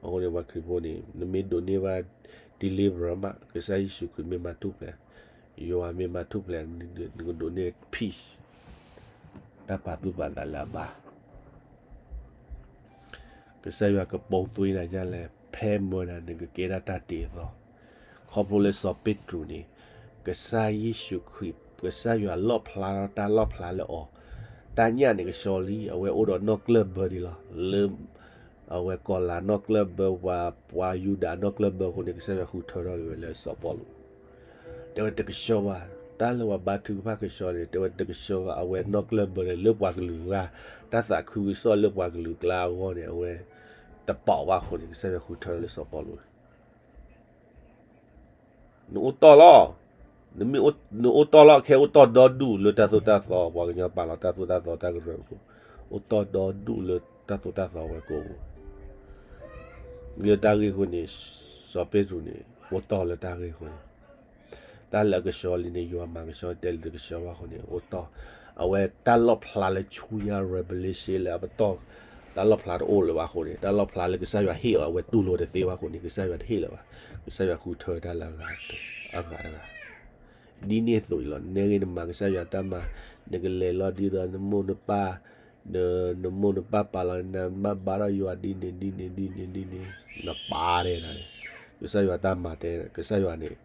အဃိန့ၣ် ပှၤခရံာ်ဖိန့ၣ် နမ့ၢ်ဒိးန့ၢ်ဘၣ် deliver မး, ကစၢ်ယ့ၣ်ၡူးခရံာ်မ့ၢ်မၤထူၣ်ဖျဲး, ယွၤမ့ၢ်မၤထူၣ်ဖျဲး နကဒိးန့ၢ် peace, တၢ်ပာ်သူၣ်ပာ်သးလၢအဘၣ် ကစၢ်ယွၤကပိာ်သွံၣ်နၤဒ်လဲၣ်, ဖဲမၢနၤ နကကဲဒၣ်တၢ်တ့အသီ, ခီဖျိလၢစီၤပ့းတရူးန့ၣ်, ကစၢ်ယ့ၣ်ၡူးခရံာ်, ကစၢ်ယွၤလီၣ်ဖျါထီၣ်တၢ်လီၣ်ဖျါလၢအီၤ, တၢ်ညၣ်န့ၣ်ကဆှီလံ, အဝဲအိၣ်ဒီးနီၣ်ကျၢၢ်ဘၢဒံးလီၤ, လၢ အဝဲကီၤလၤနီၣ်ကျၢၢ်ဘၢ, ပှၤယူဒၤနီၣ်ကျၢၢ်ဘၢအဃိန့ၣ် ကစၢ်ယွၤဃုထၢထီၣ်က့ၤဝဲလၢစီၤပီလူး, တဲဝဲတကဆှီဘၣ်, တၢ်လၢပှၤဘါထုကဖၣ်ကဆှီန့ၣ် တဲဝဲတကဆှီဘၣ်, အဝဲနီၣ်ကျၢၢ်ဘၢန့ၣ် လၢပှၤကလုာ်ဂၤ, တၢ်သးခုကစီၣ်လၢပှၤကလုာ်ကျါအဂီၢ်န့ၣ် အဝဲတပိာ်ဘၣ်အဃိန့ၣ် ကစၢ်ယွၤဃုထၢလၢစီၤပီလူး နအိၣ်တီၢ်လီၤ, နမ့ၢ်အိၣ်, နအိၣ်တီၢ်လီၤ ခဲအိၣ်တီၢ်ဒီဒူၣ်လၢတၢ်သိၣ်တၢ်သီ, ပှၤကညီပာ်လီၤတၢ်သိၣ်တၢ်သီတၢ်ကရၢကရိ, အိၣ်တီၢ်ဒီဒူၣ်လၢတၢ်သိၣ်တၢ်သီဝဲကိးပူၤ, လၢတၢ်ဂ့ၢ်အဃိန့ၣ်, စီၤပ့းတရူးန့ၣ် အိၣ်တီၢ်လၢတၢ်ဂ့ၢ်အဃိန့ၣ်, တၢ်လၢအကဆှီလံန့ၣ် ယွၤမၤကဆှီတဲလၢတကဆှီဘၣ်အဃိန့ၣ် အိၣ်တီၢ်, အဝဲတၢ်လီၣ်ဖျါလၢဆူညါ revelation လၢအပတီၢ်, တၢ်လီၣ်ဖျါတအိၣ်လၢၤဘၣ်အဃိန့ၣ် တၢ်လီၣ်ဖျါလၢကစၢ်ယွၤဟ့ၣ်အီၤ အဝဲတူၢ်လိာ်တသ့ဘၣ်အဃိန့ၣ် ကစၢ်ယွၤတဟ့ၣ်လၢၤဘၣ်. ကစၢ်ယွၤဃုထၢတၢ်လၢအဂၤတဂၤ ဒ်န့ၣ်အသိးအံၤလီၤ. နဲဂ့ၤနမၤကစၢ်ယွၤတၢ်မၤ, နကလဲၤလီၤဒ်သိးနမိၢ်နပၢ်, နမိၢ်နပၢ်ပာ်လီၤနၤ နဘၣ်ဘါထီၣ်ယွၤဒ်န့ၣ်ဒ်န့ၣ်ဒ်န့ၣ်ဒ်န့ၣ်, နပာ်တဲနၤန့ၣ်, ကစၢ်ယွၤတၢ်မၤတဲ ကစၢ်ယွၤန့ၣ်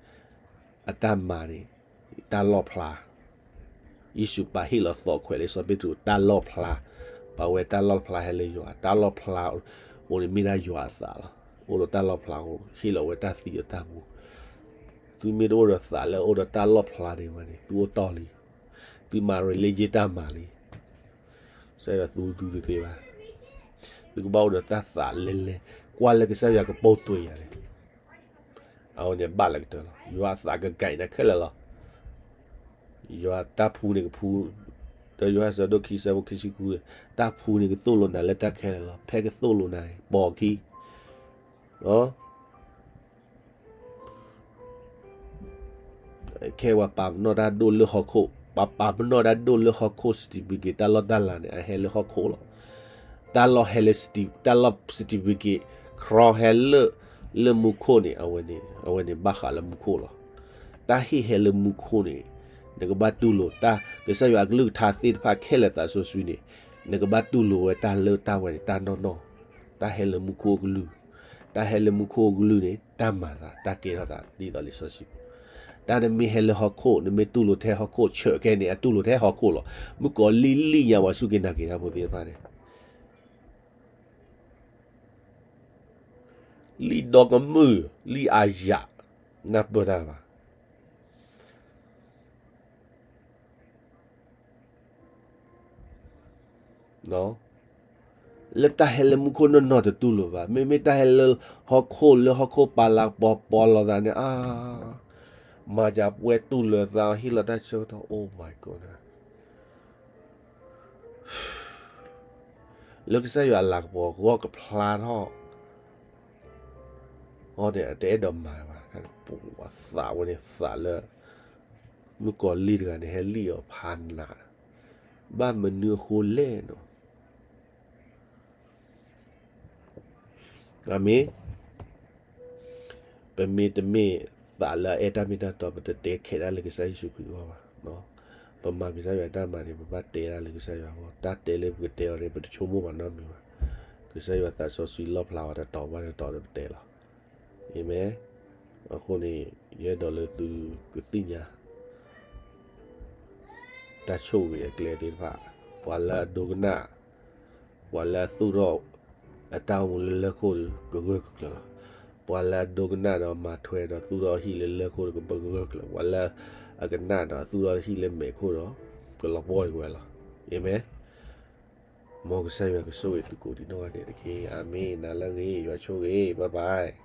အတၢ်မၤန့ၣ် တၢ်လီၣ်ဖျါ ယ့ၣ်ၡူးပာ်ဟ့ၣ်လီၤသီးခွဲးလၢစီၤပ့းတရူး တၢ်လီၣ်ဖျါ, ပာ်ဝဲတၢ်လီၣ်ဖျါဟဲလၢယွၤ, တၢ်လီၣ်ဖျါ အိၣ်န့ၣ်မ့ၢ်ဒၣ်ယွၤအသးလီၤ. အိၣ်ဒီးတၢ်လီၣ်ဖျါအဃိ ဟ့ၣ်လီၤဝဲတၢ်သံအတၢ်ပူၤ, သုမ့ၢ်တအိၣ်ဒီးသးလၢအိၣ်ဒီးတၢ်လီၣ်ဖျါန့ၣ်ဝဲန့ၣ် သုအိၣ်တီၢ်လံ, သုမၤ religion တၢ်မၤလံ, ကစၢ်ယွၤသူသုတသ့ဘၣ်. သုကဘၣ်အိၣ်ဒီးတၢ်သးလဲၤလဲၤ, ကွၢ်လၢကစၢ်ယွၤကပိာ်ထွဲယၤန့ၣ် အဝဲန့ၣ်ဘၣ်လၢကတၢၢ်လီၤ. ယွၤအသးကကဲနၤခဲလၢာ်လီၤ. ယွၤတၢ်ဖှူန့ၣ်ကဖှူ, ဒီးယိၤဟၣ်အဆၢဒိၣ်ခံဆၢဖိခံဆံဃု, တၢ်ဖှူန့ၣ်ကသိၣ်လိနၤလၢတၢ်ခဲလၢာ်လီၤ. ဖဲကသိၣ်လိနၤန့ၣ် ပိာ်ခံ, ခဲပှၤပာ်ပနီၣ်တၢ်ဒိၣ်လၢဟီၣ်ခိၣ်, ပှၤပာ်ပနီၣ်တၢ်ဒိၣ်လၢဟီၣ်ခိၣ် certificate တၢ်လီၢ်တၢ်လၤန့ၣ် အဟဲလၢဟီၣ်ခိၣ်လီၤ. တၢ်လီၢ်ဟဲလၢ တၢ်လီၢ် certificate ခရီဟဲလၢ လၢမူခိၣ်န့ၣ် အဝဲန့ၣ် အဝဲန့ၣ်ဘၣ်ဃးလၢမူခိၣ်လီၤ. တၢ်ဟ့ၣ်ဟဲလၢမူခိၣ်န့ၣ် နကဘၣ်တူၢ်လိာ်တၢ် ကစၢ်ယွၤအကလုၢ်ကထါသ့ၣ်တဖၣ်ခဲလၢာ်သးစီဆှံန့ၣ် နကဘၣ်တူၢ်လိာ်ဝဲတၢ်လၢတၢ်ဝဲန့ၣ် တၢ်နီၢ်နီၢ်, တၢ်ဟဲလၢမူခိၣ်အကလုၢ်, တၢ်ဟဲလၢမူခိၣ်အကလုၢ်န့ၣ် တၢ်မၤသး တၢ်ကဲထီၣ်သး ဒ်သိးလံာ်စီဆှံပူၤ, တၢ်နမ့ၢ်ဟဲလၢဟီၣ်ခိၣ် နမ့ၢ်တူၢ်လိာ်ထဲဟီၣ်ခိၣ် ဆၢးခဲန့ၣ် အတူၢ်လိာ်ထဲဟီၣ်ခိၣ်လီၤ. မုၣ်ကီၤလံၢ်လံၢ်ညါပှၤစူၢ်က့ၤနာ်က့ၤတၢ်ဖိသ့ၣ်တဖၣ်န့ၣ် လံၢ်ဒီကမုၢ်, လံၢ်အါယၣ်, နၢ်ပၢၢ်တၢ်ဘၣ်. လၢတၢ်ဟဲလၢမူခိၣ်နီၢ်နီၢ်တတူၢ်လိာ်ဘၣ်. မ့မ့ၢ်တၢ်ဟဲလၢဟီၣ်ခိၣ် လၢဟီၣ်ခိၣ်ပာ်လၤကပီၤပီၤလိာ်သးန့ၣ် အါ, မၤစၢၤပှဲၤတူၢ်လိာ်သး ဟ့ၣ်လီၤတၢ်ဆၢကတီၢ် Oh my God လၢကစၢ်ယွၤအလၤကပီၤ ဂီၢ်ကဖျါထီၣ် အီၤန့ၣ် အတအဲၣ်ဒိးမၤဘၣ်. ပသးဝဲန့ၣ်သးလၢ မုၣ်ကီၤလံၢ်တဂၤန့ၣ် ဟဲလံၣ်အီၤဖးနး, ဘၣ်မနုၤအဃိလဲၣ်နီၤ. အမ့ၢ် ပမ့ၢ်တမ့ၢ်သးလၢအအဲၣ်တၢ်မ့ၢ်တၢ်တီ ပတတဲခဲးဒၣ်လၢကစၢ်ယ့ၣ်ၡူးခရံာ်အဂီၢ်ဘၣ်. ပမၤကစၢ်ယွၤတၢ်မၤန့ၣ် ပဘၣ်တဲဒၣ်လၢကစၢ်ယွၤအဂီၢ်, တၢ်တဲလၢပကတဲအီၤန့ၣ် ပတဆိကမိၣ်ဘၣ်နီတမံၤဘၣ်. ကစၢ်ယွၤသးစီဆှံလီၣ်ဖျါဝဲတတီၤဘၣ်တတီၤဒီးပတဲလီၤ. အၤမ့ၣ်. အဃိန့ၣ် ယအဲၣ်ဒိးလၢသုကသ့ၣ်ညါ တၢ်ဆိၣ်ဂ့ၤအကျဲသ့ၣ်တဖၣ်, ပှၤလၢအဒိကနၣ်, ပှၤလၢအသူၣ်ထီၣ် အတၢ်အိၣ်မူလၢလၢၢ်ခိၣ်ဒီး ကဂၢၢ်ကျၢၤလီၤ. ပှၤလၢအဒိကနၣ်ဒီးမၤထွဲဒီးသူၣ်ထီၣ်ဟံၣ်လၢလၢၢ်ခိၣ်ဒီး ကဂၢၢ်ကျၢၤ, ပှၤလၢအကနၣ်ဒီးသူၣ်ထီၣ်ဟံၣ်လၢမဲးခိၣ်ဒီး ကလီၤပှီၢ်ကွံာ်ဝဲလီၤ. အၤမ့ၣ်. မ်ကစၢ်ယွၤကဆိၣ်ဂ့ၤသုကိးဒံးနီၢ်ဂၤဒဲးတက့ၢ်. အၤမ့ၣ်, နၤလၢအဂ့ၤ, ယွၤဆိၣ်ဂ့ၤ, bye bye.